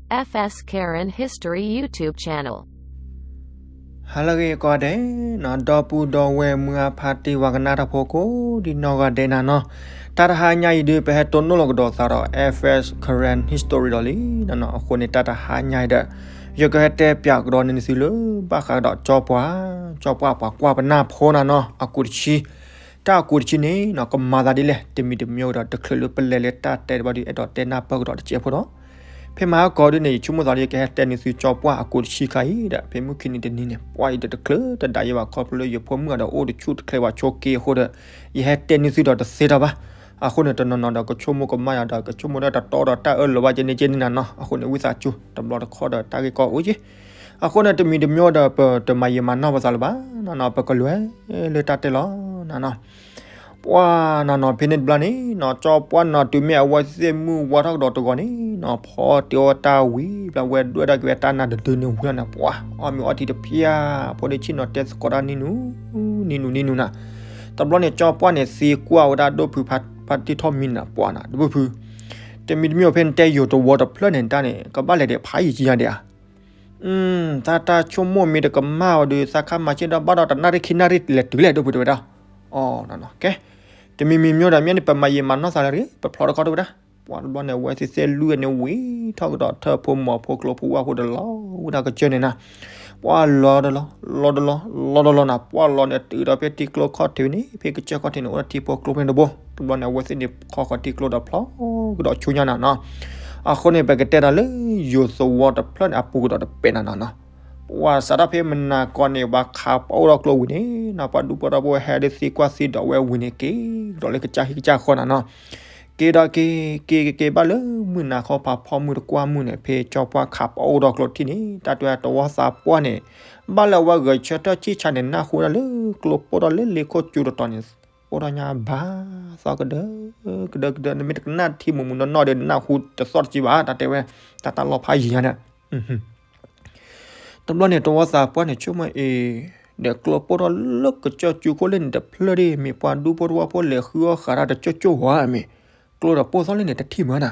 F S Karen History YouTube channel. ဟါလၢအဂ့ၤကိးဂၤဒဲးနီၤ, ဒီပုၢ်ဒီဝဲၢ်မုၢ်အါဖးတံၢ်ဝၤကနၣ်တၢ်ဖိကိးဒံနီၢ်ဂၤဒဲးနၤနီၤ, တၢ်တဟါညါအံၤဒုး ပဟဲတိၢ်နီၣ်လီၤကဒီးသးဒီး F S Karen History ဒီးလံနီၤနီၤ, အဃိန့ၣ် တၢ်တဟါညါအံၤဒီး ယကဟဲတဲပၠးကဒီးန့ၢ်သုလၢ ဘၣ်ဃးကဒီးကၠီပှၢ်, ကၠီပှၢ်ပှၤကွၢ်ပနၢ်ဖိနၤနီၤ, အကူးတဆံ တၢ်အကူးတဆံန့ၣ်နီၤ ကမၤသးဒ်လဲၣ်, တမံၤတမံၤဒီး တချုးလၢပလဲၤလၢတၢ်တဲတဘျီဒုး အဲၣ်ဒိးတဲနၢ်ပၢၢ်ကဒီးတစဲးဖိဒီး, ဖဲမဟါကီဒုးန့ၣ် ယဆိကမိၣ်သးဒီး ယကဟဲတဲန့ၢ်သုကၠီပှၢ်အကူးတဆံခါအံၤဒီး ဖဲမုၢ်ခံနံၤတနံၤန့ၣ် ပှၢ်အံၤဒီးတချုးတဒါယဲဘၣ် ခီဖျိလၢယဖိမုၣ်အဒီးအိၣ်တဆူၣ်တချဲဘၣ်ဆိးက့အဃိဒီး ယဟဲတဲန့ၢ်သုဒီးတသ့ထီၣ်ဘၣ်. အဃိန့ၣ် တနီၤနီၤဒီး ကဆိကမိၣ်ကမၣ်ယၤဒီး ကဆိကမိၣ်ဒီးတတီဒီးတၢ်အၢၣ်လီၤဘၣ်ကဲန့ၣ်ကဲန့ၣ်နၤနီၤ, အဃိန့ၣ် ဝံသးစူၤ တဘျီတခီၣ်ဒီးတၢ်ဂ့ၢ်ကီအိၣ်က့ အဃိန့ၣ် တမံၤတမံၤဒီး ပတမၤယံာ်မၤနီၢ်ပသးလၢၤဘၣ်နၤနီၤ, ပကလဲၤလၢတၢ်တဲလီၤနၤနီၤ. ပှၢ်နၤနီၤ ဖဲန့ၣ်တဘျီန့ၣ်နီၤ ကၠီပှၢ်နီၤ တုၤမ့ၢ်အဝဲသ့ၣ်မုၢ်ဝါထီၣ်ကဒီးတဂီၤန့ၣ်နီၤ ဖီတ့အီၣ်တၢ်ဝံၤ ဘျီဝဲဒွဲၣ်ဒၣ်က့ၤဝဲတၢ်နါတဒုန့ၣ်ဝံၤလီၤန့ၣ် ပှၢ်အီၣ်မ့ၤအီထံတဖျၢၣ် ဖိဒ့ဆ့ၣ်နီၤတဲသကိးတၢ်နံၤနူ နံၤနူနံၤနူနၤ. တဘျီန့ၣ် ကၠီပှၢ်န့ၣ် သံကွၢ်ဝဲဒၣ်ဒိၣ်ဖုဖါတံၢ်ထီၣ်မံၤနၤ ပှၢ်နၤ ဒိၣ်ဖုဖု တမံၤတမံၤဖဲနတဲယိၤသဝီတဖျၢၣ်န့ၣ်တၢ်န့ၣ် ကဘၣ်လဲၤဒီးဖးယံာ်ကယၤဒံးဧါ. သးတၢ်ဆိကမိၣ်မ့ၢ်တကမၣ်ဝဲဒီး သးခါမၤဆ့ၣ်ဒီးဘၣ်ဒီးတနၣ်ရံၣ်ခံနၣ်ရံၣ်လဲၤတုၤလဲၣ် ဒိၣ်ဖုတဲဝဲဒၣ်. အီ ကဲ တမံၤမံၤမံၤဒီး မ့ၢ်န့ၣ် ပမၤယံာ်မၤနီၢ်သးလၢၤတဂ့ၤ ပဖျီတခီတဲဝဲဒၣ်. ပှၢ်တဘျီန့ၣ် အဝဲသ့ၣ်သ့ၣ်လွံၢ်န့ၣ်ဝံၤထီၣ်ကဒီးထၢၣ်ဖိမီၤဖိကျိဖိဝၣ်ဖိဒီးလီၤဝဲဒၣ်ကစၢၢ်န့ၣ်နၤ. ပှၢ်လီၤဒီးလီၤ လီၤဒီးလီၤ လီၤဒီးလီၤနၤ ပှၢ်လီၤန့ၣ်တုၤဒီးဖဲထံကျိခီၣ်ထံးန့ၣ် ဖဲကစၢၢ်ခီၣ်ထံးန့ၣ် အိၣ်ဒီးထံဖိကျိဖဲန့ၣ်တဘိ တဘျီန့ၣ် အဝဲသ့ၣ်န့ၣ်ခီဃီၤထံကျိဒီးဖျီကဒီးဆူညါနၤနီၤ. အဃိန့ၣ် ပကတဲဒီးလၢယိၤသဝီတဖျၢၣ်န့ၣ် အပူၤကဒီးတပဲာ်နၤနီၤနီၤ. ပှၢ်စးထီၣ်ဖဲမနၤကီၢ်န့ၣ် ပှၤခးပအိၣ်ထီၣ်ကျိဝံၤန့ၣ်နီၤ ပှၤဒူဖိထဝီဖိဟဲဒီးသံကွၢ်သံဒိးဝဲဝံၤန့ၣ် က့ၤကဒီးလၢကစၢ်ဟံၣ်ကစၢ်ဃီနၤနီၤ. က့ၤဒီးက့ၤ က့ၤက့ၤက့ၤဘၣ်လၢမုၢ်နၤခီ ပှၤဖီမုၢ်တကွၢ်မုၢ်န့ၣ် ဖဲကၠီပှၢ်ခးပအိၣ်ထီၣ်ကျိထံၣ်န့ၣ် တၢ်တဲတဝီသးပှၢ်န့ၣ် ဘၣ်လၢအဝဲဂဲၤဆၢထၢၣ်ဆံၣ်ဆါန့ၣ် နၢ်ဟူဒၣ်လၢကျိပိၢ်ထီၣ်လၢလ့ခိၣ်ကၠူတတီၤန့ၣ် အိၣ်ထီၣ်ညါဘၣ်သီကဒၢကဒၢကဒၢ နမ့ၢ်တကနၣ်ထံမူးမူးနီၢ်နီၢ်ဒီး နနၢ်ဟူတသီၣ်တစံးဘၣ် တၢ်တဲဝဲ တၢ်တၢ်လီၢ်ဖးယံၤညါန့ၣ် တဘျီန့ၣ် တဝီသးပှၢ်န့ၣ် ဆိကမိၣ်အ့ၣ် ဒီးကျိပိၢ်ထီၣ်လၢကစၢၢ်ကၠူခိၣ်လၢန့ၣ်တဖျၢၣ်ဒ် မ့ၢ်ပှၤဒူဖိထဝီဖိလဲၤဃုအီၣ်ဃးတၢ်တကၠိၢ်ကၠိၢ်ဝဲမ့ၢ် ကျိဒီးပိၢ်သီၣ်လၢန့ၣ်တထံၣ်မၢနၤ.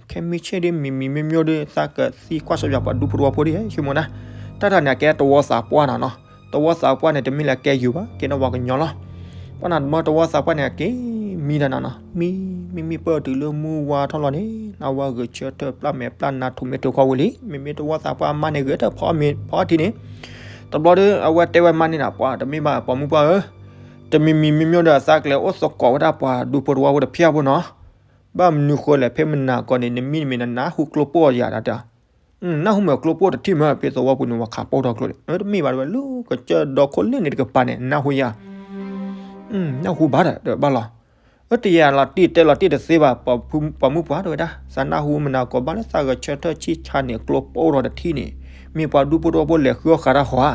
ခဲမုၢ်ဆ့ၣ်ဒ် မံၤမံၤမ့ၢ်မ့ၢ်ဒီး သးကသံကွၢ်စီၤပၤပှၤဒူဖိထဝီဖိဒ် ဆိကမိၣ်နၤ. တၢ်တၢ်န့ၣ် အကဲတဝီသးပှၢ်နၤနီၤ. တဝီသးပှၢ်န့ၣ် တမ့ၢ်လၢအကဲယိၤဘၣ် ကဲဒီးပှၤကညီလီၤ. ပှၢ်နၤတဘျီတဝီသးပှၢ်န့ၣ် အက့ၤမံတၢ်နၤနီၤ. မံ မံမံပၢၢ်တုၤလၢမုၢ်ဝါထီၣ်လီၤန့ၣ် နဝဲဂဲၤဆၢထၢၣ်ပျၢ်မဲာ်ပျၢ်နါထူးမဲာ်ထူးခီဝံၤလံ. မ့မ့ၢ်တဝီသးပှၢ်အမါန့ၣ် ဂဲၤတၢ်ဖီမ့ၤဖီထံန့ၣ် တဘျီဒီးအဝဲတဲဝဲမါန့ၣ်နၤ ပှၤတမ့ၢ်ဘၣ်ပိာ်မုၣ်ပှၢ်ဧၢ, တမံၤမံၤမ့မ့ၢ်ဒီး သးကလဲၤအိၣ်သကိးဝဲဒၣ်ပှၤဒူဖိထဝီဖိတဖၣ်ဖိနီၤ. ဘၣ်မနုၤဃိလဲၣ် ဖဲမနၤကီၢ်န့ၣ် နမံန့ၣ်မ့ၢ်နနၢ်ဟူကျိပိၢ်ယၤဒီး နၢ်ဟူမ့ၢ်ကျိပိၢ်တထံၣ်မၢ ဖဲသဝီပူၤန့ၣ် ပှၤခးပိၢ်ထီၣ်ကျိန့ၣ် တမ့ၢ်ဘၣ်တဲဝဲ လၢကစၢၢ်ဒီခိၣ်လၢန့ၣ်တကပၤန့ၣ် နၢ်ဟူယၤ နၢ်ဟူဘၣ်ဒီး တဘၣ်လီၤ. အတယၤလီၤတံၢ်တဲလီၤတံၢ်တသ့ဘၣ် ပိာ်မုၣ်ပှၢ်တဲဝဲဒၣ် သးနၢ်ဟူမနၤကီၢ်ဘၣ်လၢသးဂဲၤဆၢထၢၣ်ဆံၣ်ဆါန့ၣ် ကျိပိၢ်ထီၣ်တထံၣ်န့ၣ် မ့ၢ်ပှၤဒူဖိထဝီဖိလဲၤဃုအီၣ်ဃးတၢ်ဟီဧါ,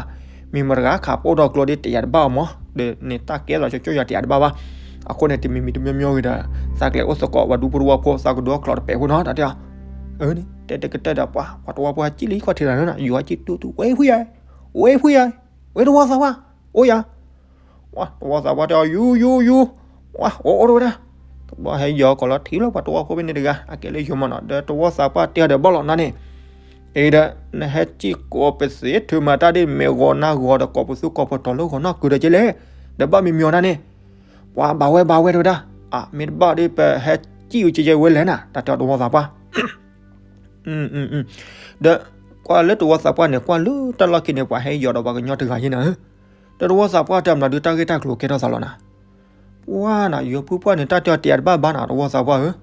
မ့ၢ်မတဂၤခးပိၢ်ထီၣ်ကျိဒ်တယၤတဘၣ်အီၤမး ဒီးန့ၣ်တၢ်ကဲလီၤကၠိကၠိယၤတယၤတဘၣ်ဘၣ်. အဃိန့ၣ် တမံၤမံၤတမံၤမံၤဂ့ၤဒီး သးကလဲၤအိၣ်သကိးပှၤဒူဖိထဝီဖိ သးကဒုးအီၣ်ကျိတပဲာ်ဖိနီၤ တၢ်တဲအီၤ အၢန့ၣ် တဲတဲကတၢၢ်ဒီးပှၤ ပှၤတဝီဖိဟဲစံၣ်လံခီၣ်ထံးတဂၤန့ၣ် ယူၤဟဲစံၣ်တူၢ်တူၢ် ဝဲဖုယၤ ဝဲဖုယၤ ဝဲတဝီသးပှၢ် အိၣ်ယၤ ဝဲတဝီသးပှၢ်တဲအီၤ ယူၤ ယူၤ ယူၤ ဝဲအိၣ်အိၣ်တဝဲဒၣ် တဘျီဟဲယီၤကီးလီၤထံၣ်လၢပှၤတဝီဖိဖဲန့ၣ်တဂၤ အကဲလၢယိၤမးနီၤ ဒီးတဝီသးပှၢ်တဲအီၤဒီးဘၣ်လီၤနၤန့ၣ် အံၤဒီး နဟဲစံၣ်ကိးပသ့ထုးမၤတၢ်ဒ်မ့ၢ်ဂီၤနၢ်ဂီၤဒီး ကိးပသူကိးပတီၤလၢဂီၤနီၢ်ကုၤဒီးကဲလဲၣ် ဒီးဘၣ်မံၤမံၤအီၤနၤန့ၣ် ပှၤဘၣ်ဝဲဘၣ်ဝဲတဝဲဒၣ် အမ့ၢ်တဘၣ်ဒီး ပဟဲစံၣ်အူကဲကဲဝဲလဲၣ်နၤ တၢ်တဲအီၤတဝီသးပှၢ် ဒီး ကွၢ်လၢတဝီသးပှၢ်န့ၣ် ကွၢ်လၢတၢ်လီၢ်ခံန့ၣ် ပှၤဟဲယီၤဒီးပှၤကညီတဂၤယဲနၤဧၢ, ဒီးတဝီသးပှၢ်တဲမနုၤဒုးတၢ်ဂ့ၢ်တၢ်ကျိၤကဲထီၣ်သးလီၤနၤ, ပှၤနၤ ယိၤဖုပှၢ်န့ၣ် တၢ်တဲအီၤတယၤတဘၣ်ဘၣ်နၤ တဝီသးပှၢ်ဧၢ,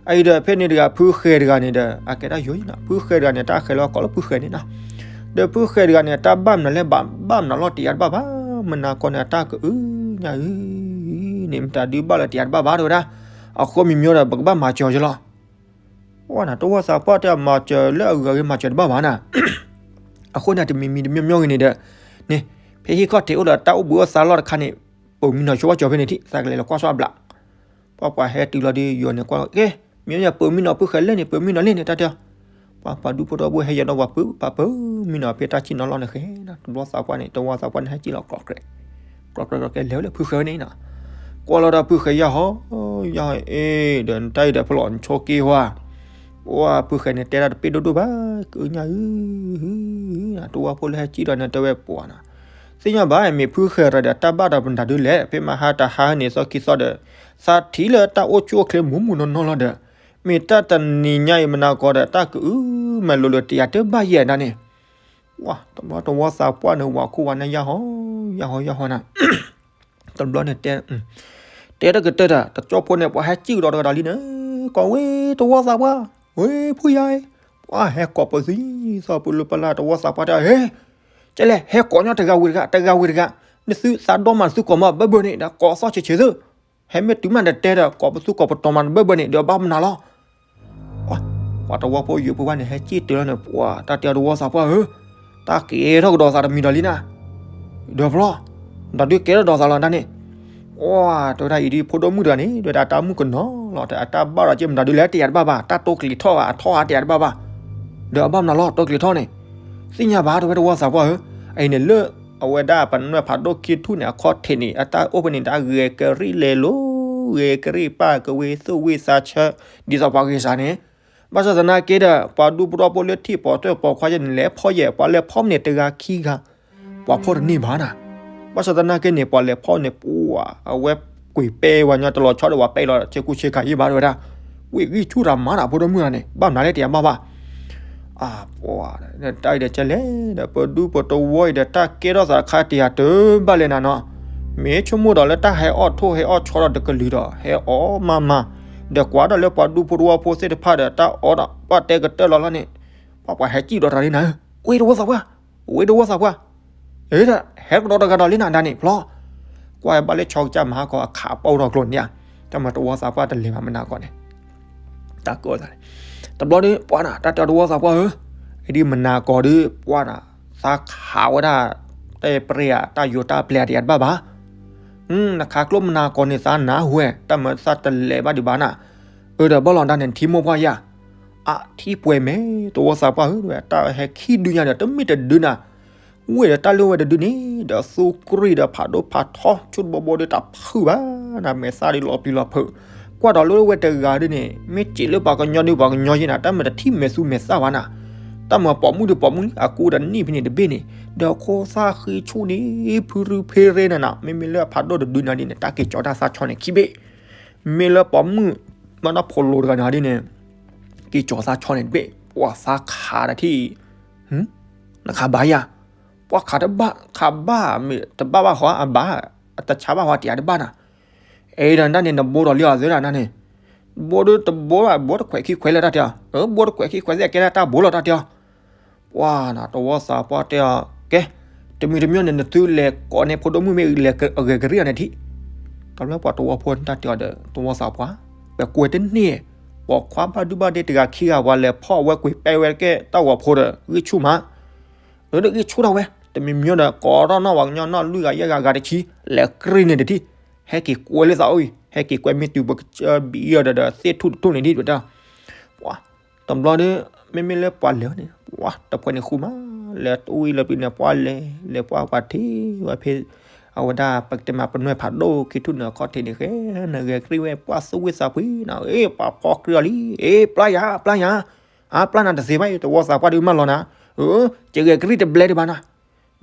အအံၤဒီးဖဲန့ၣ်တဂၤ ဖုဃဲၤတဂၤန့ၣ်ဒီး အကဲဒၣ်ယိၤယဲနၤ ဖုဃဲၤတဂၤန့ၣ် တၢ်ဃဲၤလၢအကိးလၢဖုဃဲၤန့ၣ်နၤ, ဒီးဖုဃဲၤတဂၤန့ၣ် တၢ်ဘၣ်မနုၤလဲၣ် ဘၣ်မနုၤလီၤတယၤတဘၣ်ဘၣ်, မနၤကီၢ်န့ၣ် အတၢ်ကအုညါအု န့ၣ် မတၤဒုးဘၣ်လၢတယၤတဘၣ်ဘၣ်တဲဝဲဒၣ်, အဃိမံၤမံၤဒီး ပကဘၣ်မၤစၢၤယလီၤ ပှၤနၤ တဝီသးပှၢ်တဲမၤစၢၤလၢအဂၤဂ့ၤမၤစၢၤတဘၣ်ဘၣ်နၤ, အဃိန့ၣ် တမံၤမံၤတမံၤမံၤဂ့ၤန့ၣ်ဒီး, န့ၣ်, ဖဲဟံၣ်ခီၣ်ထံးအိၣ်ဒီးတၢ်အိၣ်ဘှံးအိၣ်သါလီၢ်တခါန့ၣ်, ပိာ်မံနီၤဆိဝဲကၠီၤဖဲန့ၣ်ထံၣ် သးကလဲၤလီၤကွၢ်ဆိအဘျး, ပှၤပှၤဟဲတုၤလီၤဒီးယိၤန့ၣ်ကွၢ်, ကဲ, မ့ၢ်ပိာ်မံနီၤဖုဃဲၤလၢန့ၣ် ပိာ်မံနီၤလၢန့ၣ် တၢ်တဲအီၤ, ပှၤပှၤဒူဖိထဝီဖိဟဲယီၤဒီးပှၤပၢပှၤပိာ်မံနီၤဖဲတၢ်ဆံၣ်နီၤလီၢ်န့ၣ်ဃဲ, တဘျီသးပှၢ်န့ၣ် တဝီသးပှၢ်န့ၣ် ဟဲစံၣ်လီၤကျီၢ်ကြဲး ကျီၢ်ကြဲးကျီၢ်ကြဲး လဲၤဝဲလၢဖုဃဲၤဝဲန့ၣ်နီၤ, ကွၢ်လီၤဒီးဖုဃဲၤယၤဟီ, ယၤဟီအ့ၣ် ဒီးနတၢ်အံၤဒီးဖဲလီၤနဆိက့ၤဝါ, ပှၢ်ဖုဃဲၤန့ၣ်တဲဒၣ်တပ့ၢ်ဒိၣ်ဒိၣ်ဘၣ်, ကအုညါဧၢ, တဝီဖိလၢဟဲစံၣ်ဒီးန့ၣ်တဲဝဲပှၢ်နီၤ, သ့ၣ်ညါဘၣ် မ့ၢ်ဖုဃဲၤရၤဒီးတၢ်ဘၣ်ဒီးမတၤဒုလဲၣ်, ဖဲမဟါတဟါန့ၣ်သီခံသီဒီး သးထံၣ်လၢတၢ်အိၣ်ဆူၣ်အိၣ်ချ့မူးမူးနီၢ်နီၢ်လီၤဒီး မ့ၢ်တၢ်တနံၤညါအံၤမနၤကီဒီး တၢ်ကအုမၤလိၤလိၤတယာ်တဘၣ်ယဲၢ်ဒၣ်န့ၣ်, တဘျီတဝီသးပှၢ်န့ၣ် ဝၤခိၣ်ဝၤနၢ်ယၢ်ဟီ ယၢ်ဟီယၢ်ဟီနၤ တဘျီန့ၣ်တဲ, တဲတကတၢၢ်တၢ် တကၠီဖိန့ၣ် ပှၤဟဲစံၣ်ကဒီးတကဒီးလံန့ၣ်, ကီးဝဲတဝီသးပှၢ်, ဝဲဖုယၤ, ပှၤဟဲကိးပသံသီပူၤလၢပလၢ်တဝီသးပှၢ်တဲ, ဟဲ, ကဲလဲၣ် ဟဲကိးညီတဂၤဝံၤတဂၤ တဂၤဝံၤတဂၤ, နသုသးဒီမးနသုကိးမးဘၢဘၢန့ၣ် ဒီးကိးသီဆံးဆံးသု, ဟဲမ့ၢ်တုၤမးနတဲဒီး ကိးပသူကိးပတီၤမးနဘၢဘၢန့ၣ် ဒီးဘၣ်မနုၤလီၤ ပှၤတဝီဖိယုာ်ဖိဘၣ်န့ၣ် ဟဲစံၣ်တုၤလီၤန့ၣ် ပှၤတၢ်တဲအီၤတဝီသးပှၢ်ဧၢ, တၢ်ကဲထီၣ်ကဒီးသးတမံၤဒီးလံနၤ, ဒီးဖျီ, ဒီးဒုးကဲထီၣ်ဒီးသးလီၤဒၣ်န့ၣ်, ပှၤတဲဝဲဒၣ်အံၤဒ်ဖိဒိၣ်မုၣ်တဂၤန့ၣ် တဲဝဲဒၣ်တၢ်မုၣ်ကနီၤလီၤ တဲအတၢ်ဘၣ်ဒီးက့မတၤဒုလဲၣ်တယာ်တဘၣ်ဘၣ် တၢ်တိကျံၤထီၣ်ဘၣ် အထီၣ်အါတယာ်တဘၣ်ဘၣ်, ဒီးအဘၣ်မနုၤလီၤ တိကျံၤထီၣ်န့ၣ်, သ့ၣ်ညါဘၣ်တဲဝဲတဝီသးပှၢ်ဧၢ, အအံၤန့ၣ်လၢ အဝဲဒၣ်ပနွဲၢ်ဖးဒိၣ်ခံထူၣ်န့ၣ် အခီၣ်ထံးန့ၣ် အတၢ်အိၣ်ဖဲန့ၣ် တၢ်ဂဲၤကရံၣ်လဲၤလိၤ ဂဲၤကရံၣ်ပာ်ကဝ့ၤသူၣ်ဝ့ၢ်သးဆၢ ဒ်သိးပှၤဂ့ၤစးန့ၣ်, ဘၣ်ဆၣ်သနာ်က့ဒီး ပှၤဒူဖိတဝီဖိလၢထံၣ်ပိာ်ထွဲပိာ်ခွါယဲန့ၣ် လဲၤဖီယဲၢ် ပှၤလဲၤဖီမ့ၢ်န့ၣ်တဂၤခံဂၤ ပှၤဖီတန့ၢ်ဘၣ်နၤ, ဘၣ်ဆၣ်သနာ်က့န့ၣ် ပှၤလဲၤဖီန့ၣ် ပှၤအဝဲကွံာ်ပဲဝဲညီတလီၤဆီဒီး ပှၤပဲလီၤဆ့ကူဆ့ကၤယံၢ်ဘၣ်တဲဝဲဒၣ်, ဝ့ၢ်ဂံၢ်ဆူၣ်တၢ်မၤနၤ ဖိဒိၣ်မုၣ်တဂၤန့ၣ် ဘၣ်မနုၤလဲၣ်တယာ်ဘၣ်ဘၣ် အပှၤ, တၢ်အံၤဒီးကဲလဲၣ်ဒီး ပဒူပတဝီအံၤဒီး တၢ်ကဲထီၣ်သးတခါတယာ်တဘၣ်လဲၣ်နၤနီၤ, မ့ၢ်ဆိကမိၣ်ဒီးလၢတၢ်ဟဲအီၣ်ထိၣ်ဟဲအီၣ်ဆီဒီးတကလုာ်ဒီး ဟဲအီၣ်မးမး, ဒီးကွၢ်ဒီးလၢပှၤဒူဖိတဝီဖိသ့ၣ်တဖၣ်ဒီး တၢ်အီၣ်ဒီး ပှၤတဲကတၢၢ်လီၤလီၤန့ၣ်, ပှၤပှၤဟဲစံၣ်ဒီးတၢ်လံနၤဧၢ, ဝ့ၢ်တဝီသးပှၢ်, ဝ့ၢ်တဝီသးပှၢ်, အၢ ဟဲကဒီးတဂၤဒီးလံနၤဒၣ်န့ၣ်ဖျီ, ကွၢ်ဘၣ်လၢဆီကစၢ်မၤဟါကီးအခးပီၣ်ဒီးကျိၤန့ၣ်ဧါ, တၢ်မၤတဝီသးပှၢ်တလဲၤဘၣ်မနၤကီးန့ၣ် တၢ်ကီသးန့ၣ်, တဘျီဒီး ပှၤနၤ တၢ်တဲအီၤတဝီသးပှၢ်ဧၢ, အဒ်မနၤကီးဒီး ပှၤနၤ သးခးဝဲဒၣ် တၢ်ပြဲအတၢ်ယိးတၢ်ပျဲအတယာ်တဘၣ်ဘၣ်, နခးကျိမနၤကီးန့ၣ် သးနၢ်ဟူဝဲ တၢ်မၤသးတလဲၤဘၣ်ဒံးဘၣ်နၤ, အၢ ဒီးဘၣ်လီၤဒၣ်န့ၣ် ထံမိၢ်ပှၢ်ယၤ, အထံပှဲၤမဲာ် တဝီသးပှၢ်ဧၢ, တၢ်ဟဲခံဒုညါဒီး တမ့ၢ်တဒုနၤ ဝ့ၢ်ဒီးတၢ်လၢဝဲတဒုန့ၣ် ဒီးသူကရံၣ်ဒီးဖးဒိၣ်ဖးထီ ဆိတဘီဘီဒီးတၢ်ဖုၣ်ဘၣ်နၤ မဲာ်သၣ်ဒီးလီၤပျံၤလီၤဖုး, ကွၢ်ဒီးလၢဝဲတဂၤဒ်န့ၣ် မ့ၢ်စံးလၢပှၤကညီဒုးပှၤကညီယဲနၤ တၢ်မၤတထံၣ်မဲာ်သူမဲာ်သၣ်ဘၣ်နၤ, တၢ်မၤပိာ်မုၣ်ဒုးပိာ်မုၣ်လံ အကူဒီးနံၣ်ဖဲန့ၣ်တဘ့ၣ်န့ၣ် ဒီးခိၣ်သၣ်ဃံဆူၣ်န့ၣ် ဖုရူဖ့ရ့နၤနၤ, မ့မ့ၢ်လၢအဖးဒိၣ်တဒုနၤဒ်န့ၣ် တၢ်က့ၤကၠီၤတၢ်သးဆီန့ၣ်ခံဘ့ၣ်, မ့ၢ်လၢပိာ်မုၣ် မ့ၢ်နီၢ်ဖိလိၤတဂၤနၤဒ်န့ၣ် က့ၤကၠီၤသးဆီန့ၣ်တဘ့ၣ် ပှၤသးခးတထံၣ် နခးဘၣ်ယၤ, ပှၤခးတဘၣ် ခးဘၣ်မ့ၢ်တဘၣ်ဘၣ်ဃီ အဘၣ် အတဆါဘၣ်ဃီတယာ်တဘၣ်နၤ, အဲၣ်ဒိးဒၣ်န့ၣ် နဘိဒီးလံအီၤသ့ဒၣ်နၤန့ၣ်, ဘိဒီးတဘိဘၣ် ဘိတခွဲးခံခွဲးလၢတၢ်တဲအီၤ, ဘိတခွဲးခံခွဲးသ့ၣ်ကဲဒၣ်တၢ်ဘိလီၤတၢ်တဲအီၤ, ပှၤနၤ တဝီသးပှၢ်တဲအီၤ, ကဲ, တမံၤတမံၤန့ၣ် နသုလဲၤကိးန့ၢ်ဖိဒိၣ်မုၣ်မ့ၢ်လဲၤအဂဲၤကရံၣ်အီၤန့ၣ်ထံၣ်, တဘျီပှၤတဝီဖိတၢ်တဲအီၤဒီး တဝီသးပှၢ်, ပကွဲးတန့ၢ်, ပိာ်ခွါဘၣ်ဒုဘၣ်ဒ့တဂၤခံဂၤ ပှၤလဲၤဖီၣ်အဝဲကွံာ်ပဲဝဲကဲတၢ်ဂီၤဖိဒီး ဂံၢ်ဆူၣ်မး အၢဒီးဂံၢ်ဆူၣ်ထီၣ်ဝဲ, တမံၤမံၤဒီး ကိးထီၣ်နီၢ်ပှၤကညီနီၢ်လွံၢ်ဂၤယဲၢ်ဂၤဂၤတဆံ, လဲၤကရံၣ်န့ၣ်တထံၣ်, ဟဲက့ၤကွဲလၢသးအိၣ်အံၤ, ဟဲက့ၤကွဲမ့ၢ်တုၤပကစၢ်ဘံအီၤဒီး သ့ၣ်ထူၣ်တထူၣ်န့ၣ်ဒ်တဝဲတၢ်, ပှၤ, တဘျီဒီး မ့မ့ၢ်လၢပှၤလဲၤန့ၣ် ပှၤတဖှဲးန့ၣ်ဃူမး, လဲၤတဝံၤလၢပျံၤန့ၣ် ပှၤလဲၤ, လဲၤပှၤပှၤထံၣ်ဝဲဖဲ အဝဲဒၣ်ပကတဲမးပနွဲၢ်ဖးဒိၣ်ခံထူၣ်န့ၣ် အခီၣ်ထံးန့ၣ် ဃဲနဂဲၤကရံၣ်ဝဲ ပှၤသူၣ်ဝံၣ်သးဖှံနီၤ, အ့ ပှၤဖီကြၢးအီၤလံ, အ့ ပျၢ်ယၤ ပျၢ်ယၤ အါပျၢ်နၤတသ့ဘၣ်အံၤ တဝီသးပှၢ်ဒုးမၢလီၤနၤ, အၢ ယဂဲၤကရံၣ်တဘျဲဒံးဘၣ်နၤ,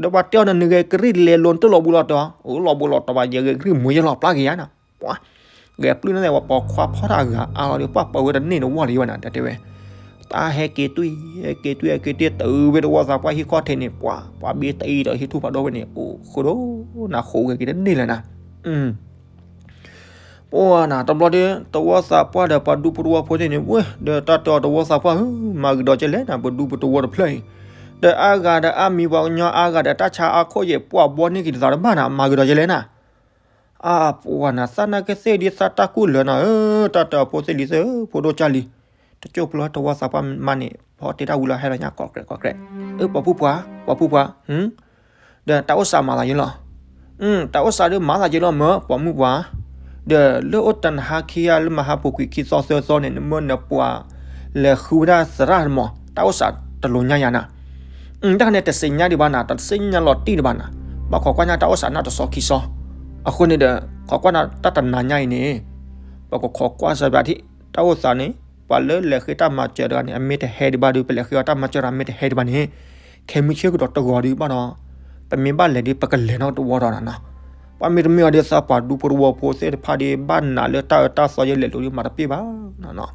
ဒီးပှၤတဲအီၤန့ၣ် နဂဲၤကရံၣ်လဲၤလိၤနတလီၤဘူးလီၤတီၤ, အၢ လီၤဘူးလီၤတီၤဘၣ် ယဂဲၤကရံၣ်မူယဲလီၤ ပျၢ်က့ၤယၤနၤ, ပှၤ, ဂဲၤပျုၢ်န့ၣ် ပှၤပိာ်ခွါဖီၣ်တၢ်အဂၤအါလီၤဒီး ပှၤပာ်ဝဲတန့ၢ်တဝီလံဝဲနၤ တဲတဲဝဲ, တၢ်ဟဲက့ၤတွံၢ် ဟဲက့ၤတွံၢ် ဟဲက့ၤတွံၢ် တုၤဝဲတဝီသးပှၢ်ဟံၣ်ခီၣ်ထံးန့ၣ် ပှၤ, ပှၤဘ့ၣ်တအံၤဒီးဟံၣ်ထူၣ်ဖးဒိၣ်ဝဲန့ၣ် အိၣ်ဃုာ်ဒီး နဃိးဂဲၤက့ၤတန့ၢ်လၢၤနၤ ပှၤနၤ တဘျီဒီး တဝီသးပှၢ်ဒီးပှၤဒူဖိတဝီဖိန့ၣ်န့ၣ် ဝဲ ဒီးတၢ်တဲအီၤတဝီသးပှၢ်ဧၢ မၤဂ့ၤဒီးကဲလဲၣ်နၤ ပဒူပတဝီတဖျၢၣ်အံၤ, ဒီးအါဂၤဒီးအါမံၤပှၤကညီအါဂၤဒီးတၢ်ဆါအါခိၣ်ယဲၢ်ပှၢ်ဘီန့ၢ်က့ၤတသးတဘၣ်နၤ မၤဂ့ၤဒီးကဲလဲၣ်နၤ အပှၤနၤ သးနာ်က့သ့ၣ်ဒ်သးတၢ်ကူၣ်လၢာ်နၤဧၢ, တၢ်တၢ်ဖိသ့ၣ်လံသ့ၣ်ဧၢ, ဖိဒိၣ်ကၢ်လံ, တကၠိၢ်ပျီတဝီသးပှၢ်မးန့ၣ် ဖီတ့ၢ်တၢ်ဝံၤလီၤ ဟဲလီၤညါကီးကြဲးကီးကြဲး, အၢ ပှၤဖုပှၢ်, ပှၤဖုပှၢ်, ဒီးတၢ်အိၣ်စးမၤသးယ့လီၤ, တၢ်အိၣ်စးဒီးမၤသးယ့လီၤမၢ် ပှၤမုၣ်ပှၢ်, ဒီးလၢအိၣ်တနဟါခံဂၤလၢမဟါပူၤကွံာ်ခံသီသၢသီန့ၣ် နမၢနပှၤ လဲၤဃုဝဲဒၣ်သရၣ်မး တၢ်အိၣ်စးတလိၤညါယၤနၤ တၢ်န့ၣ်တသ့ၣ်ညါဒံးဘၣ်နၤ တသ့ၣ်ညါလီၤတံၢ်ဒံးဘၣ်နၤ, ဘၣ်ခိးကွၢ်ညါတၢ်အိၣ်စးနီၢ်တစီခံစီ, အဃိန့ၣ်ဒီး ခိးကွၢ်နၤတၢ်တနၤညါအံၤန့ၣ်, ပကခိးကွၢ်စၢၤဘၣ်ထံး တၢ်အိၣ်သးန့ၣ် ပှၤလၢလဲၤဃ့တၢ်မၤစၢၤတဂၤန့ၣ် အမ့ၢ်တဟဲဒံးဘၣ်ဒီး ပလဲၤဃ့အီၤတၢ်မၤစၢၤတဂၤ မ့ၢ်တဟဲဒံးဘၣ်န့ၣ် ခဲမုၢ်ဆ့ၣ်ကဒီးတဂီၤဒံးဘၣ်ဒီး ပမ့ၢ်ဘၣ်လဲၤဒီး ပကလဲၤနီတဝီဒီးနီၤ. ပှၤမ့ၢ်တမ့ၢ်အီၤဒီး သးပှၢ်ဒူဖိတဝီဖိသ့ၣ်တဖၣ်ဒီး ဘၣ်နာ်လၢတၢ်အၢတၢ်သီယဲလဲၤလိၤဒီး မၤတပ့ၢ်ဘၣ်နီၤ.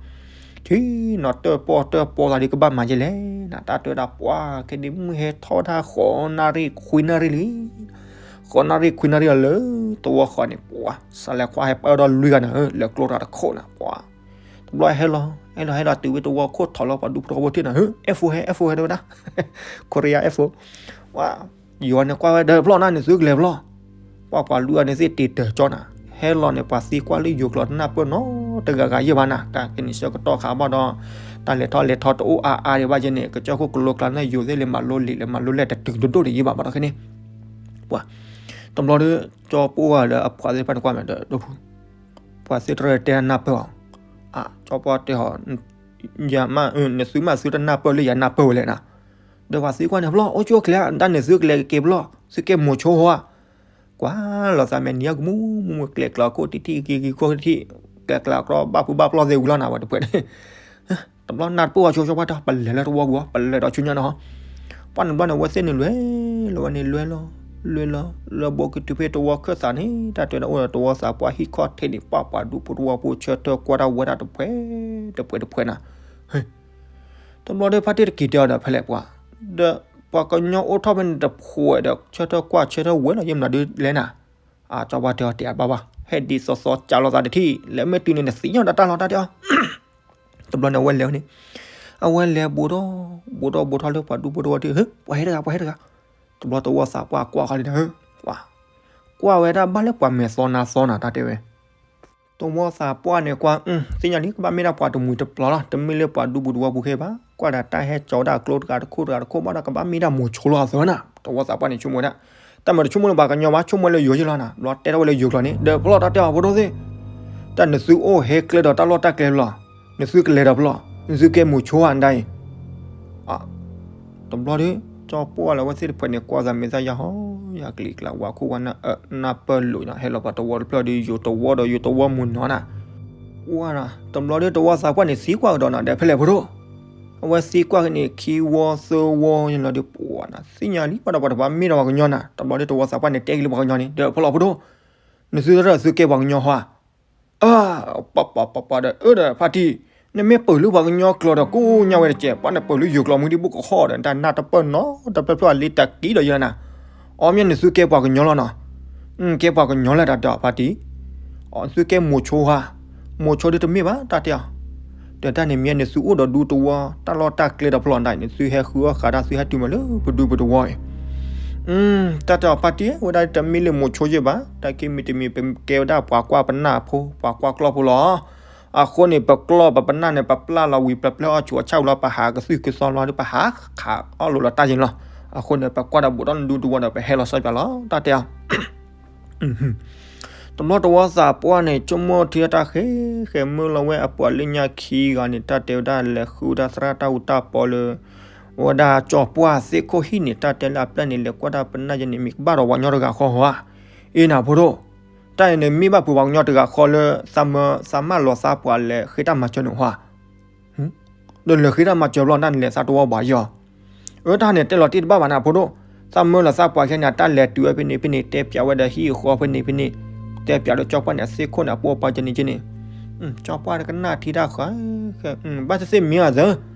ထံနီၤတၢၣ်ပီၣ်တၢၣ်ပီသးဒီး ကဘၣ်မၤယဲလဲၣ်နီၤ. တၢ်တဲဝဲဒၣ် ပှၤ ခဲဒံးမုၢ်ဟဲထီၣ်ဒၣ် ဃိးနၣ်ရံၣ်ခွံနၣ်ရံၣ်လံ ဃိးနၣ်ရံၣ်ခွံနၣ်ရံၣ်လီၤလၢသဝီဃီန့ၣ် ပှၤ စးလဲၤခွါဟဲပၢၢ်ဒီးလွံၢ်ဂၤန့ၣ် လၢကျိတဂၤတခိၣ်န့ၣ် ပှၤ တဘျီဟဲလီၤ ဟဲလီၤ ဟဲလီၤတုၤဝဲသဝီခိၣ်ထီၣ်လီၤ ပှၤဒူဖိတဝီဖိထံၣ်န့ၣ် F four ဟဲ F four ဟဲတဲဝဲဒၣ် Korea F four ပှၤ ယိၤန့ၣ်ကွၢ်ဝဲဒီးဖျီၣ်န့ၣ် နသုကလဲၤဖျီၣ် ပှၤပှၤလွံၢ်ဂၤန့ၣ်သ့ၣ်တ့ၢ်တၢၢ်ကၠီနၤ ဟဲလီၤန့ၣ် ပှၤသံကွၢ်လၢယိၤကျိာ်တနၢ်ပၢၢ်နီတဂၤဂၤယဲၢ်ဘၣ်နၤ တၢ်ကန့ၣ်ဆၢကတီၢ်ခါဘၣ်ဒီး တၢ်လဲၤထီၣ်လဲၤထီတအိၣ်အါအါဒံးဘၣ်ယဲန့ၣ် ကစၢၢ်ခိၣ်ကလိကျါန့ၣ် ယိၤသ့ၣ်လဲၤမၤလိလံာ်လဲၤမၤလိလဲၢ်တတုၤတဒိၣ်ဒံးယဲၢ်ဘၣ်ဘၣ်ဒီးခဲန့ၣ် ပှၤ တဘျီဒီး ကၠီပိၢ်ဂၤလၢအပှၤသ့ၣ်တဖၣ်န့ၣ်ကွၢ်မဲာ်ဒီး ဒီပုၢ် ပှၤသ့ၣ်တရၢတဲနၢ်ပၢၢ်အီၤ အ ကၠီပိၢ်တဲအီၤ ယၤမး နသုမးသုတနၢ်ပၢၢ်လၢယၤနၢ်ပၢၢ်ဝဲလဲၣ်နၤ ဒီးပှၤသံကွၢ်န့ၣ် ဖျီၣ် အိၣ်ကၠိအိၣ်ချ့ တၢ်န့ၣ်သုကလဲၤက့ၤဖျီၣ် သုကဲမိၤဆိဟီဧါ ကွၢ်လီၤသးမဲာ်နံၤအကမူမူ ကျဲကျါခိၣ်ထံထံ က့ၤက့ၤခိၣ်ထံထံ ကျဲကျါကြီ ဘၣ်ဖုဘၣ်ဖျီၣ်သ့ဝံၤလီၤနၤ ဝဲတပှဲၤန့ၣ် တဘျီနၢ်တပၢၢ်ဝဲဆိကၠီပှၢ်တီ ပလဲၤလၢတဝီပူၤ ပလဲၤဒီးဆူညါနီၤ ပှၢ်န့ၣ်တဘျီန့ၣ် အဝဲသ့ၣ်န့ၣ်လွဲၢ်လီၤဝဲန့ၣ်လွဲၢ်လီၤ လွဲၢ်လီၤ လၢဘိကတုၤဖဲတဝီခၢၣ်သးန့ၣ် တၢ်တဲဝဲဒၣ်အိၣ်ဒီးတဝီသးပှၢ်ဟံၣ်ခီၣ်ထံးန့ၣ် ပှၢ်ပှၤဒူဖိတဝီဖိဆၢထၢၣ်ကွၢ်တၢ်ဝဲဒၣ်တပှဲၤ တပှဲၤတပှဲၤနၤ တဘျီဒီးဖါတံၢ်တက့ၤတဲအီၤဒီးဖဲလဲၣ်ပှၤ ဒီးပှၤကညီအိၣ်ထီၣ်ဖဲန့ၣ်တဖှဲးဒီး ဆၢထၢၣ်ကွၢ်ဆၢထၢၣ်ဝဲလီၤ ယမနုၤဒုးလဲၣ်နၤ အကၠီပှၢ်တဲအီၤတဲအဘၣ်ဘၣ် ဟဲဒ်သိးသိးကးလိာ်သးတထံၣ် လဲၤမ့ၢ်တုၤန့ၣ်နသ့ၣ်ညါဒီးတၢ်လီၤတၢ်တဲအီၤ တဘျီန့ၣ်အဝဲလဲၤဝဲန့ၣ် အဝဲလဲၤဘူးထီၣ် ဘူးထီၣ်ဘူးထီၣ်လၢပှၤဒူဖိတဝီထံၣ် ပှၤဟဲတဂၤ ပှၤဟဲတဂၤ တဘျီတဝီသးပှၢ်ကွၢ်ဃီလံနၤ ပှၤ ကွၢ်ဝဲဒၣ်ဘၣ်လၢပှၤမဲာ်သီနါသီနၤ တၢ်တဲဝဲ တဝီသးပှၢ်န့ၣ်ကွၢ် သ့ၣ်ညါလံ ကဘၣ်မ့ၢ်ဒၣ်ပှၤတမှံၤတပျီၤလီၤ တမ့ၢ်လၢပှၤဒူပူၤတဝီပူၤခဲဘၣ် ကွၢ်ဒၣ်တၢ်ဟဲကၠီဝဲဒၣ်ကျိတဂၤတခိၣ်တဂၤတခိၣ်ဘၣ်ဒီး ကဘၣ်မ့ၢ်ဒၣ်မိၤဆိလီၤအသးနၤ တဝီသးပှၢ်န့ၣ်ဆိကမိၣ်ဝဲဒၣ် တၢ်မၤတဆိကမိၣ်လၢပှၤကညီဘၣ် ဆိကမိၣ်လၢယိၤယဲၢ်လီၤနၤ ဘျီတဲထီၣ်ဝဲလၢယိၤကျိာ်န့ၣ် ဒီးဖျီၣ်တၢ်တဲအီၤဖိဒိၣ်သ့ၣ် တၢ်နသုအိၣ်ဟဲကျဲဒီးတၢ်လီၢ်တၢ်ကျဲလီၤ နသုကလဲၤဒီးဖျီၣ် နသုကဲမိၤဆိဧါနဒၣ်အံၤ တဘျီဒီး ကၠီပိၢ်လၢအဝဲသ့ၣ်တဖှဲးန့ၣ် ကွၢ်သးမဲာ်သၣ်ယါဟီ ယါကလံၤကျါ ဝါခိၣ်ဝါနၢ် နၢ်ပၢၢ်လိာ်နီၤ ဟဲလီၤပှၤတဝီတဖျၢၣ်ဒီး ယိၤတဝီဒီးယိၤတဝီမုၢ်နီၤနၤ ကွၢ်နီၤ တဘျီဒီးတဝီသးပှၢ်န့ၣ်သံကွၢ်ကဒီးနၤ ဒီးဖဲလဲၣ်ဖိဒိၣ် အဝဲသံကွၢ်က့ၤန့ၣ် ခံဝီသၢဝီန့ၣ်လီၤဒီး ပှၤနၤ သ့ၣ်ညါလံ ဘၣ်ဒီးပှၤတပှၤမ့ၢ်ဒီးပှၤကညီနၤ တဘျီဒီးတဝီသးပှၢ်န့ၣ် တဲက့ၤလၢပှၤကညီန့ၣ် ဒီးဖျီၣ်ဖိဒိၣ် နသုတရၢၣ်သုကဲပှၤကညီဟီဧါ အၢ ပပပပဒီး အၢဒီးဖါတံၢ် နမ့ၢ်ပၢၢ်လၢပှၤကညီကျိာ်ဒီး ကိးညါဝဲတကဲး ပှၤနပၢၢ်လၢယိၤကျိာ်မူဒံး ဘိၣ်ကဟီၣ်ဒီး တၢ်နၢ်တပၢၢ်နီတဖျၢၣ်ဖျၢၣ်လံ တၢ်က့ၤဒီးယဲၢ်နၤ အီ မ့ၢ်နသုကဲပှၤကညီလီၤနီၤ ကဲပှၤကညီလၢတၢ်တဲအီၤဖါတံၢ် အီ သုကဲမိၤဆိဧါ မိၤဆိဒ်တမ့ၢ်ဘၣ် တၢ်တဲအီၤ ဒီးတၢ်န့ၣ်မ့ၢ်နသုအိၣ်ဒီးဒူတဝီ တၢ်လီၢ်တၢ်ကျဲဒီးဖျီၣ်ဒၣ် နသုဟဲဃုအီၣ်ဃာ်တၢ် သုဟဲတုၤမးလၢပဒူပတဝီအံၤ တၢ်တဲအီၤဖါတံၢ် ဝဲဒၣ်တမ့ၢ်လၢမိၤဆိယဲၢ်ဘၣ် တၢ်က့ၤမ့ၢ်တမ့ၢ် ပကဲဝဲဒၣ်ပှၤကွၢ်ပနၢ်ဖိ ပှၤကွၢ်ကျီၢ်ဖိလီၤ အဃိန့ၣ် ပကျီၢ်ပပနၢ်န့ၣ် ပပျၢ်လီၤဝံၤ ပျၢ်ပျၢ်အီၣ်ဆူၣ်အီၣ်ဆၣ်ဝံၤလီၤ ပဟးကသုၣ်ကသီလီၤဒီး ပဟးခးအီၣ်လိာ်လီၤတၢ်ယဲၢ်န့ၣ်လီၤ အဃိန့ၣ် ပကွၢ်ဒီးဘူးဒီးနဒူတဝီဒီး ပဟဲလီၤစီပၠးလီၤ တၢ်တဲအီၤ တဘျီတဝီသးပှၢ်န့ၣ် ဆိကမိၣ်ထံတၢ်ဃဲ ဃဲမုၢ်လီၤဝဲအပှၤလၢညါခံဂၤန့ၣ် တၢ်တဲဝဲဒၣ်လဲၤဃုဝဲဒၣ်သရၣ်တၢ်အူတၢ်ပီလၢ ဝဲဒၣ်ကၠီပှၢ်သ့ၣ်ခိၣ်ဟံၣ်န့ၣ် တၢ်တဲလၢအပျဲၢ်န့ၣ် လဲၤကွၢ်တၢ်ပနၢ်ယဲန့ၣ် မ့ၢ်ကဘၣ်ဒီးပှၤကညီတဂၤဃီဧါ အ့ၣ်နၤဖိဒိၣ် တၢ်အံၤန့ၣ်မ့ၢ်ဘၣ်ဖုးပှၤကညီတဂၤဃီလၢ သးမၢသးမၢလီၤသးပှၢ်လဲၤဃ့တၢ်မၤစၢၤန့ၣ်ဟီဧါ ဒီးလဲၤဃ့တၢ်မၤစၢၤဘျီ တၢ်န့ၣ်လဲၤသးတဝီဘၣ်ယီၤ အၢတၢ်န့ၣ်တဲလီၤတံၢ်တဘၣ်ဘၣ်နၤဖိဒိၣ် သးမၢလီၤသးပှၢ်ခဲန့ၣ် တၢ်လဲၤတုၤဝဲဖဲန့ၣ်ဖဲန့ၣ် တဲပၠးဝဲဒီးဟံၣ်အဃီဖဲန့ၣ်ဖဲန့ၣ် တဲပၠးလၢကၠီပှၢ်န့ၣ် အသ့ၣ်ခိၣ်န့ၣ် အပိၢ်အပၢ်ကဲန့ၣ်ကဲန့ၣ် ကၠီပှၢ်ကနၣ်ထံတၢ်ဃဲ ဘၣ်သ့ၣ်သ့ၣ်မ့ၢ်အသၢ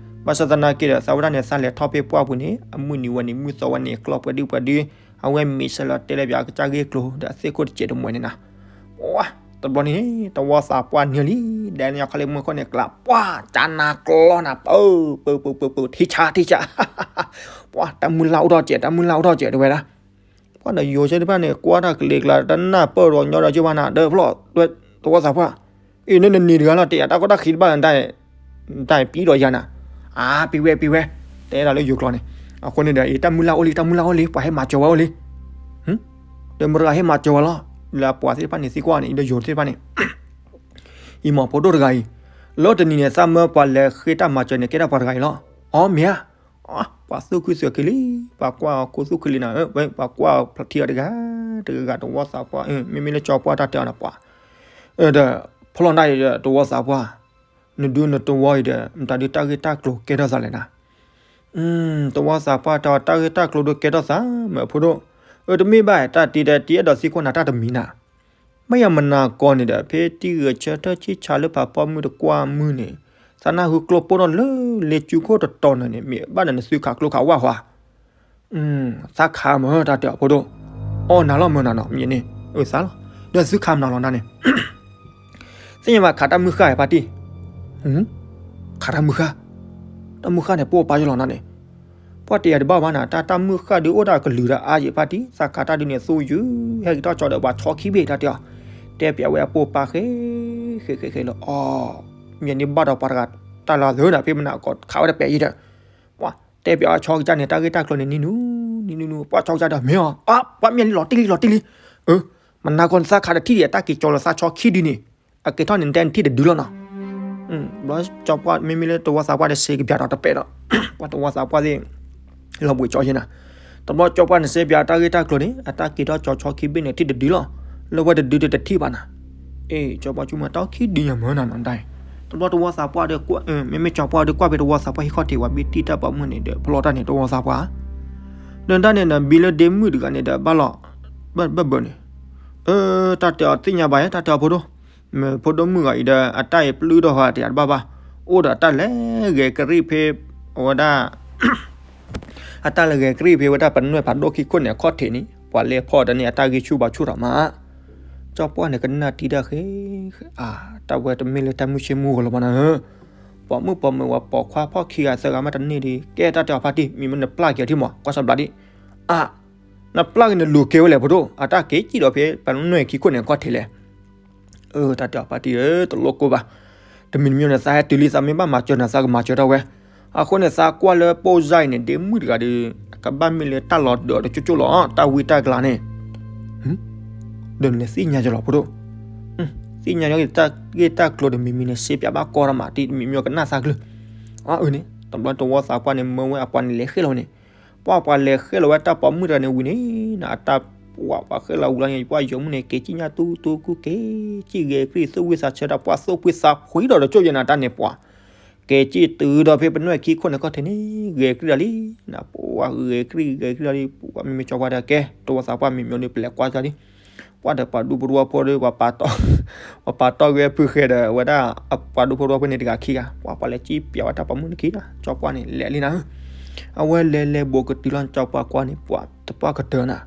ဘၣ်ဆၣ်သနာ်က့ဒီး သးဝဲဒၣ်န့ၣ် သးလဲၤထီၣ်ဖဲပှၢ်ပူၤန့ၣ် အမုၢ်နံၤဝဲန့ၣ် မုၢ်သီဝဲန့ၣ် ကျီၢ်ပှဲၤဒုပှဲၤဒု အဝဲမ့ၢ်ဆၢလီၤတဲလၢပၠးကစၢ်ဂ့ၢ်ကျိၤ ဒီးအသ့ၣ်ခိၣ်တစဲးတမှဲၤန့ၣ်နၤ ပှၤ တဘျီန့ၣ် တဝီသးပှၢ်နၢၤလံ ဒဲးန့ၣ်ခီလၢမုၢ်ခိၣ်န့ၣ်ကျး ပှၤ ကၢ်နၤကျီနၤ ပၢ ပၢ ပၢ ပၢ ထံဆါ ထံဆါ ပှၤ တၢ်မုၢ်လၢ်အိၣ်ထီၣ်စဲး တၢ်မုၢ်လၢ်အိၣ်ထီၣ်စဲး တဲဝဲဒၣ် ပှၤဒီးယိၤဆၢတဖၣ်န့ၣ် ကွၢ်တၢ်ကလံၤကျါ တနၢ်ပၢၢ်ဒီးညီဒီးကၠိဘၣ်နၤ ဒီးဖျီၣ် တဝီသးပှၢ် အ့ၣ် နနနံၤတဂၤလီၤ တဲယၤတၢ်ကီတၢ်ခံတဘၣ်လၢ တၢ်ပံဒီးယၤနၤ အါ ပံဝဲ ပံဝဲ တဲဒၣ်လၢယိၤကျိာ်န့ၣ် အဃိန့ၣ်ဒီး အ့ၣ် တၢ်မုၢ်လၢ်အိၣ်လံ တၢ်မုၢ်လၢ်အိၣ်လံ ပှၤဟဲမၤစၢၤဝဲအိၣ်လံ ဒီးမတၤတဂၤဟဲမၤစၢၤဝဲလီၤ လၢအပှၤသ့ၣ်တဖၣ်န့ၣ်သံကွၢ်န့ၣ် အံၤဒီးယိၤသ့ၣ်တဖၣ်န့ၣ် အံၤမ့ၢ်ဖိဒိၣ်တဂၤအံၤ လၢတနံၤန့ၣ် သးမၢပှၤလဲၤဃ့တၢ်မၤစၢၤန့ၣ် ကဲဒၣ်ပှၤတဂၤအံၤလီၤ အီ မ့ၢ်ဧါ ပှၤသူၣ်ခုသးခုလံ ပှၤကွၢ်အီၤခူသူၣ်ခုလံနၤ ပှၤကွၢ်အီၤထံအီၤတဂၤ တဂၤဂၤတဝီသးပှၢ် မ့မ့ၢ်လၢကၠီပှၢ်တၢ်တဲအီၤနၤပှၤ ဒီး ဖျီၣ်နၢ်အံၤဒီးတဝီသးပှၢ် နဒုးနတဝီအံၤဒီး မတၤဒုးတၢ်ဂ့ၢ်တၢ်ကျိၤကဲထီၣ်သးလဲၣ်နၤ. တဝီသးပှၢ်တဲအီၤ တၢ်ဂ့ၢ်တၢ်ကျိၤဒုးကဲထီၣ်သး မ့ၢ်ဖိဒိၣ်. အၢ တမ့ၢ်ဘၣ် တၢ်တံၤဒီး တံၤအဲၣ်ဒိးသံကွၢ်နၤတၢ်တမံၤနၤ. မ့ၢ်ယမနၤကီၢ်န့ၣ်ဒီး ဖဲတံၤဂဲၤဆၢထၢၣ်ဆံၣ်ဆါလၢဖးဖီမုၢ်တကွၢ်မုၢ်န့ၣ် သးနၢ်ဟူကျိပိၢ်ထီၣ်လၢလ့ကူခိၣ်တတီၤန့ၣ်န့ၣ် မ့ၢ်ဘၣ်ဒီးနသုခးကျိခးဝၣ်ဟါ သးခးမ့ၢ်တၢ်တဲအီၤဖိဒိၣ်. အီၣ်နၤလီၤမ့ၢ်နၤနီၤ မ့ၢ်န့ၣ် အၢသးလီၤ. ဒီးသုခးမနုၤလီၤနၤန့ၣ် သ့ၣ်ညါဘၣ်ခးတၢ်မုၢ်ဃၢ်ဖါတံၢ်. ခးတၢ်မုၢ်ဃၢ်, တၢ်မုၢ်ဃၢ်န့ၣ် ပိၢ်ပာ်ယလီၤနၤန့ၣ်. ပှၤတဲယၤတဘၣ်ဘၣ်နၤ တၢ်တၢ်မုၢ်ဃၢ်ဒုးအိၣ်ဒၣ်ကလုာ်ဒီးအါယံာ်ဖါတံၢ် သးခးတၢ်ဒုးန့ၣ် သူယုၢ် ဟဲက့ၤထီၣ်ကၠီဒီးပှၤဆီခံဘ့ၣ်တၢ်တဲအီၤ. တဲပျးဝဲအပိၢ်ပာ်ဃဲ ဃဲဃဲဃဲလၢအီၤ မ့ၢ်န့ၣ်ဘၣ်ဒီးပှၤတဂၤတၢ်လီၤသၢနၤ ဖဲမနၤကီၢ်ခးဝဲတပဲာ်ယံၤဒီး ပှၤတဲပျးအီၤဆီကစၢ်န့ၣ် တၢ်ဂ့ၢ်တၢ်ကျိၤန့ၣ် နံၤနူ နံၤနူနူ ပှၤဆီကစၢ်ဒီးမ့ၢ်အီၤ အါ ပှၤမ့ၢ်န့ၣ်လီၤတံၢ်လံလီၤတံၢ်လံ. အၢ မနၤကီၢ်န့ၣ်သးခးတထံၣ်ဒံး အတၢ်က့ၤကၠီလီၤသးဆီခံဒုးန့ၣ် အကဲထီၣ်န့ၣ် နတဲနထံၣ်တဒုလီၤနီၤ. ဘျီကၠီပှၢ် မ့မ့ၢ်လၢတဝီသးပှၢ်ဒီးစ့ကပျးဒီးတပဲာ်ဒီး ပှၤတဝီသးပှၢ်သ့ၣ် လီၤဘှံးကၠီယဲနၤ. တဘျီကၠီပှၢ်န့ၣ်စ့ပျးတၢ်ဂ့ၢ်တၢ်ကျိၤန့ၣ် အတၢ်က့ၤထီၣ်ကၠီဆီခံဘ့ၣ်န့ၣ် ထံၣ်တဒုလီၤ. လၢဝဲတဒုတတထံၣ်ဘၣ်နၤ. အ့ ကၠီပှၢ်ဆိကမိၣ်တၢ်ခံဒုညါမၢ်နၤနီၤဒၣ်. တဘျီတဝီသးပှၢ်ဒီး မ့မ့ၢ်ကၠီပှၢ်ဒီးကွၢ်ဖဲတဝီသးပှၢ်ဟံၣ်ခီၣ်ထံး ပှၤဘ့ၣ်တံၢ်တၢ်ပိာ်မုၣ်န့ၣ်ဒီး ဖျီတၢ်န့ၣ်တဝီသးပှၢ် ဒီးတၢ်န့ၣ်ဒီး ဘံလၢဒ့မုၣ်တဂၤန့ၣ်ဒီး ဘၣ်လီၤ ဘၢၣ်ဘၢၣ်န့ၣ် အၢ တၢ်တဲအီၤသ့ၣ်ညါဘၣ်ယဲ တၢ်တဲအီၤဖိဒိၣ်, မ့ၢ်ဖိဒိၣ်မုၣ်ဂၤအံၤဒီး အတၢ်အံၤပျုၢ်ထီၣ်ဟီတယၤတဘၣ်ဘၣ်, အိၣ်ဒီးအတၢ်လဲၤဂဲၤကရံၣ်ဖဲ အဝဲဒၣ် အတၢ်လဲၤဂဲၤကရံၣ်ဖဲဝဲဒၣ်ပနွဲၢ်ဖးဒိၣ်ခံခိၣ်န့ၣ် အခီၣ်ထံးန့ၣ် ပှၤလဲၤဖီၣ်ဒီးန့ၣ် အတၢ်ဂံၢ်ဆူၣ်ဘါဆူၣ်ထီၣ်မး, ကၠီပှၢ်န့ၣ်ကနၣ်တံၢ်ဒၣ်ဃ့, အါ တၢ်ဝဲတမ့ၢ်လၢတၢ်မုၢ်ဆ့မုၢ်ဂီၤလီၤဘၣ်နၤဧၢ, ပိာ်မုၣ်ပိာ်မုၣ်ဝဲပိာ်ခွါဖီၣ်ခံဂၤသၢဂၤမးတန့ၢ်ဒီး ကဲတၢ်တဲအီၤဖါတံၢ် မ့ၢ်မ့ၢ်နပျၢ်က့ၤအီၤထံမး ကွၢ်စၢ်ဘျးဒံး, အါ နပျၢ်က့ၤနလူၤကဲဝဲလဲၣ်ဖိဒိၣ် အတၢ်က့ၤစံၣ်ဒီးဖဲပနွဲၢ်ခံခိၣ်န့ၣ် အခီၣ်ထံးလဲၣ် အၢ တၢ်တဲအီၤဖါတံၢ်ဧၢ တလိၣ်ကိၢ်ဘၣ်, တမံၤတမံၤန့ၣ် သးဟဲတုၤလံ သးမ့ၢ်ဘၣ်မၤစၢၤနၤ သးကမၤစၢၤထီၣ်ဝဲ, အဃိန့ၣ် သးကွၢ်လၢပိၢ်စါအံၤန့ၣ် ဒ့မုၣ်တဂၤဒီး ကဘၣ်မ့ၢ်လၢတၢ်လီၤဒၢးတကၠိကၠိလီၤ တၢ်ဝံတၢ်ကလၤန့ၣ်, ဒီးနသ့ၣ်ညါယလီၤဖိဒိၣ်, သ့ၣ်ညါယတၢ်ဂ့ၢ်တၢ်ကျိၤတမံၤမံၤန့ၣ် စ့ပၠးဘၣ်ကီတမး တမံၤမံၤကနၣ်သးကလုၢ်, အၢန့ၣ် တဘျီတဝီသးပှၢ်န့ၣ် မၢဝဲအပှၤန့ၣ်လဲၤဃဲလီၤဝဲန့ၣ်, ပှၤပှၤလဲၤဃဲလီၤဝဲတၢ်ပိာ်မုၣ်တဂၤန့ၣ်ဝံၤန့ၣ် နတၢ်ပှၤပှၤဃဲလီၤဝံၤလီၤန့ၣ် ပှၤယိၤမုၣ်န့ၣ် က့ၤစံၣ်ညါတူတူကူက့ၤ စံၣ်ဂဲၤကရံၣ်သူၣ်ဝံသးဆၢတၢ် ပှၤသူၣ်ဖှံသးဖှံဒီးတကၠိယဲနၤတၢ်န့ၣ်ပှၤ, က့ၤစံၣ်တုၤဒီးဖဲပနွဲၢ်ခံခိၣ်န့ၣ်ခီၣ်ထံးန့ၣ် ဂဲၤကရံၣ်ဒီးလံ, နပှၤဂဲၤကရံၣ်ဂဲၤကရံၣ်ဒီးလံ ပှၤမ့မ့ၢ်ကၠီပှၢ်ဒီးကဲ တဝီသးပှၢ်မံၤမံၤဒီး ပလဲၤကွၢ်ကၠီလံ ပှၤဒီးပှၤဒူဖိတဝီဖိဒီး ပှၤပာ်တီၢ်ဂဲၤဖုဃဲဒီး အဝဲဒၣ်အပှၤဒူဖိတဝီဖိန့ၣ်တဂၤခံဂၤ ပှၤပှၤလဲၤစံၣ်ပၠးဝဲတၢ်ပိာ်မုၣ်န့ၣ်ခံဂၤ ကၠီပှၢ်န့ၣ်လဲၤလံနၤဧၢ, အဝဲလဲၤလဲၤဘူးကတုၤလီၤ ကၠီပှၢ်ကွၢ်န့ၣ် ပှၤတပှၢ်ကတၢၢ်နၤ,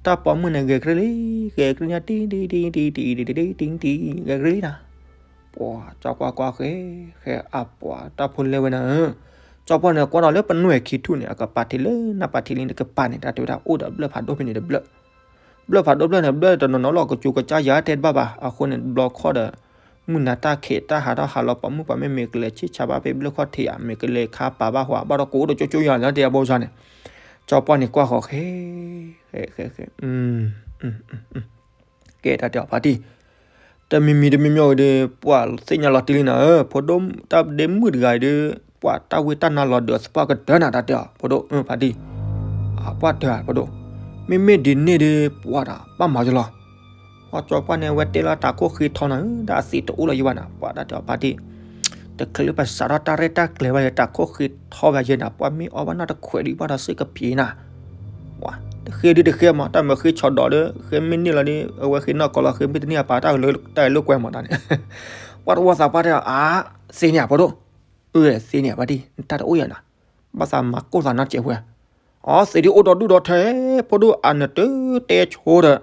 တၢ်ပိာ်မုၣ်န့ၣ် ဂဲၤကရံၣ်လံ ဂဲၤကရံၣ်ညါတံၢ်တံၢ်တံၢ်တံၢ်တံၢ်တံၢ်တံၢ်တံၢ် ဂဲၤကရံၣ်လံနၤ, ပှၤကၠီပှၢ်ကွၢ်ဃဲ ဃဲအပှၤတၢ်ဖိလဲဝဲနၤဧၢ, ကၠီပှၢ်န့ၣ်ကွၢ်ဒီးလၢပနွဲၢ်ခံထူၣ်န့ၣ် အကပၤထံးလၢနပၤထံးလံတကပၤန့ၣ် တၢ်တဲဝဲဒၣ်အိၣ်ဒီးဘျၢၣ်ဖးဒိၣ်ဖဲန့ၣ်တဘျၢၣ် ဘျၢၣ်ဖးဒိၣ်ဘျၢၣ်န့ၣ် ဘျၢၣ်တနီၤနီၤလီၤ ကစူၤကစၢ်ယၤတဲတဘၣ်ဘၣ် အဃိန့ၣ် တဘျီခီဒီး မုၢ်နၤတၢ်ခံးတၢ်ဟးထီၣ်ဟးလီၤ ပိာ်မုၣ်ပှၤမ့မ့ၢ်ကလဲၤဆံၣ်ဆါဘၣ်ဖဲဘျၢၣ်ခီၣ်ထံးဧါ မ့ၢ်ကလဲၤခါပာ်ဘၣ်ဟီ ဘၣ်ဒီးကအိၣ်ဒီးကၠိကၠိယၤလၢတဲအဘိစါန့ၣ် ကၠီပှၢ်န့ၣ်ကွၢ်ဃီၤဃဲ ဃဲ ဃဲ ဃဲ ကဲတၢ်တဲအီၤဖါတံၢ် တမံၤမံၤတမံၤမံၤဒီး ပှၤသ့ၣ်ညါလီၤတံၢ်လံနၤဧၢ, ဖိဒိၣ်တၢ်ဒ့မုၣ်တဂၤအံၤဒီး ပှၤတၢ်ဝံတၢ်နါလီၤဒၢးသပှၢ်ကတၢၢ်နၤ တၢ်တဲအီၤ ဖိဒိၣ် အၢ ဖါတံၢ်, အပှၢ်တၢၢ် ဖိဒိၣ်, မ့မ့ၢ်ဒ်န့ၣ်ဒီး ပှၤတၢ်ဘၣ်မၤယလီၤ, ပှၤကၠီပှၢ်န့ၣ် အဝဲတဲလီၤတၢ်ခိၣ်ဃ့ထီနၤဧၢ, ဒီးအသံးတအိၣ်လၢၤယဘၣ်နၤ, ပှၤတၢ်တဲအီၤဖါတံၢ်, တချုးလၢပစးထီၣ်တၢ်ရဲၣ်တၢ်ကျဲၤဘၣ်ဒီး တၢ်ခိၣ်ဃ့ထီဘၣ်ယဲနၤ, ပှၤမ့ၢ်အီၣ်ဘၣ်နီၢ်တခွဲးဒံးဘၣ်ဒီးစ့ၢ်ကဖံးနၤ ပှၤ တဃ့ဒုတဃ့မး တၢ်မၢဃ့ဆီးဒီးဒီး ဃ့မ့ၢ်န့ၢ်လီၤဒီး အဝဲဃ့နီၢ်ကီးလီၤ ဃ့မ့ၢ်တန့ၢ်အပာ်တၢ်လၢတၢ်အလိာ်ကွဲမးတၢ်န့ၣ်, ပှၤတဝီသးပှၢ်တဲအီၤ အါ သ့န့ၣ်ဧါ ဖိဒိၣ်, အၢ သ့န့ၣ်ဧါ ဖါတံၢ် နတၢ်တအိၣ်ယၤနၤ, ဘၣ်သးမၤကိၢ်သးနီတစဲးဖိဧါ, အီ သ့ဒုးအိၣ်ဒီးဒူၣ်ဒီးထၢ ဖိဒိၣ်အနတတဲဆိဒီး,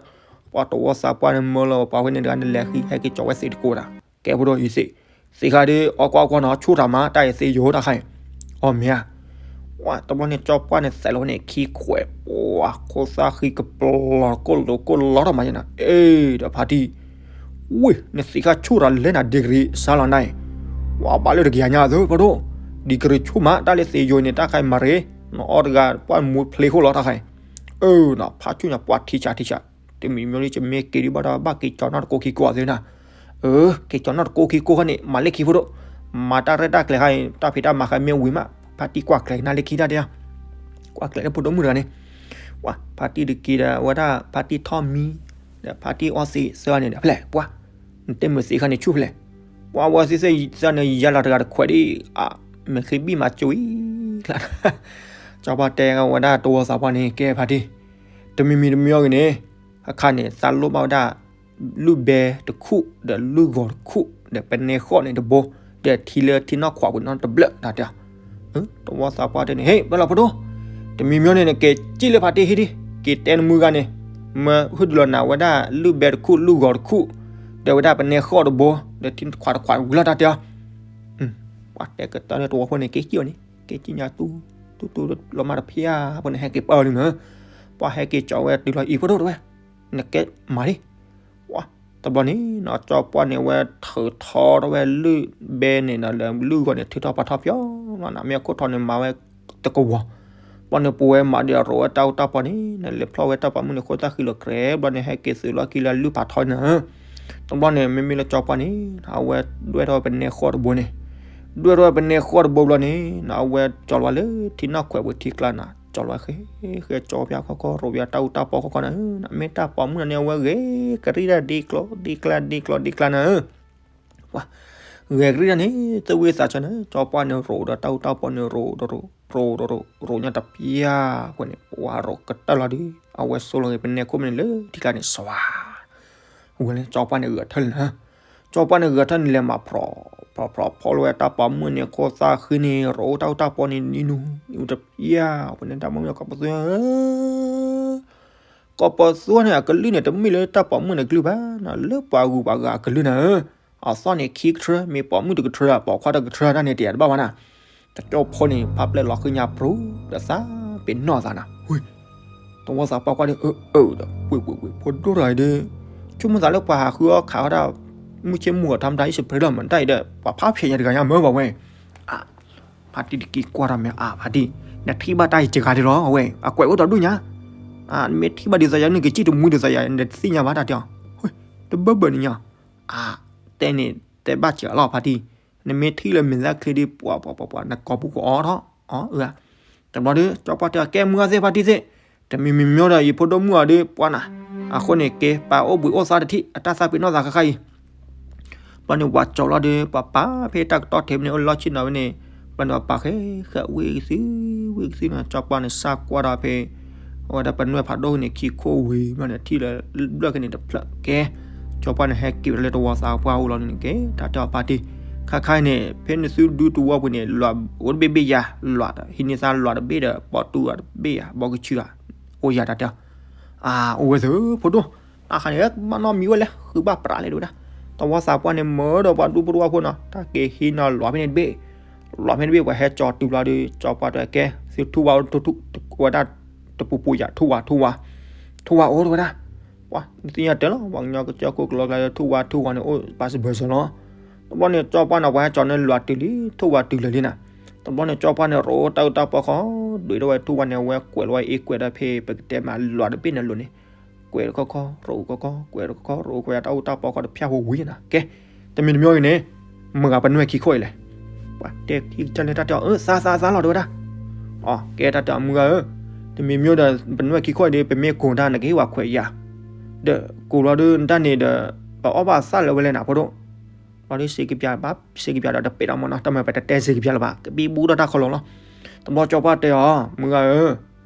ပှၤတဝီသးပှၢ်န့ၣ်မၢလီၤပှၤဝဲန့ၣ်တဂၤန့ၣ်လဲၤဃံဟဲက့ၤကၠီဝဲသ့းတကိးနၤ, ကဲဖိဒိၣ်အံၤသ့း, သ့းခါဒီး အီကွၢ်ကွၢ်နီၤ ဆူၣ်တၢ်မး တၢ်အံၤသ့ယိၤတၢ်ခါအံၤ, အီ မ့ၢ်ဧါ ပှၤတဘျီန့ၣ် ကၠီပှၢ်န့ၣ် သဲးလီၤန့ၣ် ခံခွဲး ပှၤခိၣ်သၣ်ဃံကပျီၤ ကိၢ်လိာ်ကိၢ်လီၤထီၣ်မးယဲနၤ, အ့ ဒီးဖါတံၢ်, ဝ့ၢ် နသ့းခါဆူၣ်တၢ်လဲၤနၤ degree စါလီၤနၤအံၤ, ပှၤဘၣ်လၢတကယၤညါသၢ ဖိဒိၣ်, degree ဆူၣ်မး တၢ်လၢသ့ယိၤန့ၣ် တၢ်ခါအံၤမၤရ့, နအီတဂၤ ပှၤမူဖျ့ဃိလီၤတၢ်ခါအံၤ, အၢ နဖးဆူၣ်ညါ ပှၤထံဆးထံဆး, တမံၤမံၤလံ ယမ့ၢ်က့ၤဒံးဘၣ်ဒီး ဘၣ်က့ၤကၠီနီၢ်တကိးခံကိးသ့နၤ အၢ က့ၤကၠီနီၢ်တကိးခံကိးခါန့ၣ် မၤလၢခံဖိဒိၣ်, မၤတၢ်ရဲၣ်တၢ်ကျဲၤခါအံၤ တၢ်ဖံးတၢ်မၤခါမ့ၢ်ဝံၤမး ဖါတံၢ်ကွၢ်ကျဲၤနၤလၢခံတၢ်ဒ့ဧါ, ကွၢ်ကျဲၤလၢဖိဒိၣ်မုၣ်တဂၤန့ၣ်, ပှၤဖါတံၢ်တက့ၤဒီး အဝဲဒၣ်ဖါတံၢ်ထီၣ်မံ, ဒီးဖါတံၢ်အီသံးသၢဂၤန့ၣ်ဒီး ဖဲလဲၣ် ပှၤ, နတဲမုာ်သ့းခါန့ၣ်ဆူၣ်ဖဲလဲၣ်, ပှၤဝဲသ့ၣ်သ့ၣ်သၣ်န့ၣ် ယၤလီၤတဂၤတခွဲးဒ်အ မ့ၢ်ဃ့ဘံၣ်မၤကၠိအံၤကျါ, စီၤပၤတဲဝဲဒၣ်တဝီသးပှၢ်န့ၣ် ကဲဖါတံၢ်, တမံၤမံၤတမံၤအံၤန့ၣ် အခါန့ၣ် သးလိၣ်ဘၣ်ဝဲဒၣ် လုၢ်ဘဲတခူၣ် ဒီးလုၢ်ဂီၤတခူၣ် ဒီးပနဲဃီၣ်န့ၣ်တဘိ ဒီးထံလၢထံနီၢ်ခွးပူၤနီတဘျၢၣ်တၢ်တဲ တဝီသးပှၢ်တဲန့ၣ် ဟ့ၣ် ပၢလီၤဖိဒိၣ်, တမံၤမံၤန့ၣ် နက့ၤစံၣ်လၢဖါတံၢ်ဟံၣ်ဒံး, က့ၤတဲနမုၢ်ဂၤန့ၣ် မၢဟုၣ်ဒုးလီၤနၤဝဲဒၣ်လုၢ်ဘဲတခူၣ်လုၢ်ဂီၤတခူၣ် ဒီးဝဲဒၣ်ပနဲဃီၣ်တဘိ ဒီးထံခွးတခွးဝံၤလီၤတၢ်တဲအီၤ, ပှၤတဲကတၢၢ်လၢတဝီဖိန့ၣ် က့ၤစံၣ်အီၤန့ၣ် က့ၤစံၣ်ညါတူတူလီၤမးတဖျၢၣ်ဖိန့ၣ် ဟဲက့ၤပၢလံမး, ပှၤဟဲက့ၤကၠီဝဲတုၤလီၤအံၤဖိဒိၣ်တဝဲ, နကဲမၤဒံး တဘျီန့ၣ်နီၤ စီၤပှၢ်န့ၣ် အဝဲထုးထီထီၣ်ဝဲလုၢ်ဘဲန့ၣ်နီၤ လၢလုၢ်ဂီၤန့ၣ် ထုးထီၣ်ပာ်ထီၣ်ပၠီလီၤနီၤ မ့ၢ်အခိၣ်ထီန့ၣ်မၤဝဲတကဝီၤ, ဘျီန့ၣ်ပဝဲမၤဒီးရိးဝဲတၢ်အူတၢ်ပီန့ၣ် နလဲၤဖျီၣ်ဝဲတၢ်ပာ်မုၣ်န့ၣ် ဃိသၣ်ဃံလီၤကြဲး ဘျီန့ၣ် ဟဲက့ၤသုးလီၢ်ခံလၢလုၢ်ဖးထီန့ၣ်, တဘျီန့ၣ် မ့မ့ၢ်လၢစီၤပှၢ်န့ၣ် အဝဲဒွဲၣ်ထီၣ်ဝဲပနဲဃီၣ်တဘိန့ၣ်, ဒွဲၣ်ထီၣ်ဝဲပနဲဃီၣ်တဘိဘျီန့ၣ် အဝဲကၠီလီၤဝဲလၢထံနီၢ်ခွဲးပူၤထံကျါနီၤ ကၠီလီၤဝဲဃဲ ဃဲကၠီပၠီခီခီ ရိးပၠီတၢ်အူတၢ်ပီခီခီန့ၣ်, မ့ၢ်တၢ်ပာ်မုၣ်န့ၣ် အဝဲဂဲၤကရံၣ်ဒၣ်ဒ့ကျီဒ့ကျါဒ့ကျီဒ့ကျါန့ၣ်, ပှၤ ဂဲၤကရံၣ်ဒၣ်န့ၣ် သဝံသးစၢ်န့ၣ် စီၤပှၢ်န့ၣ်ရိးဒီးတၢ်အူတၢ်ပီန့ၣ် ရိးဒီးရိး ရိးဒီးရိး ရိးညါတပျၢ်ဖိန့ၣ် ပှၤရိးကတၢၢ်လီၤဒုး အဝဲဆိလီၤဂ့ၤပနဲခိၣ်မ့ၢ်န့ၣ်လၢထံကျါန့ၣ် စှၤ ဝဲလၢစီၤပှၢ်န့ၣ်ဂဲၤထၢၣ်လံနၤ, စီၤပှၢ်န့ၣ်ဂဲၤထၢၣ်န့ၣ် လဲၤမၤဖြီၣ် ဖြီၣ်ဖြီၣ်ဖီၣ်လီၤဝဲတၢ်ပာ်မုၣ်န့ၣ် ခိၣ်သၣ်ဃံန့ၣ် ရိးတၢ်အူတၢ်ပီန့ၣ် နံၤနူၤ နံၤနူၤတပျၢ် ပှၤန့ၣ်တၢ်မုၣ်ကီၢ်ပသူ ကီၢ်ပသူန့ၣ် အကလုၢ်န့ၣ် တမ့ၢ်လၢတၢ်ပာ်မုၣ်န့ၣ်ကလုၢ်ဘၣ်နီၤ လၢပှၤဂုၤပှၤဂၤအကလုၢ်နၤဧၢ, အသီၣ်န့ၣ်ခံကထြၢ မ့ၢ်ပာ်မုၣ်တကထြၢ ပာ်ခွါတကထြၢတၢ်န့ၣ် တယာ်တဘၣ်ဘၣ်နၤ, တကၠီဖိန့ၣ် ဖးပျဲၢ်လီၤဃံညါပြူၤ ဒီးသးပ့ၤနီၣ်သးနၤ, တဝီသးပှၢ်ကွၢ်ဒီး အၢ အၢ ဒီး ဝ့ၢ် ဝ့ၢ် ဝ့ၢ် ဖိဒိၣ်တဂၤအံၤဒီး ဆိကမိၣ်သးလၢပှၤဟးဃုအီၣ်ခးအီၣ်တၢ် မုၢ်ဆ့ၣ်မုၢ်ဂီၤ ထါမတၤအံၣ်စပရ့လီၤ မတၤအံၤဒီး ပှၤဖးဖျဲးညါတဂၤညါမၢ်ဘၣ်ဝဲ, ဖါတံၢ်တက့ၤကွၢ်ဒီးမ့ၢ်အါ ဖါတံၢ် နထံၣ်ဘၣ်တၢ်အံၤစှၤဒံးလီၤ အဝဲ အကွဲးအိၣ်ဒီးဒူၣ်ညါ, နမ့ၢ်ထံၣ်ဘၣ်ဒ်သိးယၤ နကစံၣ်တမှံဒ်သိးယၤ နတသ့ၣ်ညါဘၣ်တၢ်တဲအီၤ, တဘၢဘၢန့ၣ်ညါ, အါ တဲန့ၣ် တဲဘၣ်စှၤလီၤ ဖါတံၢ်, နမ့ၢ်ထံၣ်လၢမဲာ်သၣ်ချံဒ်ပှၤပှၤပှၤပှၤ နကိာ်ပူၤကအိးထီၣ် အၢ တဘျီဒီး စီၤပှၢ်တဲအီၤ ကဲမုၢ်ဂၤသ့ၣ် ဖါတံၢ်သ့ၣ်, တမံၤမံၤမံၤဒီး ယဖိဒိၣ်မုၣ်အီၤဒီး ပှၤနၤ, အဃိန့ၣ် ကဲ ပာ်အိၣ်ဘှံးအိၣ်သါတထံၣ် အတၢ်သးပ့ၤနီၣ်သးဃၣ်ဃၣ်အံၤ, ဘျီန့ၣ် ပှၤကၠီလီၤဒီး ပှၤပာ်ဖဲတၢ်ကတီၢ်ထဲမ့ၢ်န့ၣ် အိၣ်လီၢ်ဆ့ၣ်နီၤဝဲန့ၣ်, ဘျီန့ၣ် ပှၤပာ်ဃဲဃဲ ဝ့ၢ်ကသံ ဝ့ၢ်ကသံန့ၣ် စီၤပှၢ်န့ၣ် စၢ်ကွၢ်ဒီးဖဲ အဝဲဒၣ်ပနွဲၣ်ဖးဒိၣ်န့ၣ် ခံခိၣ်ဝံၤ ဘျီန့ၣ် ထံၣ်လၢ ဘျၢၣ်ကန့ၣ်တဖျၢၣ်ကဲ, စီၤပှၢ်န့ၣ် ဟဲက့ၤဝဲဒၣ်လၢတဝီသးပှၢ်အအိၣ်လီၤန့ၣ်ကဲ တၢ်တဲအီၤဖါတံၢ်, ခါခါအံၤန့ၣ် ဖဲနသုဒူတဝီပူၤန့ၣ် လီၤအိၣ်တဘ့ၣ်ဘ့ၣ်ယၤ လီၤ ဟံးန့ၢ်သါလီၤတဘ့ၣ်ဒီး ပိာ်တူၢ်အတဘ့ၣ်ယၤ ဘီကဆူၣ်ဧါ, အိၣ်ယၤတၢ်တဲအီၤ, အါ အိၣ်ဝဲသ့ၣ် ဖိဒိၣ်, တၢ်ခါန့ၣ် ဘၣ်နီတမံၤဝဲလဲၣ် ဃုဘၣ်ပြးလဲၣ်တဲဝဲဒၣ်, တဝီသးပှၢ်န့ၣ် မၢဒီးပှၤဒူဖိတဝီဖိနီၤ တၢ်က့ၤဟံးနီၤလီၤဖဲန့ၣ်တဘ့ၣ်, လီၤဖဲန့ၣ်တဘ့ၣ် ပှၤဟဲကၠီတုၤလီၤဒီး စီၤပှၢ်တဲကဲ သုထူၣ်ဝါ ဝဲဒၣ် တပူၤပူၤယၤ ထူၣ်ဝါ ထူၣ်ဝါ, ထူၣ်ဝါအိၣ်တဲဝဲဒၣ်, ပှၤ နသ့ၣ်ညါတဲလီၤ ပှၤကညီကစၢၢ်ခိၣ်ကလီကျါ ထူၣ်ဝါ ထူၣ်ဝါန့ၣ် အိၣ်ပာ်စၢၤဘၢၣ်စၢၤလီၤ, တဘျီန့ၣ် စီၤပှၢ်န့ၣ် ပှၤဟဲကၠီန့ၣ် လီၤတုၤလံ ထူၣ်ဝါတုၤလၢာ်လံနၤ, တဘျီန့ၣ် စီၤပှၢ်န့ၣ် ရိးတၢ်အူတၢ်ပီခီ ဒွဲၣ်ထီၣ်ဝဲထူၣ်ဝါန့ၣ် အဝဲကွဲးလီၤဝဲအ့ကွဲးဒီးဖဲ ပကတဲမးလီၤတဘ့ၣ်န့ၣ်လိၤန့ၣ် ကွဲးတခီခီ ရိးတခီခီ ကွဲးတခီခီ ရိးကွဲးတၢ်အူတၢ်ပီခီတဖၣ်ဖိဝံၤနၤ ကဲ, တမံၤတမံၤအံၤန့ၣ် မုၢ်ဂၤပနွဲၣ်ခံခိၣ်အံၤလဲၣ်, ပှၤတဲခံကတၢၢ်လၢတၢ်တဲအီၤ အၢ သါသါသါလီၤတဲဝဲဒၣ်, အကဲတၢ်တဲအီၤမုၢ်ဂၤဧၢ, တမံၤမံၤဒီး ပနွဲၣ်ခံခိၣ်အံၤဒီး ပမ့ၢ်ကိၢ်တၢ် နကဟ့ၣ်ဝဲခွဲးယာ်, ဒီးကိၢ်လီၤဒုးနတၢ်န့ၣ်ဒီး ပအီၣ်ဘၣ်သၣ်လၢၤဝဲလဲၣ်နၤဖိဒိၣ်, ဘျီဒုးစ့ကပျးဘၣ် စ့ကပျးဒီးတပဲာ်ဒီးမ့ၢ်နီၤ တၢ်မၤပတတဲစ့ကပျးလၢၤဘၣ် ကဘံဘူဒီးတၢ်ခီလီၤလီၤ, တဘျီစီၤပှၢ်တဲအီၤ မုၢ်ဂၤဧၢ,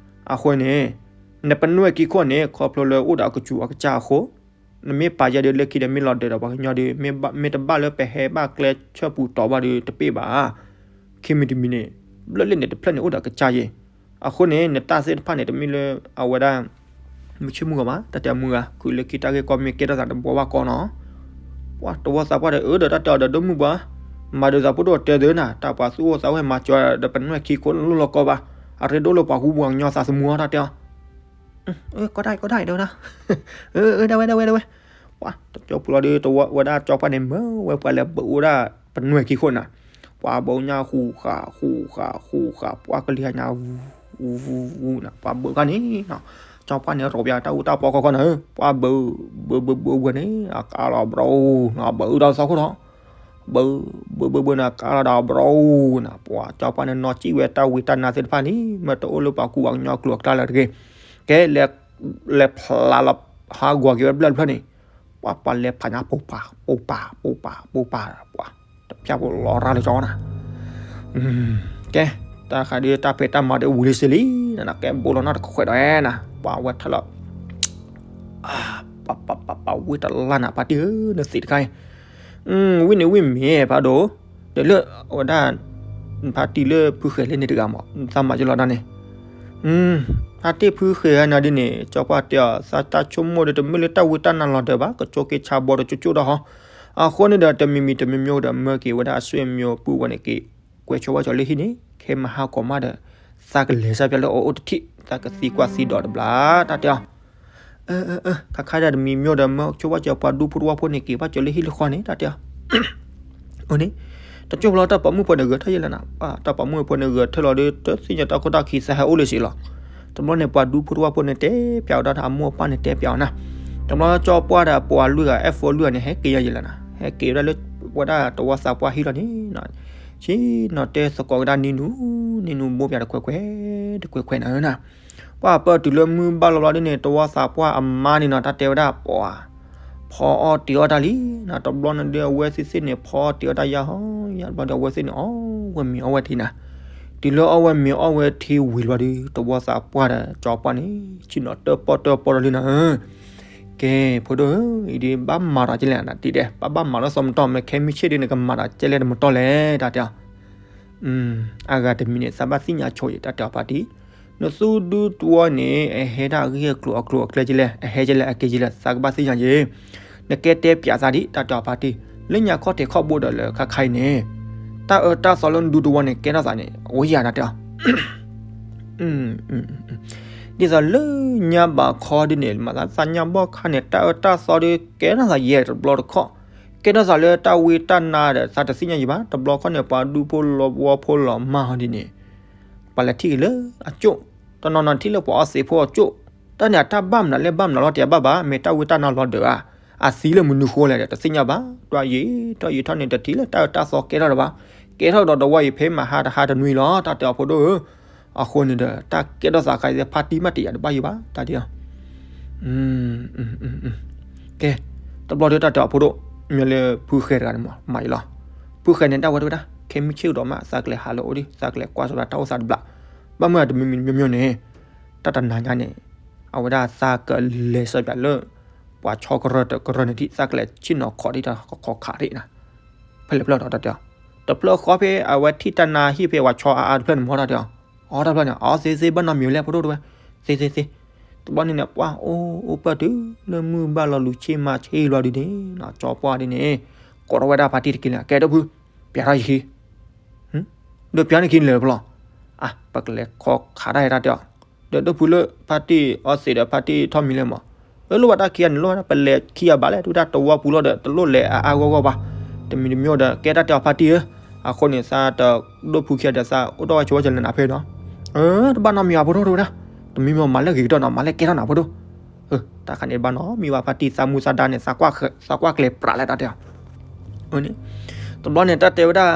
အဃိန့ၣ် နပနွဲၣ်ခံခိၣ်န့ၣ် ခီဖျိလၢအိၣ်ဒီးအကစူၤအကစၢ်အဃိ နမ့ၢ်ပာ်ယဲဒုးလၢခံဒီးမ့ၢ်လီၤဒၢးဒီးပှၤကညီဒုး မ့ၢ်တဘၣ်လၢပဟဲဘၣ်ကျဲဆၢပူၤတီၤဘၣ်ဒုးတပ့ၢ်ဘၣ်, ခံမံၤတမံၤန့ၣ် ဘျၢၣ်လၢန့ၣ်တဖျၢၣ်န့ၣ်အိၣ်ဒီးကစၢ်ယဲၢ်, အဃိန့ၣ် နတၢ်သ့ၣ်တဖၣ်န့ၣ် တမ့ၢ်လၢအဝဲဒၣ် မုၢ်ဆ့ၣ်မုၢ်ဂီၤဘၣ် တၢ်တဲမုၢ်ဂၤ ခုလၢခံတၢ်ဂ့ၢ်ကီမ့ၢ်ကဲထီၣ်သးတဘှီဘၣ်ကီနီၤ ပှၤတဝီသးပှၢ်ဒီးအၢဒီးတၢ်တဲအီၤဒီးဒိၣ်မုၢ်ပှၤ, မၤဒုးသးဖိဒိၣ်တဲသုနၤ တၢ်ပှၤသူၣ်အိၣ်သးအိၣ်ဟဲမၤစၢၤဒီးပနွဲၣ်ခံခိၣ်လိၣ်လီၤကီဘၣ်, အရ့ဒိၣ်လၢပှၤဟူပှၤကညီသးသမူအီၤတၢ်တဲအီၤ, ကီဒၣ်ကီဒၣ်တဲဝဲဒၣ်, ဒၣ်ဝဲဒၣ်ဝဲဒၣ်ဝဲ, ပှၤတကၠီပူၤလီၤဒီးတဝီဝဲဒၣ်ကၠီပှၢ်န့ၣ် မၢဝဲပှၤလဲၤဘုးအိၣ်ဒၣ်ပနွဲၣ်ခံခိၣ်နၤ, ပှၤဘုးညါဃူဃာ်ဃူဃာ်ဃူဃာ် ပှၤကလံၤဟါညါ ဝူဝူဝူနၤ ပှၤဘုးခါန့ၣ်နီၤ, ကၠီပှၢ်န့ၣ်ရိးပၠးတၢ်အူတၢ်ပီခီခီနၤဧၢ, ပှၤဘုး ဘုးဘုးဘုးဘုးန့ၣ် အကါလီၤဘြူၤနီၤ ဘုးဒီးသီခိၣ်ထီၣ်, ဘုး ဘုးဘုးဘုးန့ၣ် အကါလီၤဒီးဘြူၤနၤ, ပှၤကၠီပှၢ်န့ၣ် နီၢ်စံၣ်ဝဲတၢ်ဝံတၢ်နါသ့ၣ်တဖၣ်န့ၣ် မ့ၢ်တအိၣ်လၢပှၤကူပှၤကညီအကျိၤအကျဲလၢၤတဂ့ၤ, ကဲ လဲၤဖျါလီၤဟးဂီၤက့ၤဝဲဘျၢၣ်တဖျၢၣ်န့ၣ်, ပှၤပှၤလဲၤဖးညါပိာ်ပၤ ပိာ်ပၤ ပိာ်ပၤ ပိာ်ပၤ ပှၤ တဖျၢၣ်ဖိလီၤရၢ်လၢကၠီနၤ, ကဲ, တၢ်ဃးဒုးတၢ်ဖံးတၢ်မၤဒီးဝံၤလံစ့လံ, နကဲဘိလီၤနီၢ်တခွဲးဒီးနၤ, ပှၤဝဲထၢၣ်လီၤ, ပှၤ ပှၤ ပှၤ ပှၤဝံတလါနၤ ဖါတံၢ်ဧၢ နသံးတခါအံၤ, ဝံၣ်န့ၣ်ဝံၣ်မ့ၢ်ဖးဒိၣ်, ဒီးလၢအဝဲဒၣ် ဖါတံၢ်လၢဖုဃဲၤလၢန့ၣ်တဂၤမး သးမၤကလီၤဒၣ်န့ၣ်, ဖါတံၢ်ဖုဃဲၤဂၤနၤဒ်န့ၣ် ကၠီပှၢ်တဲအီၤ သးတၢ်ဆိကမိၣ်ဒီးတမ့ၢ်လၢတၢ်ဝံတၢ်နါလီၤဒၢးဘၣ်, ကကၠိက့ၤဆါဘီဒီးကၠိကၠိဒီးဟီ, အဃိန့ၣ်ဒီး တမံၤမံၤတမံၤမံၤဒီး မၢက့ၤဝဲဒၣ်အဆွေမျိုးပုၢ်ဝဲန့ၣ်က့ၤ ကွဲးဆိဝဲကၠီလၢဟံၣ်န့ၣ် ခဲမဟါကီးမးဒီး သးကလဲၤစၢ်ပၠးလၢအအိၣ်တထံၣ် သးကသံကွၢ်သံဒိးတဘျီ တၢ်တဲအီၤ ခါခါဒၣ်တမံၤမံၤဒီး မၢဆိဝဲကၠီပှၤဒူဖိတဝီဖိန့ၣ် က့ၤဘၣ်ကၠီလၢဟံၣ်လၢဃီန့ၣ် တၢ်တဲအီၤ န့ၣ်, တကၠိဖိလီၤ တၢ်ပိာ်မုၣ်ဖိန့ၣ်ဂဲၤထၢၣ်ယဲလဲၣ်နၤ, တၢ်ပိာ်မုၣ်ဖိန့ၣ်ဂဲၤထၢၣ်လီၤဒီး တသ့ၣ်ညါတၢ်ခိၣ်တၢ်ခံ သးဟဲအိၣ်လၢစ့လီၤ, တဘျီန့ၣ် ပှၤဒူဖိတဝီဖိန့ၣ်တဲပၠးဝဲဒၣ်အမိၢ်အပၢ်န့ၣ်တဲပၠးအီၤနၤ, တဘျီကၠီပှၢ်ဒီးပှၤလွံၢ်ဂၤ အဲၣ်ဖိလွံၢ်ဂၤန့ၣ် ဟဲက့ၤယဲလဲၣ်နၤ, ဟဲက့ၤဝဲဒၣ်လၢ ဝဲဒၣ်တဝီသးပှၢ်ဟံၣ်လီၤန့ၣ်, ဆ့ၣ်နီၤတဲသကိးကဒါနံၤနူၤ, နံၤနူၤဘိပၠးတခွဲးခွဲး တခွဲးခွဲးနၤဧၢနၤ ပှၤပၢၢ်တုၤလၢမုၢ်ဘၣ်လီၤဘျီဒ်န့ၣ် တဝီသးပှၢ်အမါန့ၣ်နီၤ တၢ်တဲဝဲဒၣ်ပှၤ ဖီအီၣ်တ့ၤအီၣ်တၢ်လံ, တဘျီန့ၣ်ဒီးအဝဲသ့ၣ်သ့ၣ်န့ၣ် ဖီအီၣ်တ့ၤအီၣ်တၢ်ယါဟီ, ယါတဘျီဒီးအဝဲသ့ၣ်န့ၣ် အီၣ်ဝဲမ့ၤအီၣ်ဝဲထံနၤ, တုၤလၢအီၣ်ဝဲမ့ၤအီၣ်ဝဲထံဝံၤလီၤဒီး တဝီသးပှၢ်ဒီးကၠီပှၢ်န့ၣ် ဆ့ၣ်နီၤတၢၣ်ပီၣ်တၢၣ်ပီၣ်ဒီးလံနၤဧၢ ကဲ, ဖိဒိၣ်ဧၢ, အံၤဒ်ဘၣ်မၤဒီးကဲလဲၣ်နၤ တံၤဒဲး, ဘၣ်ဘၣ်မၤလၢသီမတီၢ် မ့ၢ်ခဲမုၢ်ဆ့ၣ်ဒ်နကမၤဒီးကဲလဲၣ်တမတီၢ်လဲၣ် တၢ်တဲအီၤ, အဂၤတမံၤန့ၣ် သးဘၣ်သ့ၣ်ညါဆိအံၤ တၢ်တဲအီၤဖါတံၢ်, နသူဒုတဝီန့ၣ် အဟဲဒၣ်အဂ့ၢ်အကျိၤအကျိၤအကျဲကဲလဲၣ်, အဟဲကဲလဲၣ် အက့ၤကဲလဲၣ် သးကဘၣ်သ့ၣ်ညါက့ၤ, နကဲတဲပၠးသးဒံး တၢ်တဲအီၤဖါတံၢ်, လၢညါခီၣ်ထံးခီၣ်ဘိဒီးလၢခါခါအံၤန့ၣ် တၢ်အၢတၢ်သီလၢနဒူတဝီန့ၣ် ကဲထီၣ်သးန့ၣ် အိၣ်ယၤနၤတဲအီၤ ဒ်သိးလၢညါဘၣ်ခီဒ်န့ၣ် မၤသးသးညါဘီၣ်ခါန့ၣ် တၢ်အၢတၢ်သီဒီးကဲထီၣ်သးယဲၢ်တဘျီတခီၣ်, ကဲထီၣ်သးလၢတၢ်ဝံတၢ်နါဒီး သးတသ့ၣ်ညါယံၤဘၣ်, တဘျီခီန့ၣ် ပှၤဒူဖိလီၤဝီဖိလီၤမၢ်ဟီဒ်န့ၣ်, ပှၤလဲၤထံၣ်က့ၤလၢအကၠိၣ်, တနီၤနီၤထံၣ်လၢပှၤအီသံးဖိအကၠိၣ်, တၢ်န့ၣ်အတၢ်ဘၣ်မနုၤလဲၣ် ဘၣ်မနုၤလီၤတယၤဘၣ်ဘၣ်, မ့ၢ်တၢ်ဝံတၢ်နါလီၤဒၢးဧါ, အသံလၢမနုၤဃိလဲၣ်ဒီး တသ့ၣ်ညါဘၣ်, တွၢ်ယံာ်ထီၣ်ယံာ်ထီၣ်န့ၣ် တထံၣ်လၢတၢ်အၢတၢ်သီကဲထီၣ်လၢၤဘၣ်, ကဲထီၣ်ဒီးတဝီအံၤဖဲမဟါတဟါတနွံလီၤ တၢ်တဲအီၤဖိဒိၣ်ဧၢ, အဃိန့ၣ်ဒီး တၢ်ကဲထီၣ်သးခါအံၤ ဖါတံၢ်မးတယာ်တဘၣ်ယံၤဘၣ် တၢ်တဲအီၤ ကဲ, တဘျီဒီးတၢ်တဲအီၤဖိဒိၣ်, မ့ၢ်လၢဖုဃဲၤတဂၤန့ၣ်မး မၤအံၤလီၤ, ဖုဃဲၤန့ၣ် ဒၣ်ဝဲတဝဲဒၣ် ခဲမုၢ်ဆ့ၣ်ကဒီးမး သးကလဲၤဟးလၢအအိၣ်ဒံး သးကလဲၤကွၢ်စၢၤဘၣ်တၢ်အိၣ်သးတဘျီ, ဘၣ်မနုၤတမံၤမံၤတမံၤမံၤန့ၣ်, တၢ်တနၤညါန့ၣ်, အဝဲဒၣ်သးကလဲၤစၢၤဘၣ်လၢ ပှၤဆီကရၢတကရၢန့ၣ်ဒံး သးကလဲၤဆ့ၣ်နီၤခိးဒံးတၢ်ခီခးဒံးနၤ, ဖဲလဲၣ်ဖျၢၣ်ဒီးတၢ်တဲအီၤ, တဖျၢၣ်ဃီဖဲအဝဲထံၣ်တၢ်နါဟံၣ်ဖဲပှၤဆီအါအါတဖျၢၣ်န့ၣ်မး တၢ်တဲအီၤ, အီတဖျၢၣ်န့ၣ် အီသ့သ့ဘၣ်နီတမံၤလဲၣ် ဖိဒိၣ်တဝဲ, သ့သ့သ့, တဘျီန့ၣ်န့ၣ် ပှၤအိၣ်အိၣ်ပၢၢ်တုၤလၢမုၢ်ဘၣ်လီၤလူၤဆ့ၣ်မးဆ့ၣ်လီၤဒ်န့ၣ်, ကၠီပှၢ်ဒ်န့ၣ်, ကိးထီၣ်ဝဲဒၣ်ဖါတံၢ်တက့ၢ်န့ၣ် ကဲဒိၣ်ဖု, ပျးထီၣ်ယခံ ဒီးပျးန့ၣ်ခံန့ၣ်လဲၤဖဲလဲၣ်, အါ ပကလဲၤခီခးတၢ်အံၤ တၢ်တဲအီၤ, ဒီးဒိၣ်ဖုလၢဖါတံၢ်အီသံးဒီးဖါတံၢ်ထီၣ်မံၤလဲၣ်မး, လၢလိၣ်ဘၣ်တၢ်ခံဂၤန့ၣ် လိၣ်ဝဲဒၣ်ပလဲၤခံဂၤဘၣ်လဲၣ် တဝဲဒၣ်တဝီပူၤလီၤဒီး တလိၣ်လဲၤအါအါဂီၢ်ဂီၢ်ဘၣ်, တမံၤတမံၤဒီး ကဲတၢ်တဲအီၤဖါတံၢ်ဧၢ, အဃိန့ၣ် သးတဒိၣ်ဖုခံဂၤဒီးသးအိၣ်ထီၣ်ဝဲဆိဝဲကလဲၤနၤဖဲဒီး, တဘၣ်နီတမံၤဘၣ်ဖိဒိၣ်တဝဲဒၣ်, တမံၤမံၤမၤလၢဂ့ၤကတၢၢ်နီၤ မၤလၢကဲထီၣ်နၤဖိဒိၣ် တၢ်ခါန့ၣ်ဘၣ်နီတမံၤဘၣ် ဖါတံၢ်သးမူသးဒါန့ၣ် သးကွၢ်ကျဲၤပြးလဲၣ်တၢ်တဲအီၤ, တဘျီန့ၣ် တၢ်တဲဝဲဒၣ်,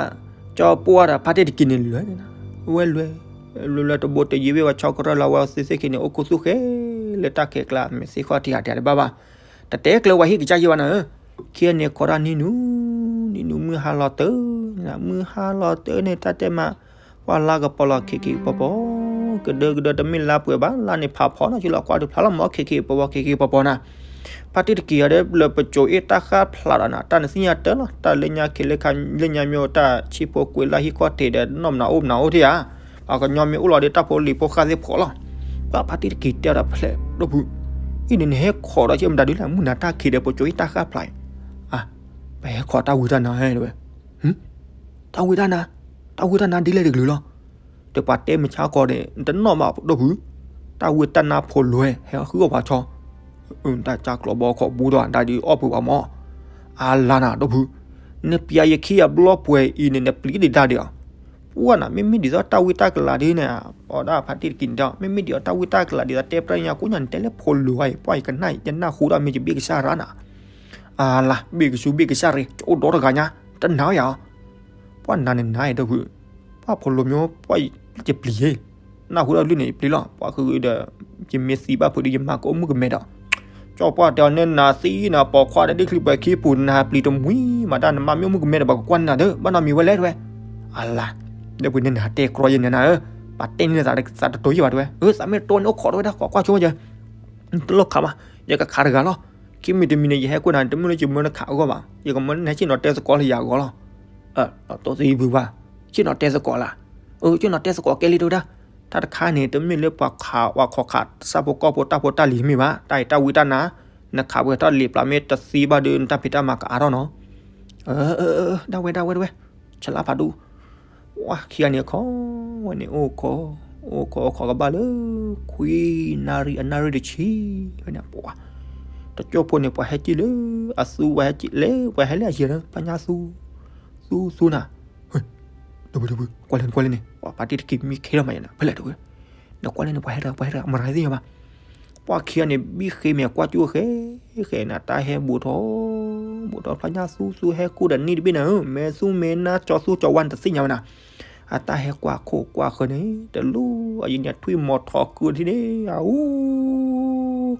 ကၠီပှၢ်ဒီးဖါတံၢ်တက့ၢ်န့ၣ်လဲၤ, ဝဲလဲၤ, လဲၤလဲၤတဘိတယံၤဝဲ ပှၤဆီကရၢလၢအဝဲသ့ၣ်သ့ၣ်ခံန့ၣ် အိၣ်ခူသူၣ်ဃဲလၢတၢ်ခဲကျါ မ့ၢ်သ့ၣ်ခီၣ်ထံးဂၤတဘၣ်ဘၣ်, တတဲကျၢၤဝဲဟံၣ်ကစၢ်ယဲၢ်ဘၣ်နၤဧၢ, ခံဂၤန့ၣ်ခိးတၢ်နံၤနူၤ, နံၤနူၤမုၢ်ဟါလီၤတၢၢ်, မုၢ်ဟါလီၤတၢၢ်န့ၣ် တၢ်တဲမး ပှၤလါကပီၤလီၤခံခံပီၤပီၤ, ကဒၢကဒၢတမ့ၢ်လါပှဲၤဘၣ် လါန့ၣ်ဖးဖီနီၤ ဆူလီၤကွၢ်ဒုးဖျါလီၤမး ခံခံပီၤပီၤ ခံခံပီၤပီၤနၤ, ဖါတံၢ်တက့ၢ်အီၤဒီးလၢပစိၤအ့ၣ်တၢ်ဃၣ်ဖျါဒီးနၤ တၢ်နသ့ၣ်ညါတၢ်လီၤ တၢ်လၢညါခ့လၢခါ လၢညါမ့ၢ်အိၣ်တၢ်ဆံးဖိကွံာ်လၢဟံၣ်ခီၣ်ထံးဒီး နီၢ်မနုၤအိၣ်မနုၤအိၣ်ထံၣ်ဧါ, ပှၤကညီမ့ၢ်အိၣ်လီၤဒီးတၢ်ဖိလံၤဖိဃၣ်သ့ၣ်ဖှီၣ်လီၤ, ပှၤဖါတံၢ်တက့ၢ်တဲဒီးဖျဲးဒိၣ်ဖု, အံၤန့ၣ်နဟဲခိးဒီးက့မတၤဒ်လဲၣ် မုၢ်နၤတၢ်ခံးဒီးပစိၤအ့ၣ်တၢ်ဃၣ်ဖျါအံၤ, အါ, ပဟဲခိးတၢ်ဝံတၢ်နါဟဲတဝဲ တၢ်ဝံတၢ်နါ, တၢ်ဝံတၢ်နါဒ်လဲၣ်တကလုာ်လီၤ. ဒီးပှၤတဲမုၢ်ဆါခီန့ၣ် နတနီၣ်ဘၣ်ဒိၣ်ဖု, တၢ်ဝံတၢ်နါဖိလွဲ ဟဲဃုအီၣ်ပှၤဆီ, တၢ်ကၢ်ကျီဘီခီၣ်ဘူးဒီး တၢ်ဒုးအီၣ်ပှၤမး, အါလါနၤဒိၣ်ဖု, နပျးယခံအဘျီပှဲၤအံၤန့ၣ် နပျံၤဒံးတၢ်ဒံးဧါ, ပှၤနၤ မ့မ့ၢ်ဒ်သိးတၢ်ဝံတၢ်ကလၤဒ်န့ၣ်, အီဒၣ်ဖါတံၢ်တက့ၢ်န့ၣ်ဒီး မ့မ့ၢ်ဒ်သိးတၢ်ဝံတၢ်ကလၤဒ်သိးတဲပြၢ်ညါကိးညါန့ၣ် တဲလၢဖိလွဲအံၤ ပှၤယကနၣ် ယနၢ်ဟူဒီးမ့ၢ်ယဘ့ၣ်ကစၢ်ရၣ်နၤ အါလါ ဘ့ၣ်ကဆူဘ့ၣ်ကစၢ်ရ့ ကအိၣ်ဒီတဂၤညါ တနာ်ဝဲယၤ, ပှၤနၤန့ၣ်နၤအံၤဒိၣ်ဖု, ပှၤဖိလိၤမ့ၢ် ပှၤယပျံၤယဲ, နၢ်ဟူဒီးလုၢ်န့ၣ်ယပျံၤလီၤ, ပှၤဃုဒီး ယမ့ၢ်သံဘၣ်ဖုးဒီးယမၤကအိၣ်မုၣ်ကမဲဒီး, ကၠီပှၢ်တဲအီၤ နဲနၤသံနၤ ပိာ်ခွါဒီးဒ့ၣ်ချံပှဲၤခံပူၤ နဟးပျံၤတမှံၤမးတၢ် နမါမ့ၢ်မုၣ်ကမဲဒီး ပှၤကကွၢ်နၤဒီး ဘၣ်နီတမံၤဝဲလဲၣ်တဲဝဲ. အလါ, ဒီပုၢ်ဝဲၢ် နဟးတဲကြီယဲန့ၣ်နၤဧၢ, ပှၤတဲန့ၣ်သးတတိၤယဲၢ်ဘၣ်တဲဝဲ. အၢ သးမ့ၢ်တတိၤန့ၣ်အိၣ်ခိးတဲဝဲဒၣ် ကွၢ်ကွၢ်ဆိကမိၣ်ယဲ တလိၣ်ခးဘၣ်, ယကခးတဂၤလီၤ. ခံမံၤတမံၤန့ၣ် ယဟဲကွၢ်နၤ တမ့ၢ်လၢယမၢနခးအဂီၢ်ဘၣ်, ယကမၢနဟဲစံၣ်နီၤတဲသကိးလၢ ယၤအဂီၢ်လီၤ. တိသံဘုဘၣ်, စံၣ်နီၤတဲသကိးလၢ, အၢ စံၣ်နီၤတဲသကိးကဲလံတဲဝဲဒၣ်. တၢ်တခါန့ၣ် တမ့ၢ်လၢပှၤခးပှၤခီၣ်ခး သၣ်ဖိကီၢ်ဖိတၢ်ဖိတၢ်လံၤတမ့ၢ်ဘၣ်, တၢ်အံၤတၢ်ဝံတၢ်နါ, နခးပှဲၤထီၣ်လံာ်ပျၢ်မ့ၢ်တသံဘၣ်ဒီး နတၢ်ဖံးတၢ်မၤကအါထီၣ်နီၤ. အၢ ဒၣ်ဝဲဒၣ်ဝဲဒၣ်ဝဲ, ဆလါဖးဒူ ပှၢ်ခံဂၤန့ၣ် ခီဝဲန့ၣ် အိၣ်ခိး, အိၣ်ခိးအိၣ်ခိးကဘၣ်လၢ ခွံနၣ်ရံၣ်အနၣ်ရံၣ်တဆံဝဲန့ၣ် ပှၤ, တကၠိၢ်ဖိန့ၣ် ပှၤဟဲက့ၤလၢအသူ ပှၤဟဲက့ၤလဲၤ ပှၤဟဲလၢအယံၤလၢ ဖျါညါသူ, သူသူနၤ, ဒီပုၢ်ဒီပုၢ် ကွၢ်လၢနကွၢ်လၢန့ၣ် ပှၤပာ်တ့ၢ်တက့ၤမံခ့လီၤမးယဲနၤ ဖဲလဲၣ်တဲဝဲ. နကွၢ်လၢန့ၣ် ပှၤဟဲတဂၤ ပှၤဟဲတဂၤ မရၤသ့ၣ်ညါဘၣ်. ပှၢ်ခံဂၤန့ၣ် ဘံၣ်ဃ့မဲာ်ကွၢ်ကၠိဃဲဃဲနၤ တၢ်ဟဲဘူးထီၣ်, ဘူးထီၣ်ဖျါညါသူသူ ဟဲကူၣ်ဒီးနံၣ်တဘ့ၣ်နၤဧၢ, မဲာ်သူမဲာ်နါ ကၠီသူကၠီဝါန့ၣ်တသ့ၣ်ညါဝဲနၤ. အတၢ်ဟဲကွၢ်ခိၣ်ကွၢ်ဃၢၤန့ၣ် တလူၢ်အယံၤန့ၣ် ထွံၣ်မီၤထီၣ်ကုၢ်ထံၣ်န့ၣ် အူ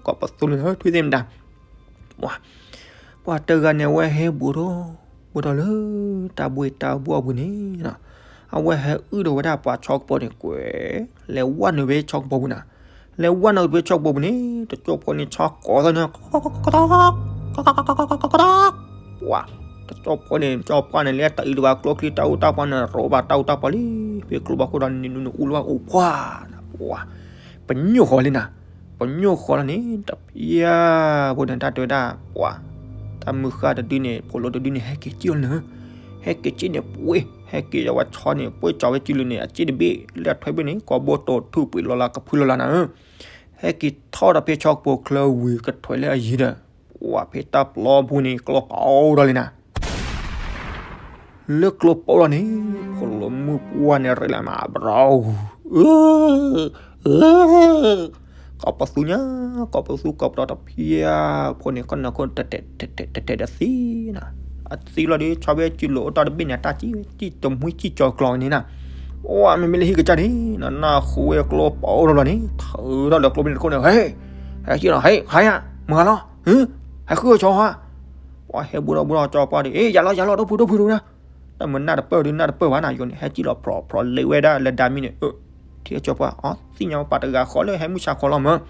ကိးပသူလၢနထွံၣ်သ့ၣ်မတၤ ပှၤ, ပှၤတဂၤန့ၣ် အဝဲဟဲဘူးထီၣ်, ဘူးထီၣ်လၢတၢ်ဘှ့ၣ်တၢ်ဘှီၣ်အပူၤန့ၣ်, အဝဲဟဲအုၣ်ထီၣ်ဝဲဒၣ်ပှၤဆီကပီၤန့ၣ်ကွဲး, လဲၤဝဲနုာ်ဖဲဆီကပီၤပူၤနၤ, လဲၤဝဲနုာ်ဖဲဆီကပီၤပူၤန့ၣ် တကၠိၢ်ဖိန့ၣ်ဆီကိးသၢနၤ ပှၤ, တကၠိၢ်ဖိန့ၣ် ကၠီပှၢ်န့ၣ် လၢတၢ်အုးတဘၣ်ကျိချံ တၢ်အူတၢ်ပှၤန့ၣ် ရိးဘၣ်တၢ်အူတၢ်ပှၤလံ, ဖဲကျိဘၣ်ခိၣ်ဒီး နုာ်နုာ်နုာ်အူလၢအိၣ်ပှၢ်နၤ ပှၤ, ပညိၣ်ဃီလံနၤ, ပညိၣ်ဃီလီၤန့ၣ် တဖျၢၣ်ဖိန့ၣ် တၢ်တဲဝဲဒၣ် ပှၤ, တၢ်မုၢ်ဃၢ်တဒုန့ၣ် ဖိးလိတဒုန့ၣ် ဟဲက့ၤစံၣ်လီၤနၤ, ဟဲက့ၤစံၣ်န့ၣ်ပှ့ၤ, ဟဲက့ၤဝဲဆီန့ၣ် ပှ့ၤကၠီၤဝဲစုလိၤန့ၣ် အစ့ၣ်တဘ့ၣ် လၢအထွဲဘ့ၣ်န့ၣ် ကိးဘိတိၢ်ထူၣ်ပှ့ၤလီၤလၢကဖုလီၤလၢနၤဧၢ, ဟဲက့ၤထီၣ်ဒီးဖဲဆီကပီၤချၢဝံၤကထွဲလၢအယံၤဒီး, ပှၤဖဲတၢ်ပျီပူၤန့ၣ် ကျိပအိၣ်ဒီးလံနၤ လၢကျိပအိၣ်လီၤန့ၣ် ဖိးလိမုၣ်ပှၢ်န့ၣ် ရ့လၢမၤဘြီ, ကိးပသူညါ, ကိးပသူကိးပဒီတဖျၢၣ်ဖိန့ၣ် ကနၢခိၣ် တတဲာ်ဒီးသံနၤ, အသံလီၤဒီး ဆီဝဲစုလိၤအိၣ်တ့ၢ်တဘ့ၣ်န့ၣ် တၢ်စံၣ်ဝဲ စံၣ်တမှံစံၣ်ကၠီၤကျီၤန့ၣ်နၤ, ပှၤမ့မ့ၢ်လၢဟံၣ်ကစၢ်န့ၣ် နနၢ်ဟူဝဲကျိပအိၣ်လီၤလီၤန့ၣ် ထုးထီၣ်လၢကျိမ့ၢ်တခိၣ်န့ၣ် ဟဲ, ဟဲက့ၤလီၤ ဟဲ ဟဲယၤ မုၢ်ဂၤလီၤ, ဟဲဃုအီၤဆီဧါ, ပှၤဟဲဘူးထီၣ်ဘူးထီၣ်ကၠီပှၢ်ဒီး အ့ ယၤလီၤ ယၤလီၤ ဒီပုၢ်ဒီပုၢ်ဒီး တၢ်မနၢ်တပၢၢ်ဒီး နၢ်တပၢၢ်ဘၣ်နၤ ယိၤန့ၣ် ဟဲစံၣ်လီၤဖြီဖြီလ့ဝဲဒၣ်လၢဒါမံန့ၣ် ထံၣ်ကၠီပှၢ် အသ့ၣ်ညါပှၤတဂၤဃီလၢဟဲမုၢ်ဆါခီလီၤမၢ်,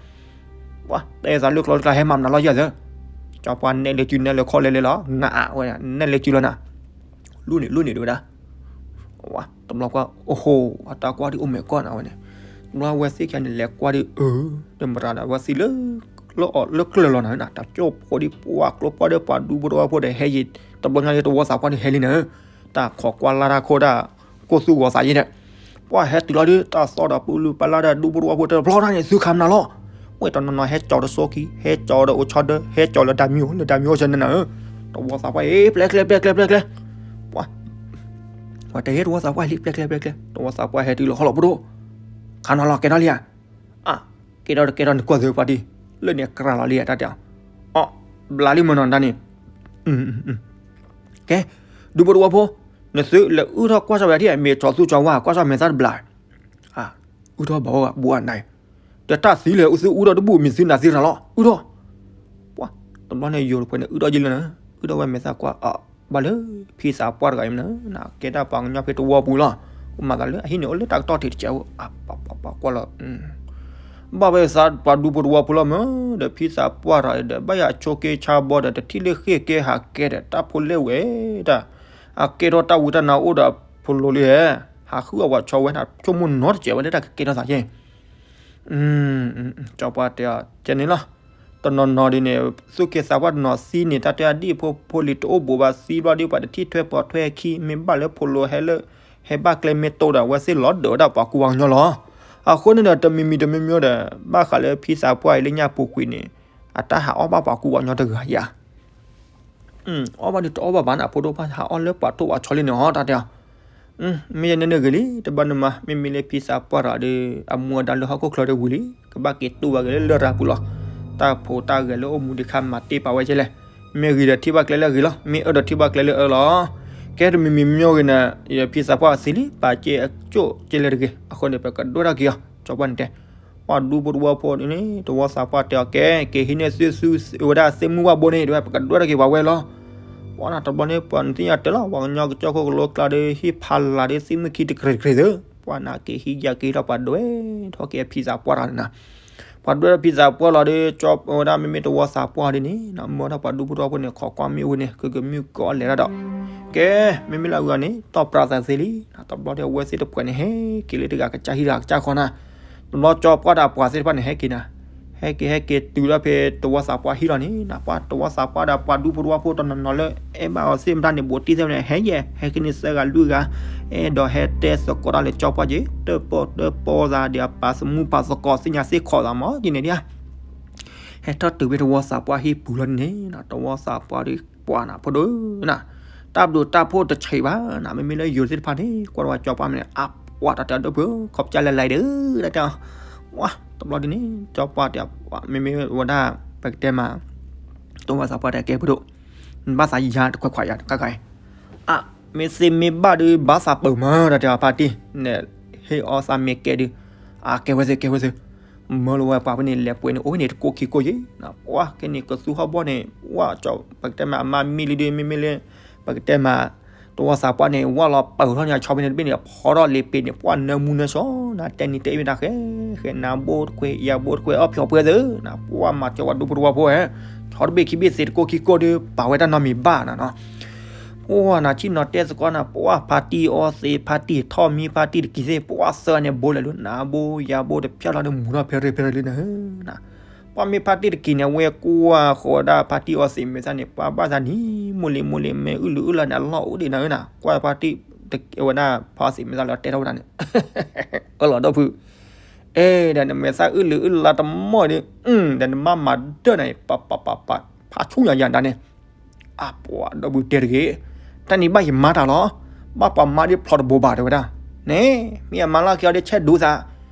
ပှၤတဲသးလၢကျိတကျါ ဟဲမၤမနုၤလီၤယၤသၢ, ကၠီပှၢ်နဲၣ်လၢစု နဲၣ်လၢခီၣ်လဲလဲလီၤ နအဝဲ နဲၣ်လၢစုလီၤနၤ, လူန့ၣ် လူန့ၣ်ဒဝဲဒၣ် တဘျီကွၢ် အိၣ်ဟိ အတၢ်ကွၢ်ဒုးအိၣ်မဲာ်ကီၢ်နၤဝဲန့ၣ်, တဘျီဝဲသ့ၣ်ခံဂၤန့ၣ် လဲၤကွၢ်ဒုး အၢ တမတၤဒီး ဝဲသံလၢ လၢအီၣ်လၢကျၢၢ်လီၤနၤ တၢ်ကၠိၣ်ဖိဒ်ပှၤကျိပှၢ်ဒီးပှၤဒူဖိတဝီဖိဒီးဟဲယံၤ တဘျီညါလၢတဝီသးပှၢ်ဒုးဟဲလံနၤ, တၢ်ခိးကွၢ်လၢ်တၢ်ခိၣ်ဒၣ် ကိၢ်သူၣ်ဂီၤသးယဲဒီး ပှၤဟဲတုၤလီၤဒုး တၢ်သီၣ်ဒီးပူၤလုၢ်ပလၢ်ဒီးဒူဖိတဝီဖိတဘျီတၢ်န့ၣ် သုခးမနၤလီၤ, ဝဲတနီၤနီၤဟဲကၠီၤဒီးစိခံ ဟဲကၠီၤဒီးအိၣ်ဆီဒၢ ဟဲကၠီၤလၢဒါမံအိၣ် လၢဒါမံအိၣ်ဆၢနၤနၤဧၢ, တဝီသးပှၢ်အ့ ပျဲကျဲ ပျဲကျဲ ပျဲကျဲ ပှၤ ပှၤတဟဲတဝီသးပှၢ်လံ ပျဲကျဲ ပျဲကျဲ တဝီသးပှၢ်ဟဲတုၤလီၤ ဟီၣ်လီၤပဒိၣ်, ခးနၤလီၤ ကဲထီၣ်လံဧါ, အါ ကဲထီၣ်တကဲထီၣ်န့ၣ်ကွၢ်သုပှၤဒ်, လၢန့ၣ်ကြၢးလီၤလံဧါ တၢ်တဲအီၤ, အီ ဘျးလံမ့ၢ်နီၤတၢ်န့ၣ်, ကဲ, ဒူဖိတဝီဖိ, နသုလဲၤအုၣ်ထီၣ်ကွၢ်စီၣ်ဝဲဒၣ် မ့ၢ်ကၠီၤသူကၠီၤဝါ ကွၢ်စီၣ်မဲာ်သၣ်တဘျး, အုၣ်ထီၣ်ဘၣ်အိၣ်ဘၣ်နၤ, ဒီးတၢ်သံလဲၣ် အုၣ်သုအုၣ်ထီၣ်တဘူၣ် မ့ၢ်သုနၤသံတၢ်လီၤ အုၣ်ထီၣ်, ပှၤ တဘျီန့ၣ်ယိၤတဖၣ်န့ၣ် အုၣ်ထီၣ်ယံၤလၢနၤ, အုၣ်ထီၣ်ဝဲမဲာ်သၣ်ကွၢ် အါ ဘၣ်လၢ ဖံသးပှၢ်တဂၤအံၤမနုၤ နကဲတၢ်ပှၤကညီဖဲတဝီပူၤလီၤ, အိၣ်မၤသးလၢအဟံၣ်န့ၣ် အိၣ်လၢတၢ်ကတီၢ်ထံးတကဲးအိၣ် အါ ပှၤ ပှၤ ပှၤ ကွၢ်လီၤ, ဘၣ်ဝဲသးပှၤဒူဖိတဝီဖိလီၤမၢ်, ဒီးဖံသးပှၢ်တဂၤဒီး ဘၣ်ယၤဆိးက့ဆါဘီဒီး တထံၣ်လၢဃ့ၢ်ကဲဟးကဲဒီး တၢ်ဖိလဲၣ်ဝဲဒၣ်, အကဲထီၣ်တၢ်ဝံတၢ်နါအိၣ်ဒီးဖိးလိလံဟဲ, ဟးဃုအဝဲဆီဝဲ ဆိကမိၣ်နီတစဲးဝဲလၢတၢ်ကကဲထီၣ်သးကဲ ကၠီပှၢ်တဲအီၤ ကဲန့ၣ်လီၤ, တနီၤနီၤဒ်န့ၣ် သူၣ်က့သးပှၢ်တနီၤသံန့ၣ် တၢ်တဲအဒံၣ်ဖိဖိလံၤတအိၣ်ဘူးဘၣ်သံဘျီဒ် ပှၤတထံၣ်ထွဲပိာ်ထွဲခံ မ့ၢ်ဘၣ်လၢဖိးလိဟဲလၢ ဟဲဘၣ်ကျဲမ့ၢ်တိၢ်ဒီး အဝဲသ့ၣ်လီၤဒၢးဝဲဒၣ်ပှၤကူပှၤကညီလီၤ, အဃိန့ၣ်ဒီး တမံၤမံၤတမံၤမံၤဒီး ဘၣ်ဃးလၢဖံသးပှၢ်အံၤလၢညၣ်ပူၤကွံာ်န့ၣ် အတၢ်ဟးအီၣ်ဘၣ်ပှၤကူပှၤကညီတဂၤယါ အီၣ်ဘၣ်ဒုးတအီၣ်ဘၣ်ဘၣ်နၤ ဖိဒိၣ်ဘၣ်ဟးအီၣ်လၢပှၤထိၣ်ပှၤဆီလံန့ၣ်ဟီ တၢ်တဲအီၤ, မ့ၢ်ယဲန့ၣ်န့ၣ်ဂ့ၤလံ တဘၣ်နမၤ မ့မ့ၢ်လၢဖံသးပှၢ်တဂၤဒီး အမူအဒါလၢဟီၣ်ခိၣ်ချၢဒီးဝံၤလံ ကဘၣ်က့ၤတူၢ်ဘၣ်က့ၤလၢလရာ်ပူၤလီၤ, တၢ်ဖိတၢ်ဂဲၤလၢအိၣ်မူဒံးခါမၤတ့ၢ်ပာ်ဝဲကဲလဲၣ်, မ့ၢ်ဂ့ၤဒီးထံၣ်ဘၣ်ကျဲလၢအဂ့ၤလီၤ မ့ၢ်အၢဒီးထံၣ်ဘၣ်ကျဲလၢအအၢလီၤ, ကဲတမံၤမံၤမံၤဂ့ၤန့ၣ် ယဖံသးပှၢ်သံလံ ပာ်ကဲအကၠိၣ်ကဲလဲၣ်တဂ့ၤ အဃိန့ၣ် ပကဒိၣ်ဒၣ်က့ၤအီၤ ကၠီပှၢ်န့ၣ်တဲ, ပှၤဒူဖိတဝီဖိန့ၣ် တဝီသးပှၢ်တဲအီၤ ကဲ က့ၤဟံးန့ၢ်သုစုဝဲဒၣ်သ့ၣ်မုၢ်ဝၣ်ဘိန့ၣ် တဲဝဲ ပကဒွဲၣ်ထီၣ်က့ၤပှၤဝဲလီၤ. ပှၤနၤတဘျီန့ၣ် ပှၤနသ့ၣ်ညါတဲလီၤ ပှၤကညီကစၢၢ်ခိၣ်ကလိကျါဒီး ဟ့ၣ်ဖးလၢ်ဒီးသ့ၣ်မုၢ်ခံတကြၢးတကြၢးသ့, ပှၤနၤက့ၤဟံးယၤက့ၤဒီးပှၤဒွဲၣ်ထီၣ်က့ၤအဖံသးပှၢ်တဂၤန့ၣ်နၤ ပှၤဒွဲၣ်ထီၣ်ဖံသးပှၢ်လီၤဒီး ကၠီဝဲဒၣ်မ့မ့ၢ်တဝီသးပှၢ်ဒ်န့ၣ် မၢဝဲဒၣ်ပှၤဒူဖိတဝီဖိန့ၣ် ခိးကွၢ်မ့ၣ်အူန့ၣ် ကကမုၢ်ကအီၣ်လဲၤဒၣ်ဒီး ကဲ မ့မ့ၢ်လၢအဂၤန့ၣ် တီၢ်ပြးသးသ့လံ. တဘျီဒီးအဝဲသ့ၣ်တဖှဲးန့ၣ် ဟဲက့ၤလၢတဂၤကစၢ်ဟံၣ်တဂၤကစၢ်ဃီနၤ, တဘျီကၠီပှၢ်ဒီးပှၤသ့ၣ်တဖၣ်န့ၣ် ဟဲက့ၤနၤ, ဟဲက့ၤဟဲက့ၤတုၤဒီးဖဲတဝီသးပှၢ်ဟံၣ်လီၤန့ၣ်နၤ ပှၤတဝီသးပှၢ်ဒီးပှၤဒူဖိတဝီဖိတနီၤနီၤလၢ အဲၣ်ဘၣ်အီၤသ့ၣ်မတၤန့ၣ် ဘူးတံၢ်သ့ၣ်မတၤန့ၣ် ဟဲယဲၢ် ဟဲက့ၤန့ၣ်သၢဂၤလွံၢ်ဂၤ, အဲၣ်ဒိးဟဲတဲသကိးတၢ်လၢကၠီပှၢ်က့ၤ တၢၣ်ပီၣ်တၢၣ်ပီသးဒီးအပာ်သမူပာ်သကိးသ့ၣ်ညါသ့ၣ်ခီၣ်သးမး ယန့ၣ်ဒၣ် ဟဲထီၣ်တုၤဖဲတဝီသးပှၢ်ဟံၣ်ပူၤလီၤန့ၣ်နၤ တဝီသးပှၢ်ဒီးပှၤနၤဖိဒိၣ်နၤ, တၢ်ဘျုးတၢ်ဖှိၣ်တဆံးဘၣ်နၤ မ့မ့ၢ်လၢယိၤသ့ၣ်တဖၣ်န့ၣ် ကွၢ်တဝီကၠီပှၢ်မ့ၢ်န့ၣ် အပှၤတၢ်တဲအီၤဒိၣ်ဖု ခီပကျါလဲၤလဲၤဒီး တၢ်တဲအီၤ, ဝါ တဘျီဒ်န့ၣ် ကၠီပှၢ်တဲ မ့မ့ၢ်ဝဲဒၣ် ပကတဲမး တဝီသးပှၢ်တဲကဲဖိဒိၣ်, နဘၣ်သးယၤတခွဲးခွးယၤတခါခါအံၤ အ မ့ၢ်သ့မ့ၢ်ဘၣ်ဒီး ဘၣ်သးပၢၢ်မး တၢ်တဲအီၤဖါတံၢ်န့ၣ် ဟ့ၣ်အီၣ်သးမ့ၢ်ကဲဒုး, အကဲဝဲသ့ၣ်ကဲဝဲသ့ၣ်, မၢလီၤဝဲပှၤဖဲန့ၣ် လဲၤပှဲၤန့ၣ် အိၣ်ဖဲန့ၣ်တကိးခံကိးယံၤနၤ ပှၤကဲန့ၣ် ကသူဟီၣ်ဘီၣ်န့ၣ် ဝါ ပကတဲမး အမါမံလံဒုး မ့မ့ၢ်လၢ ပကတဲမး တဝီသးပှၢ်န့ၣ် ဝါလီၤပၢၢ်ထီၣ်န့ၣ် အဆီဖဲန့ၣ်တဘ့ၣ်န့ၣ် ဖီထီၣ်လ့ပ့ၤန့ၣ် ပှၤနၢမူနၢဆှီနၤ တဲနံၤတဲအ့ၣ်မ့ၢ်တၢ်ဃဲ ဃဲနၤဘိတခွဲး ယၤဘိတခွဲး အီၣ်ဖျိးပှဲၤသ့နၤ ပှၤမၤကၠီဝဲဒူဖိတဝီဖိဧၢ, ဆီတဘ့ၣ်ခံဘ့ၣ်သ့တကိးခံကိးဒုး ပာ်ဝဲတၢ်နီတမံၤဘၣ်နၤနီၤ ပှၤနၤဆ့ၣ်နီၤတဲသကိးနၤ ပှၤဖါတံၢ်အီသံး ဖါတံၢ်ထီၣ်မံ ဖါတံၢ်တက့ၤသ့ၣ် ပှၤသၢဂၤန့ၣ် ဘိလဲၤလၢနၤဘိယၤဘိတဖျၢၣ်လီၤဒီး မူထီၣ်ဖဲရ့ဖဲရ့လံနၤဧၢ, ပှၤမ့ၢ်ဖါတံၢ်တက့ၤန့ၣ် အဝဲကွၢ်ဃီၤဝဲဒၣ်ဖါတံၢ်အီသံးမဲာ်သၣ်န့ၣ် ပှၤဘၣ်သးနံၤ မိၢ်လံၤမိၢ်လံၤ မ့ၢ်အုၣ်လုာ်အုၣ်လီၤန့ၣ် အလီၢ်အိၣ်ဒံးနၤဧၢနၤ ကွၢ်ဖါတံၢ် ဝဲဒၣ်ဖါအီသံးမဲာ်သၣ်လၢတဲထီၣ်ဝဲဒၣ်န့ၣ် အၢလီၤဒီဖု အဲၣ်ဒီးနမဲာ်သၣ်အုၣ်လုာ်အုၣ်လီၤတမီၢ်ဒီး ဒီးနမါမၤဒၢၣ်နၤ ပပပပ ဖးဆူၣ်ညါယၤဒၣ်န့ၣ်, အပှၤဒီပုၢ်ဝဲၢ်တဲတဂ့ၤ, တၢ်န့ၣ်ဘၣ်ယမၤတၢ်လီၤ, ဘၣ်ပှၤမါဒ်ဖျီတဘိဘၣ်တဲဝဲဒၣ်, န့ၣ် မ့ၢ်အမါလီၢ်ခံအီၤဒ်ဆဲးဒိသး,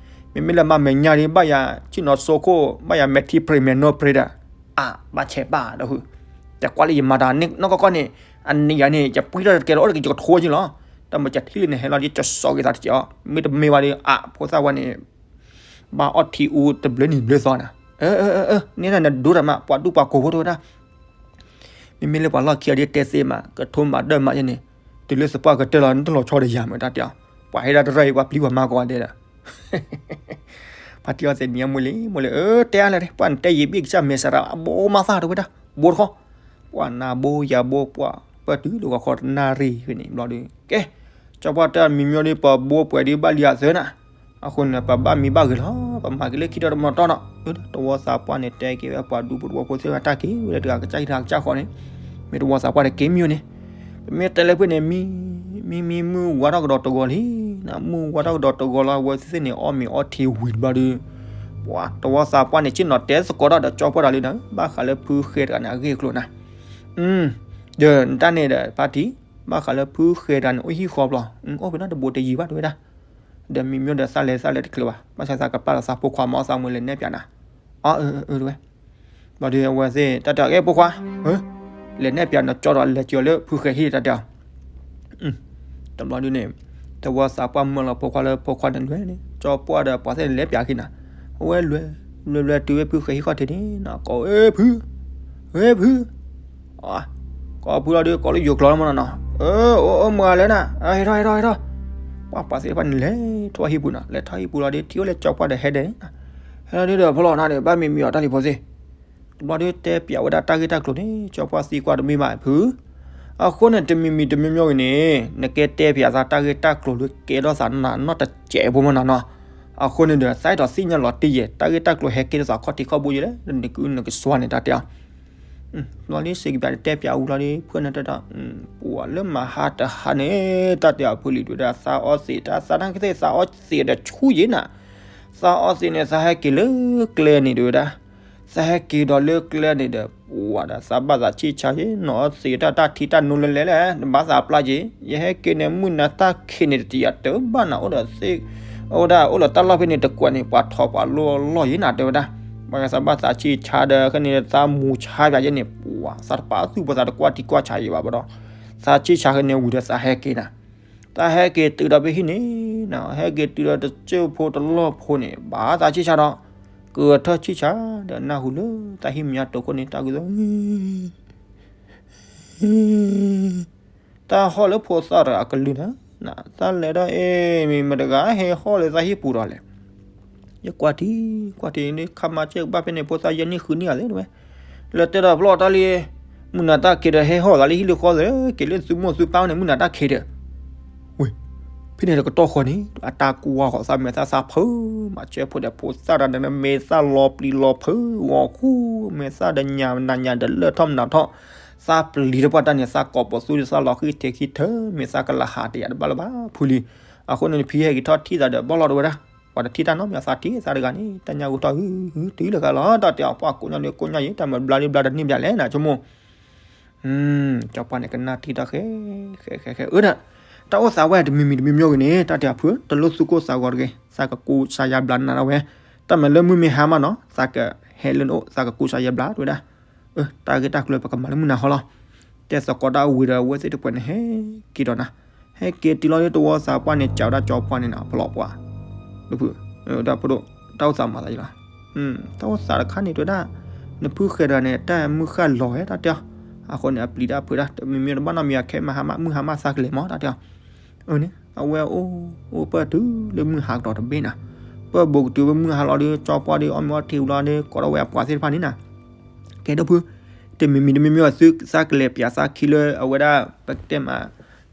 မ့မ့ၢ်လၢမါမဲာ်ညါဒ်ဘၣ်ယၤ ဆ့ၣ်နီၤစိခိၣ် ဘၣ်ယၤမဲာ်ထံပြ့မဲာ်နီၢ်ပြ့ဒီး, အဘၣ်ဆဲးဘၣ်ဒီးဟု, တကွၢ်လၢယမၤတၢ်နီၢ်ကီၢ်ကီၢ်န့ၣ်, အန့ၣ်ယၤန့ၣ် ယပှံထီၣ်တကဲလီၤ အိၣ်တက့ၤယကထိယ့လီၤ, တၢ်မၤကထံၣ်လံန့ၣ် ဟဲလီၤဒ်ကစီၤက့ၤသးတက့ၢ်အီၤ, မ့တမ့ၢ်ဘၣ်ဒီး အဖိသၣ်ဝဲန့ၣ် ဘၣ်အီၣ်ထံအူတဘျုးနံၤဘျုးသီနၤ, န့ၣ်နဒိတၢ်မး ပှၤဒူပှၤကိးဖိတဝဲဒၣ်, မ့မ့ၢ်လၢပှၤလီၢ်ခံအီၤဒ်တဲသ့မး ကထိမးဒၢမးယဲန့ၣ်, တုၤလၢသပှၢ်ကတၢၢ်လီၤ နတလီၤဆီဒီးယၤမ့ၢ်တၢ်တဲအီၤ, ပှၤဟ့ၣ်ဒၣ်တရၢ်အံၤ ပှၤပျံၤပှၤမၤကိးဂၤဒဲးဒီး ဖါတံၢ်အီသံးနံၤအမူလံ မူလံ အၢ တဲအါလဲၣ် ပှၤနတဲယံာ်ဘ့ၣ်ကစၢ်မဲာ်ဆှးဒီး အဘိမၤသၣ်တဝဲဒၣ် ဘိတခီ, ပှၤနၤဘိယၤဘိ ပှၤပၢၢ်တုၤလၢဂီၤခီတနၣ်ရံၣ်ဖဲန့ၣ်ဘျီဒီး ကဲ, ကၠီပှၢ်တဲမံၤမံၤဒီး ပဘိပှဲၤဒ်ဘၣ်လံအသၢနၤ, အဃိန့ၣ် ပဘၣ်မံဘၣ်ဂ့ၤလီၤ, ပမၤက့ၤလၢခံတီၤတမီၤတီနီၤ, တဝီသးပှၢ်န့ၣ် တဲက့ၤဝဲပှၤဒူဖိတဝီဖိသ့ၣ်တဖၣ်တၢ်က့ၤဝဲလၢတဂၤကစၢ်ဟံၣ်တဂၤကစၢ်ဃီန့ၣ်, မ့ၢ်တဝီသးပှၢ်န့ၣ်က့ၤမံၤန့ၣ် ပမ့ၢ်တဲလၢဖဲန့ၣ် မံ မံမံမုၢ်ဝါထီၣ်ကဒီးတဂီၤလံ, မုၢ်ဝါထီၣ်ကဒီးတဂီၤလီၤ အဝဲသ့ၣ်န့ၣ် အီၣ်မ့ၤအီထံဝံၤတဘျီဒီး, ပှၤတဝီသးပှၢ်န့ၣ် ဆ့ၣ်နီၤတဲသကိးတၢ်ဒီးကၠီပှၢ်တဂၤလံနၤ, ဘၣ်ဃးလၢဖုဃဲတဂၤန့ၣ်အဂ့ၢ်အကျိၤနၤ, ဒီးနတၢ်န့ၣ်ဒီးဖါတံၢ်, ဘၣ်ဃးလၢဖုဃဲတဂၤန့ၣ် အိၣ်ဟံၣ်ဃီဘျီ, အိၣ်ဖဲနီတဘိတယံာ်ဘၣ်တဝဲဒၣ်, ဒီးမံၤမံၤဒီးသးလဲၤသးလဲၤတချုးဘၣ်, ဘၣ်ဆၣ်သးကပာ်လီၤသးဖိခွါမၤအီၣ်သးမုာ်လဲၤနဲၣ်ပၠးနၤ, အၢ အၢ တဝဲ ဘျီဒုးအဝဲသ့ၣ် တၢ်တဲအီၤ ကဲဖိခွါ, လဲၤနဲၣ်ပၠးနီၤကၠီဒီးလဲၤကၠီလၢဖုဃဲဟံၣ်တၢ်တဲအီၤ, တဘျီဒုးန့ၣ်, တဝီသးပှၢ်မၢလီၤဖိခွါလၢဖိခွါန့ၣ်လွဲၢ်န့ၣ် ကၠီပှၢ်ဒီးပှၤသ့ၣ်န့ၣ်လဲၤပၠးခံနၤ, အဝဲလွဲၢ်, လွဲၢ်လွဲၢ်တုၤဝဲဖုဃဲဟံၣ်ခီၣ်ထံးန့ၣ် ကိး ဧၢ ဖု, ဧၢ ဖု ကိးဖုလီၤဒုး ကိးလၢယိၤကျိာ်လီၤမနီၤနီၤ, အၢ အိၣ်အိၣ်မုာ်ဂၤလဲၣ်နၤ, ဟဲထီၣ် ဟဲထီၣ် ဟဲထီၣ်, ပှၤပှၤသ့ၣ်တဖၣ်န့ၣ်လဲၤထီၣ်ဟံၣ်ပူၤနီၤ လဲၤထီၣ်ဟံၣ်ပူၤလီၤဒီး ထံၣ်အိၣ်လၢကၠီပှၢ်ဒီးဟဲဒဲးန့ၣ်, ဟဲလီၤဒုးဒီးဖီလီၤနၤဒီး ဘၣ်မံမံအီၤတၢ်လံၤဖိသ့ၣ်, တဘျီဒုးတဲပၠးဝဲဒၣ်တၢ်ဂ့ၢ်တၢ်ကျိၤန့ၣ် ကၠီပှၢ်သံကွၢ်တမ့ၢ်ဘၣ်ဖု အဃိန့ၣ် တမံၤမံၤတမံၤမံၤဂ့ၤန့ၣ် နကဲတဲပၠးသးတၢ်ဂ့ၢ်တၢ်ကျိၤလၢကဲထီၣ်သးနီၢ်တစဲးဖိမနီၤနီၤ, အဃိန့ၣ်ဒီး သးအဲၣ်ဒိးသ့ၣ်ညါလီၤတံၢ်ယဲၢ် တၢ်ဂ့ၢ်တၢ်ကျိၤဟဲကဲထီၣ်သးခီၣ်ထံးခီၣ်ဘိယဲၢ်လဲၣ် နကုနကစွါန့ၣ်တၢ်တဲအီၤ, ဘျီလံစ့ကပၠးတဲပၠးဝံၤလီၤလံ ဖုန့ၣ်တဲဒီး ပှၤလၢမၤဟါတဟါန့ၣ် တၢ်တဲအီၤဖုလံၤဒုးဒၣ် သးအီသံးတၢ်သးတၢ်ကသ့ၣ်သးအီသံးဒီးဆူၣ်ယဲၢ်နၤ, သးအီသံးန့ၣ် သးဟဲက့ၤလၢကျဲန့ၣ်ဒုးဝဲဒၣ် သးဟဲက့ၤဒီးလၢကျဲန့ၣ်ဒီး ပှၤဒီးသးဘၣ်သးဆံၣ်ဆါယဲၢ် နီၢ်အီသံးတၢ်တၢ်ထံတၢ်နိလၢလဲၣ်လဲၣ် နဘၣ်သးပျၢ်က့ၤ ယဟဲက့ၤန့ၣ် မုၢ်နၤတၢ်ခံးန့ၣ်တတံၤအတၢ်ဘၣ်နၤအိၣ်ဒီးသ့ၣ် အဝဲဒၣ်အိၣ်လီၤတၢ်လီၢ်ဖဲန့ၣ်တကွးန့ၣ် ပှၤထီၣ်ပှၤလိၢ်လီၢ်ယဲၢ်နၤတဲဝဲဒၣ်, ပှၤသးဘၣ်သးဆံၣ်ဆါဒီး ခဲန့ၣ်သးမူဆါပၠးယဲၢ်န့ၣ် ပှၤသးတပာ်သူၣ်ပှၤသးတကွၢ်ထံကွၢ်ဆးယဲၢ်ဘၣ်ဘၣ်ဒီး, သးဆံၣ်ဆါခဲန့ၣ်ဝံၤဒီးသးဟဲက့ၤနၤ, သးဟဲက့ၤတုၤဒီးဖဲဟံၣ်န့ၣ် ဟဲက့ၤတုၤဒီးတစၢၢ်ဖိတလီၢ်ဖိန့ၣ် ဘၣ်သးဆံၣ်ဆါဒီး ကထီၣ်ဆံၣ်ဆါဒီးနၢ်ဟူလၢသးဟံၣ်မဲာ်ညါတိာ်ခိၣ်န့ၣ် တၢ်က တၢ်ဟီၣ်လၢဖိသၣ်တဂၤအကလုၢ်န့ၣ်, သးလဲၤဒီးအ့ၣ် မ့ၢ်မတၤတဂၤဟဲဟီၣ်လၢသးဟံၣ်ပူၤဒီးလဲၣ်. ယကွၢ်ထံ ကွၢ်ထံန့ၣ် ခါမၤစဲကဘၣ်ဖဲန့ၣ် ဖိသၣ်ယဲၢ်နံၣ်ဃုနံၣ်ဧါသ့ၣ်ဝဲ, လၢတဲဒီးဖျီၣ်တၢ်လံ, မုၢ်နၤတၢ်ခံးဒီးဟဲဟီၣ်သးလၢဟံၣ်လၢဃီသ့ၣ် က့ၤလၢသုမိၢ်သုပၢ်န့ၣ် မုၢ်နၤတၢ်ခံးဒီး ဝ့ၢ်, ဖဲန့ၣ်တကတီၢ်ဃီန့ၣ် အတၢ်ကူၣ်ဝါဃီသးမဲာ်သၣ်သးဖုး, မၤစၢဖိဒီးဖိသၣ်ဒီးနမဲာ်သၣ်လီၤပျံၤလီၤဖုး ဂီၤခူ မဲာ်သၣ်ဒီးညၣ်နၤညၣ်ဒီးလၢၢ်ထီၣ်မနၤထီၣ်, သးပျံၤတပှၢ်တၢ်န့ၣ် သးကိးပိာ်သူဒီးသးလီၤဃံထံးခံထၢ မဲာ်သၣ်ကလၤဟးတယာ်တဘၣ်လၢၤဘၣ် ဖုလံ. အဃိန့ၣ် ဖံဟဲက့ၤထီၣ်ထံၣ်သးဒီးဘၣ်လီၤတဝဲဒၣ်, ပှၤတထံၣ်တၢ်နီတမံၤ သးထံၣ်သးတဂၤန့ၣ် တၢ်ညၣ်ဂိၢ်ထီၣ်ဟုဟုတုၤလၢဃာ်လီၤ တၢ်တဲအီၤပှၢ်ကိးညါဒီးကိးညါယံၤ တၢ်မၤဘျါလံဘျါတန့ၢ်ဘျါလဲၣ်နၤဆိကမိၣ် ကၠီပှၢ်န့ၣ် ကနၣ်ထံၣ်တၢ်ဃဲ ဃဲဃဲဃဲအၢဒီး တၢ်အိၣ်သးဝဲတမံၤမံၤတမံၤမံၤဂ့ၤန့ၣ် တၢ်တဲအဖု တလိၣ်သူၣ်ကိၢ်သးဂီၤတဂ့ၤ သးကကူစါယါဘျါနၤဒၣ်ဝဲ, တၢ်မၤလၢမုၢ်မ့ၢ်ဟါမးနီၤ သးကဟဲလၢနအိၣ် သးကကူစါယါဘျါတဝဲဒၣ်, အၢ တၢ်ဂ့ၢ်တၢ်ကျိၤပကမၤလၢမုၢ်နၤဟီလီၤ. တဲသကိးတၢ်ဝံၤဒီး အဝဲသ့ၣ်တဖၣ်န့ၣ် ဟဲက့ၤဒီးနၤ, ဟဲက့ၤတုၤလီၤဒ်တဝီသးပှၢ်န့ၣ် ကးဝဲဒၣ်ကၠီပှၢ်န့ၣ်နီၤ ဖျီၣ်ပှၢ် ဒီးဖု ဒီးဖိဒိၣ် တၢ်အိၣ်သးမၤသးယလီၤ တၢ်အိၣ်သးတခါန့ၣ် တဲဝဲဒၣ် နဖုဃဲၤတဂၤန့ၣ် တၢ်မုၢ်ဃၢ်လီၤဝဲ တၢ်တဲအီၤ, အဃိန့ၣ် အပျံၤတၢ်ဖုးတၢ် တမံၤမံၤတဘၣ်နီတမံၤ အခဲမုၢ်ဟါမး မုၢ်ဟါမးသးကလဲၤမး တၢ်တဲအီၤ, အန့ၣ် အဝဲအိၣ် အိၣ်ပၢၢ်တုၤလၢမုၢ်ဟါကတီၢ်တဘ့ၣ်နၤ, ပၢၢ်ဘိးကတုၤဝဲမုၢ်ဟါလီၤဒီး ကၠီပှၢ်ဒီး အီၣ်မ့ၤအီထံဝံၤလီၤဒီး ကိးထီၣ်ဝဲအပှၤသ့ၣ်တဖၣ်န့ၣ်နၤ, ကဲဒီးဖု တမံၤမံၤတမံၤမံၤ သုသးကလဲၤပၠးသးခံလၢအဝဲဒၣ် ပကတဲမး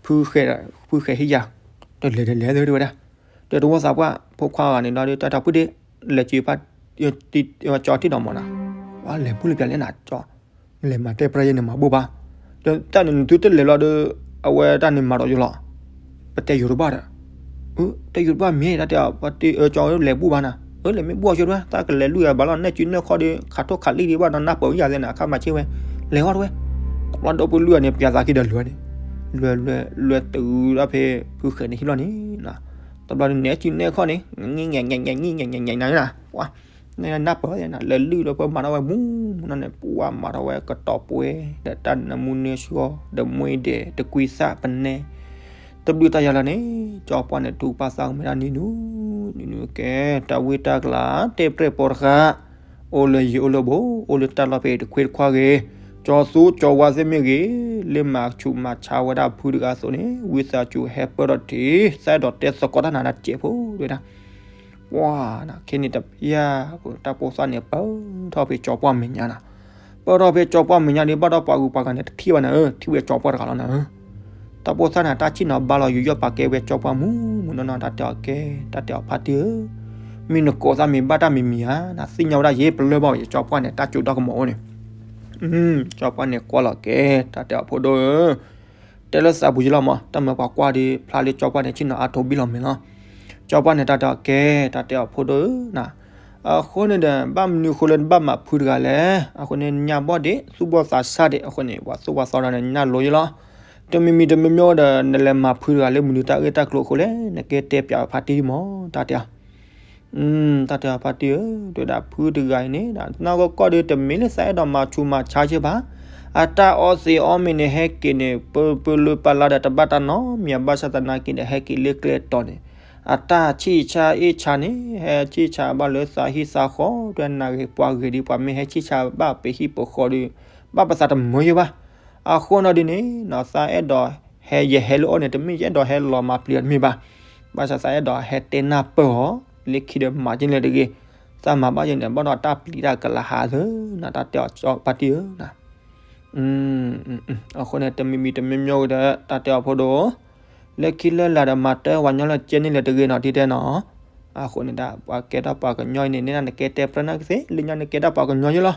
ဖုဃဲၤ ဖုဃဲၤဟ့ၣ်ယၤ, တလဲၤတလဲၤသ့ဝဲဒၣ် ဒီးတဝီသးပှၢ် ဖိခွါဂၤန့ၣ်ဒီး တၢ်တၢ်ဖုဒ့ လဲၤကၠီဖး ကၠီထံၣ်ဒီးမးနၤ, ပှၤလဲၤဘူၣ်လၢပျၢၤလဲၣ်နၤ, နလဲၤမၤတဲပြၢယဲန့ၣ်မၤဘူၣ်ဘၣ်, ဒီးတၢ်န့ၣ်နသုတလဲၤလီၤဒီး အဝဲတၢ်န့ၣ်မၤဒီးယိၤလီၤ, ပတဲယိၤတဘၣ်ဒီး, တဲယိၤတဘၣ်မ့ၢ် တၢ်တဲအီၤ ပှၤတဲအၢကၠီလဲၤဘူၣ်ဘၣ်နၤ, အၢ လဲၤမ့ၢ်ဘူၣ်အီၤကၠီတဝဲ သးကလဲၤလွံၢ်ဂၤဘၣ်လီၤ နဲၣ်စုနဲၣ်ခီၣ်ဒီး ခးထိၣ်ခးလံၣ်ဒံးဘၣ်ဒီး နၢ်ပၢၢ်ဝဲယၤသ့ၣ်နၤ အခါမၤဆ့ၣ်ဝဲ, လဲၤအီၤတဝဲ, တဘျီဒီပုၢ်လွံၢ်ဂၤန့ၣ် ပၠးသးခံဒီးလွဲန့ၣ်, လွဲလွဲလွဲတုၤဒီးဖဲ ဖုဃဲၤန့ၣ်ဟံၣ်လီၤန့ၣ်, တဘျီန့ၣ်နဲၣ်စုနဲၣ်ခီၣ်န့ၣ် နနနနနန ပှၤ နနၢ်ပၢၢ်ဝဲန့ၣ် လဲၤလွံၢ်ဒီးဖဲမၤထီၣ်ဝဲမူမူနီၢ်န့ၣ် ပှၤမၤထီၣ်ဝဲကတီၤပှဲၤ ဒီးတၢ်နမူနၢဆှီ ဒီးမှ့ဒဲး တကွံသၣ်ပနဲ တဘျုးတၢ်ယၤလီၤန့ၣ် ကၠီပှၢ်န့ၣ် တူၢ်ပာ်သးကမဲာ်ဒၣ်နံၤနုၤ နံၤနုၤကဲ တၢ်ဝံတၢ်ကလၤ တဲပြဲၢ်ပိာ်တဃာ် အိၣ်လၢယံၤအိၣ်လၢဘူး အိၣ်လၢတၢ်လီၢ်ဖဲအံၤတခွ့တခွါဂ့ၤ, ကၠီသူကၠီဝါသ့ၣ်မ့ၢ်ဂ့ၤ, လၢမၤဆူးမၤဆါဝဲဒၣ်ဖုတဂၤအသိးန့ၣ် ဝံသးစူၤဟဲပၢၢ်ထီၣ်တ့ၢ် သးအဲၣ်ဒိးတဲသကိးတၢ်နၤဒၣ်စဲးဖိ တဲဝဲဒၣ် ပှၤနၤ ခဲန့ၣ်တပျၢ် တၢ်ဖိသၣ်န့ၣ် ပၢၢ်ထီၣ်ဖဲကၠီပှၢ်မဲာ်ညါနၤ, ပၢၢ်ထီၣ်ဖဲကၠီပှၢ်မဲာ်ညါဒီး ဘၣ်ဒီးပှၤဂုၤပှၤဂၤန့ၣ် တထံၣ်ဘၣ်နၤဧၢ ထံၣ်ဝဲကၠီပှၢ်တဂၤလီၤနၤဧၢ တၢ်ဖိသၣ်န့ၣ် တၢ်ဆ့ၣ်နီၤဘါလီၤယူးယီၣ်ပာ်ကဲဝဲကၠီပှၢ်မူမူနီၢ်နီၢ် တၢ်တဲအီၤကဲ တၢ်တဲအီၤဖါတံၢ်ဧၢ, မ့ၢ်နကိးသးမ့ၢ်ဘၣ်တၢ်မံၤမံၤဧါ, နသ့ၣ်ညါဝဲဒၣ်ယဲပလၢၢ်ဘၣ်အီၤ ယကၠီပှၢ်န့ၣ် တၢ်ကၠိဒီကမီၤအိၣ်န့ၣ်, ကၠီပှၢ်န့ၣ်ကွၢ်လီၤကဲ တၢ်တဲအီၤဖိဒိၣ်ဧၢ, တဲလၢသးပူၤယလီၤမး တၢ်မၤပှၤကွၢ်ဒီး ဖျါလၢကၠီပှၢ်န့ၣ် ဆ့ၣ်နီၤအါထီၣ်ဘံၣ်လီၤမဲာ်လီၤ, ကၠီပှၢ်န့ၣ် တၢ်တဲအီၤကဲ တၢ်တဲအီၤဖိဒိၣ်ဧၢနၤ အဃိန့ၣ်ဒီး ဘၣ်မနုၤဃိလၢနဘၣ်မၤဖုတဂၤလဲၣ်, အဃိန့ၣ် ညၣ်ဘီၣ်ဒ့ သူၣ်ဘီၣ်သးစၢ်ဒ့ အဃိန့ၣ် ပှၤသိၣ်ပှၤသီဒီးနညၣ်လိၤယလီၤ, တမံၤမံၤတမံၤမံၤဒီး နလဲၤမၤဖုတဂၤလၢမနုၤတၢ်ဂ့ၢ်တၢ်ကျိၤအဃိလဲၣ် နကဲတဲပၠးဖါတံၢ်မး တၢ်တဲအီၤ တၢ်တဲအီၤဖါတံၢ်ဧၢ, တဲဝဲဒၣ်ဖုတဂၤအံၤန့ၣ် နီၢ်ကီၢ်ကီၢ်ဒီး တမ့ၢ်လၢသးအဲၣ်ဒိးမၤဆူးမၤဆါစ့ၢ်ဘၣ်, အတၢ်အီသံးအီမ့ၤန့ၣ် ဟဲက့ၤန့ၣ် ပၢပၢလၢပလၢဒီးတဘၣ်တၢ်နီတမံၤ ဘၣ်ဆၣ်သနာ်က့ဒီး ဟဲက့ၤလၢကျဲတီၤန့ၣ်, အတၢ်ဆံၣ်ဆါအ့ၣ်ဆါန့ၣ် ဟဲဆံၣ်ဆါဘၣ်လၢသးဟံၣ်သးဃီ တဲနၤဂ့ၤပှၤဂ့ၤဒီး ပှၤမ့ၢ်ဟဲဆံၣ်ဆါဘၣ်ပဟံၣ်ပဃီဒီး ဘၣ်ပသးတမုာ်ယဘၣ် အဃိနီၤဒ်န့ၣ် နီၢ်သးအဲၣ်ဒိးဟဲ ယဟဲလၢအီၤန့ၣ် တမ့ၢ်ယအဲၣ်ဒိးဟဲလီၤမၤပျံၤအီၤတမ့ၢ်ဘၣ်, ဘၣ်ဆၣ်သးအဲၣ်ဒိးဟဲတဲနၢ်ပၢၢ်အီၤ လၢခံဒီးမၤက့ၤလဲၣ်တဂ့ၤ, သးမၤဘၣ်ယဲန့ၣ် ဘၣ်ဒီးတၢ်ပျံၤတၢ်ကလၤဟးသၢနၤ တၢ်တဲအီၤကၠီပှၢ်တံၢ်ဧၢနၤ အဃိန့ၣ် တမံၤမံၤတမံၤမံၤဂ့ၤဒီး တၢ်တဲအီၤဖိဒိၣ်, လၢခံလၢလာ်ဒီး မၤတၢ်ဝၤညီလၢကဲန့ၣ်လဲၣ်တဂ့ၤနီၤ ဒ်တဲနီၤ, အဃိန့ၣ်ဒၣ် ပှၤကဲထီၣ်ပှၤကညီအံၤန့ၣ် န့ၣ်နကဲတဲပြၢနၤကသ့ လၢညါနကဲထီၣ်ပှၤကညီယလီၤ,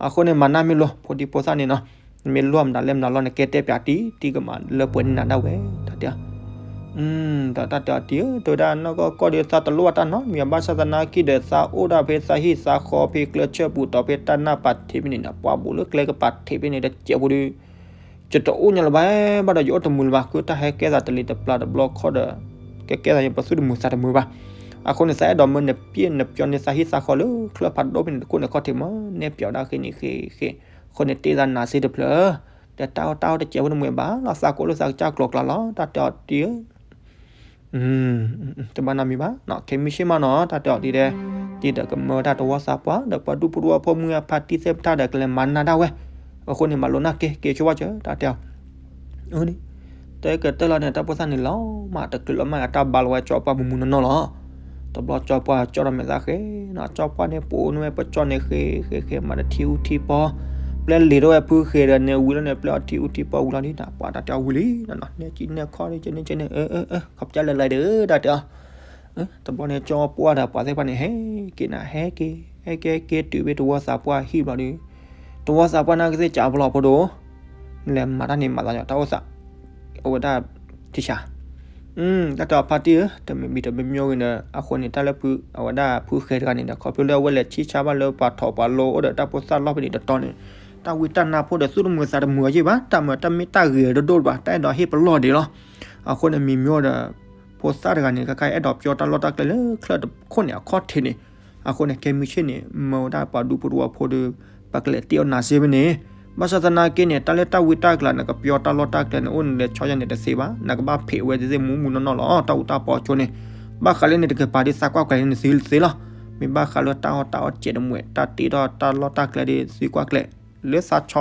အဃိန့ၣ် မၤနၢ်မ့ၢ်လိၤ ဖိဒံဖိသၣ်န့ၣ်နီၤ, မ့ၢ်လိၣ်မနုၤလဲၣ်မနုၤလီၤ နကဲတဲပၠးတံၢ် တံၢ်ကမၤလၢပှဲၤန့ၢ်နၤဒၣ်ဝဲ တၢ်တဲအီၤ ဒီးတၢ်တဲအီၤတံၢ်ဧၢ တဲဝဲဒၣ်နီၢ်ကီၢ်ကီၢ်ဒီး သးတလိၣ်ဘၣ်တၢ်နီတမံၤ ဘၣ်ဆၣ်သနာ်က့ဒီး သးအိၣ်ဒၣ်ဖဲသးဟံၣ်သးဃီဖဲကျဲဆၢပူၤတီၤဖဲတၢ်နၢ်ပာ်ထံးဖဲန့ၣ်နီၤ ပှၤဘူးလၢကျဲကပာ်ထံးဖဲန့ၣ် တစဲးဖိဒီး ယတအိၣ်ညါလၢၤဘၣ် ဘၣ်ဒီးယအိၣ်တမုာ်လၢၤဘၣ် ဃုတၢ်ဟဲကဲသးတလံၤတပျၢ်တဘျီခီဒီး ကကဲသးန့ၣ် ပသူၣ်တမုာ်သးတမုာ်ဘၣ်. အဃိန့ၣ် သးအဲၣ်ဒိးမၢနပျဲၢ်နပျီန့ၢ်သးဟံၣ်သးဃီလၢချၢဖးဒိၣ်ဖဲန့ၣ် တခိၣ်န့ၣ်ခီၣ်ထံးမး နဲၣ်ပျီဒၣ်ဃ့န့ၣ်ဃ့ဃ့, အဃိန့ၣ် တ့သးနၤစ့တဖျၢၣ် ဒီးတၢ်အီၣ်တၢ်အီတစဲးဖိတမုာ်ဘၣ်လီၤ သးကိးလၢသးကစၢ်ကျိၤကျါလီၤ တၢ်တဲအီၤတံၢ်ဧၢ တဘၣ်နီတမံၤဘၣ်နီၤ, ခဲမုၢ်ဆ့ၣ်မးနီၤ တၢ်တဲအီၤဒ်လဲၣ်, ဒ်ဒီးကမၢဝဲဒၣ်တဝီသးပှၢ် ဒီးပှၤဒူဖိတဝီဖိမုၢ်အဖါတံၢ်သ့ၣ်ပတၢ်ဒီးကလဲၤမၤနၢၤဒၣ်ဝဲ, အဃိန့ၣ် မၤလိနၢ်က့ၤ က့ၤဆိဝဲကၢၤ တၢ်တဲအီၤ အန့ၣ် တဲကတၢၢ်လီၤန့ၣ် တၢ်ဖိသၣ်န့ၣ်လီၤမး တချုးလီၤမး အတၢ်ဘါလီၤဝဲကၠီပှၢ်မုၢ်မုၢ်နီၢ်နီၢ်လီၤ. တဘျီကၠီပှၢ်ကၠီဒီးမဲာ်သၣ်ဃဲနီၤ, ကၠီပှၢ်န့ၣ် ပိာ်န့ၢ်ဝဲပကၠီန့ၣ် ဃဲဃဲဃဲမၤတထံအူထံပီ, ပျဲလံာ်ထီၣ်ဝဲဖုဃဲဒီးန့ၣ် ဝံၤလီၤန့ၣ် ပျဲအီၤထံအူထံပီဝံၤလီၤဒ်နီၤ, ပှၤတၢ်တဲအီၤဝံၤလံနီၤ, နဲကံနဲခီဒ်ကန့ၣ်ကန့ၣ် ခီပျဲလဲၤလဲၤဒီး တၢ်တဲအီၤ တဘျီန့ၣ် ကၠီပှၢ်ဒီးပှၤသ့ၣ်တဖၣ်န့ၣ် ဟဲက့ၤနၤ ဟဲက့ၤ ဟဲက့ၤ ဟဲက့ၤတုၤဖဲတဝီသးပှၢ်ဟံၣ်ဘျီဒီး တဝီသးပှၢ်န့ၣ်ကသ့ၣ်ကးဖျိဖိဒိၣ်, လဲၤမၤတၢ်န့ၣ်မၤသးညီတၢ်အိၣ်သး အဝဲဒၣ် ထံဆး တၢ်တဲအီၤဖါတံၢ်ဧၢ, တမံၤမံၤတမံၤမံၤဂ့ၤန့ၣ် အဃိန့ၣ် တၢ်လၢဖု အဝဲဒၣ်ဖုဃဲတဂၤန့ၣ်ဒီး ခီဖျိလၢအဝဲလဲၤဆံၣ်ဆါဘၣ်လၢပှၤထီၣ်ပှၤလိအိၣ်ဒီးတၢ်ဖိသၣ်လီၢ်ဖဲန့ၣ်တတီၤန့ၣ် တၢ်ဝံတၢ်နါဖိဒီးသူၣ်တမုာ်သးတမုာ်အီၤယ့ၢ်ဘၣ်, တၢ်မၤတၢ်မ့ၢ်တၢ်ဂ့ၤဒိၣ်ဒိၣ်ဘၣ်, တၢ်အဲၣ်ဒိးဟ့ၣ်ပလီၢ်ဒံးလီၤ. အဃိန့ၣ် မံၤမံၤဒီး ဖိသၣ်တဂၤန့ၣ် ခါခါအဲၣ်ဒိးပျီတၢ်လီၢ်တၢ်ကျဲလၢချၢၣ်တခိၣ်န့ၣ်အခီၣ်ထံးန့ၣ်, အဃိန့ၣ် ခဲမုၢ်ဆ့ၣ်န့ၣ် မၢဝဲဒၣ်ပှၤဒူဖိတဝီဖိဒီး ပကလဲၤတ့အီၣ်နၤစ့ဖဲန့ၣ်, ဘၣ်ဆၣ်သနာ်က့န့ၣ် တၢ်လၢတၢ်ဝံတၢ်ကျါ နကပျီတၢ်လီၢ်တၢ်ကျဲန့ၣ် အိၣ်နလဲၤဆီယါန့ၣ်တသ့ဘၣ်, နကဘၣ်ဖံးဝဲသ့ၣ်မုၢ်မုၢ်နီၢ်နီၢ်လီၤ. တၢ်အူတၢ်ပီအဆိန့ၣ် ဘၣ်ဃးလၢန့ၣ်တကပၤဒ်သးကွၢ်ကျဲၤန့ၣ်သ့လီၤ. မ့ၢ်ဘၣ်ဃးလၢတၢ်အီၣ်တၢ်အီစဲးတမှဲာ် တၢ်တ့ထီၣ်တၢ်လီၢ်တၢ်ကျဲဒီးသ့ကွၢ်ကျဲၤ လၢသးဆီ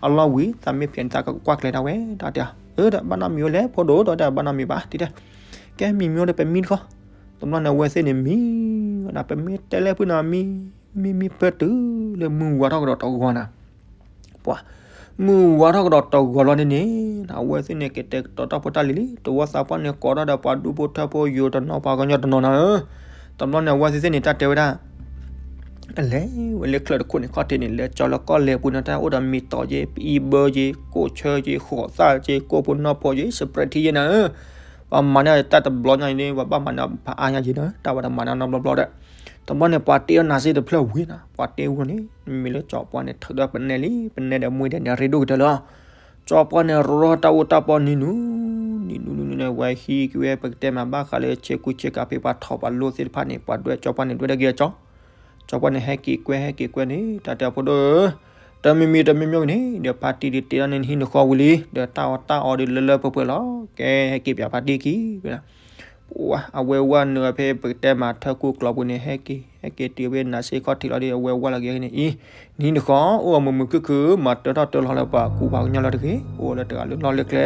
အလီၢ်ဝံၤ သးမ့ၢ်ဖံးန့ၣ် သးကကွၢ်ကျဲၤဒၣ်ဝဲ တၢ်တဲအီၤ, အၢ တဘၣ်နီတမံၤဝဲလဲၣ် ဖိဒိၣ် ဒီးတဘၣ်နီတမံၤဘၣ် တဲ ကဲမံၤမံၤဒီးပမံတခီ, တဘျီန့ၣ် အဝဲသ့ၣ်န့ၣ်မံဝဲဒၣ် ပမ့ၢ်တဲလၢဖုန့ၣ် မံ မံမံဖဲတုၤလၢမုၢ်ဝါထီၣ်ကဒီးတဂီၤနၤ, ပှၤ မုၢ်ဝါထီၣ်ကဒီးတဂီၤလီၤန့ၣ်န့ၣ် အဝဲသ့ၣ်န့ၣ် ကတဲာ်ကတီၤတၢ်ဖိတၢ်လံၤလံ, တဝီသးပှၢ်န့ၣ် ကိးထီၣ်ဒီးပှၤဒူဖိထၢဖိယိၤတနီၤ ပှၤကညီတနီၤနၤဧၢ, တဘျီန့ၣ် အဝဲသ့ၣ်သ့ၣ်န့ၣ် တၢ်တဲဝဲဒၣ် အလဲၤဝဲလၢချၢၣ်တခိၣ်န့ၣ် ခီၣ်ထံးန့ၣ် လဲၤကၠီလၢကီၢ်လဲၤပူၤန့ၣ် တၢ်အိၣ်ဒီးမ့ၤတီၤက့ ပအံဘၢက့ ကိၣ်ဆၢက့ ဃိးသၣ်က့ ကိၣ်ဖိနီၢ်ဖိက့ စပြဲးထံယဲနၤဧၢ, ပှၤမၤန့ၢ်တၢ်တဘျီညါအံၤန့ၣ် ပှၤဘၣ်မၤန့ၢ်ဖးအါညါက့နၤ တၢ်ဝဲတမၤန့ၢ်နီတဘျီဘျီဒီး, တဘျီန့ၣ် ပှၤတ့အီၣ်နၤစ့တဖျၢၣ်ဝံၤနၤ ပှၤတ့ဝံၤန့ၣ် မ့မ့ၢ်လၢကၠီပှၢ်န့ၣ် ထုးဒီးပနဲလံ ပနဲဒီးမှ့ဒီးန့ၣ် ရ့ဒိၣ်ကတၢၢ်လၢ ကၠီပှၢ်န့ၣ် ရီတၢ်အိၣ်တၢ်ပီနံၤနူၤ နံၤနူၤနံၤနူၤန့ၣ် ဝဲဟံးက့ၤဝဲ ပကတဲမး ဘၣ်ဃးလၢဆဲးကူဆဲးကၤဖဲပှၤထီၣ်ပှၤလိသ့ၣ်တဖၣ်န့ၣ် ပှၤဒွဲၣ်ကၠီပှၢ်န့ၣ် ဒွဲၣ်ဒၣ်က့ၤအကၠီ, ကၠီပှၢ်န့ၣ် ဟဲက့ၤကွဲ ဟဲက့ၤကွဲန့ၣ် တၢ်တဲအဖိဒိၣ်ဧၢ, တမံၤမံၤတမံၤမံၤန့ၣ် ဒီးဖါတံၢ်ဒုးတ့ထီၣ်န့ၣ် နဟံၣ်နဃီဝံၤလံ ဒီးတၢ်အီၣ်တၢ်အီဒုးလၢလၢပှဲၤပှဲၤလီၤ, ကဲ ဟဲက့ၤပၠးဖါတံၢ်ခံ ပှၤအဝဲဝဲနုာ်ဖဲပကတဲမး ထၢၣ်ကူၣ်ကျီပူၤန့ၣ် ဟဲက့ၤ ဟဲက့ၤတုၤဖဲနၤစ့ခီၣ်ထံးလီၤဒီး အဝဲဝဲလီၤက့ၤန့ၣ်အံၤ, နဟံၣ်နဃီ အိၣ်အမုာ်မုာ်ခုၣ်ခုၣ် မၤတၢထီၣ်တၢလီၤလၢပှၤကူပှၤကညီလီၤတဂ့ၤ, အိၣ်လၢတဂၤလၢလီၢ်လၢကျဲ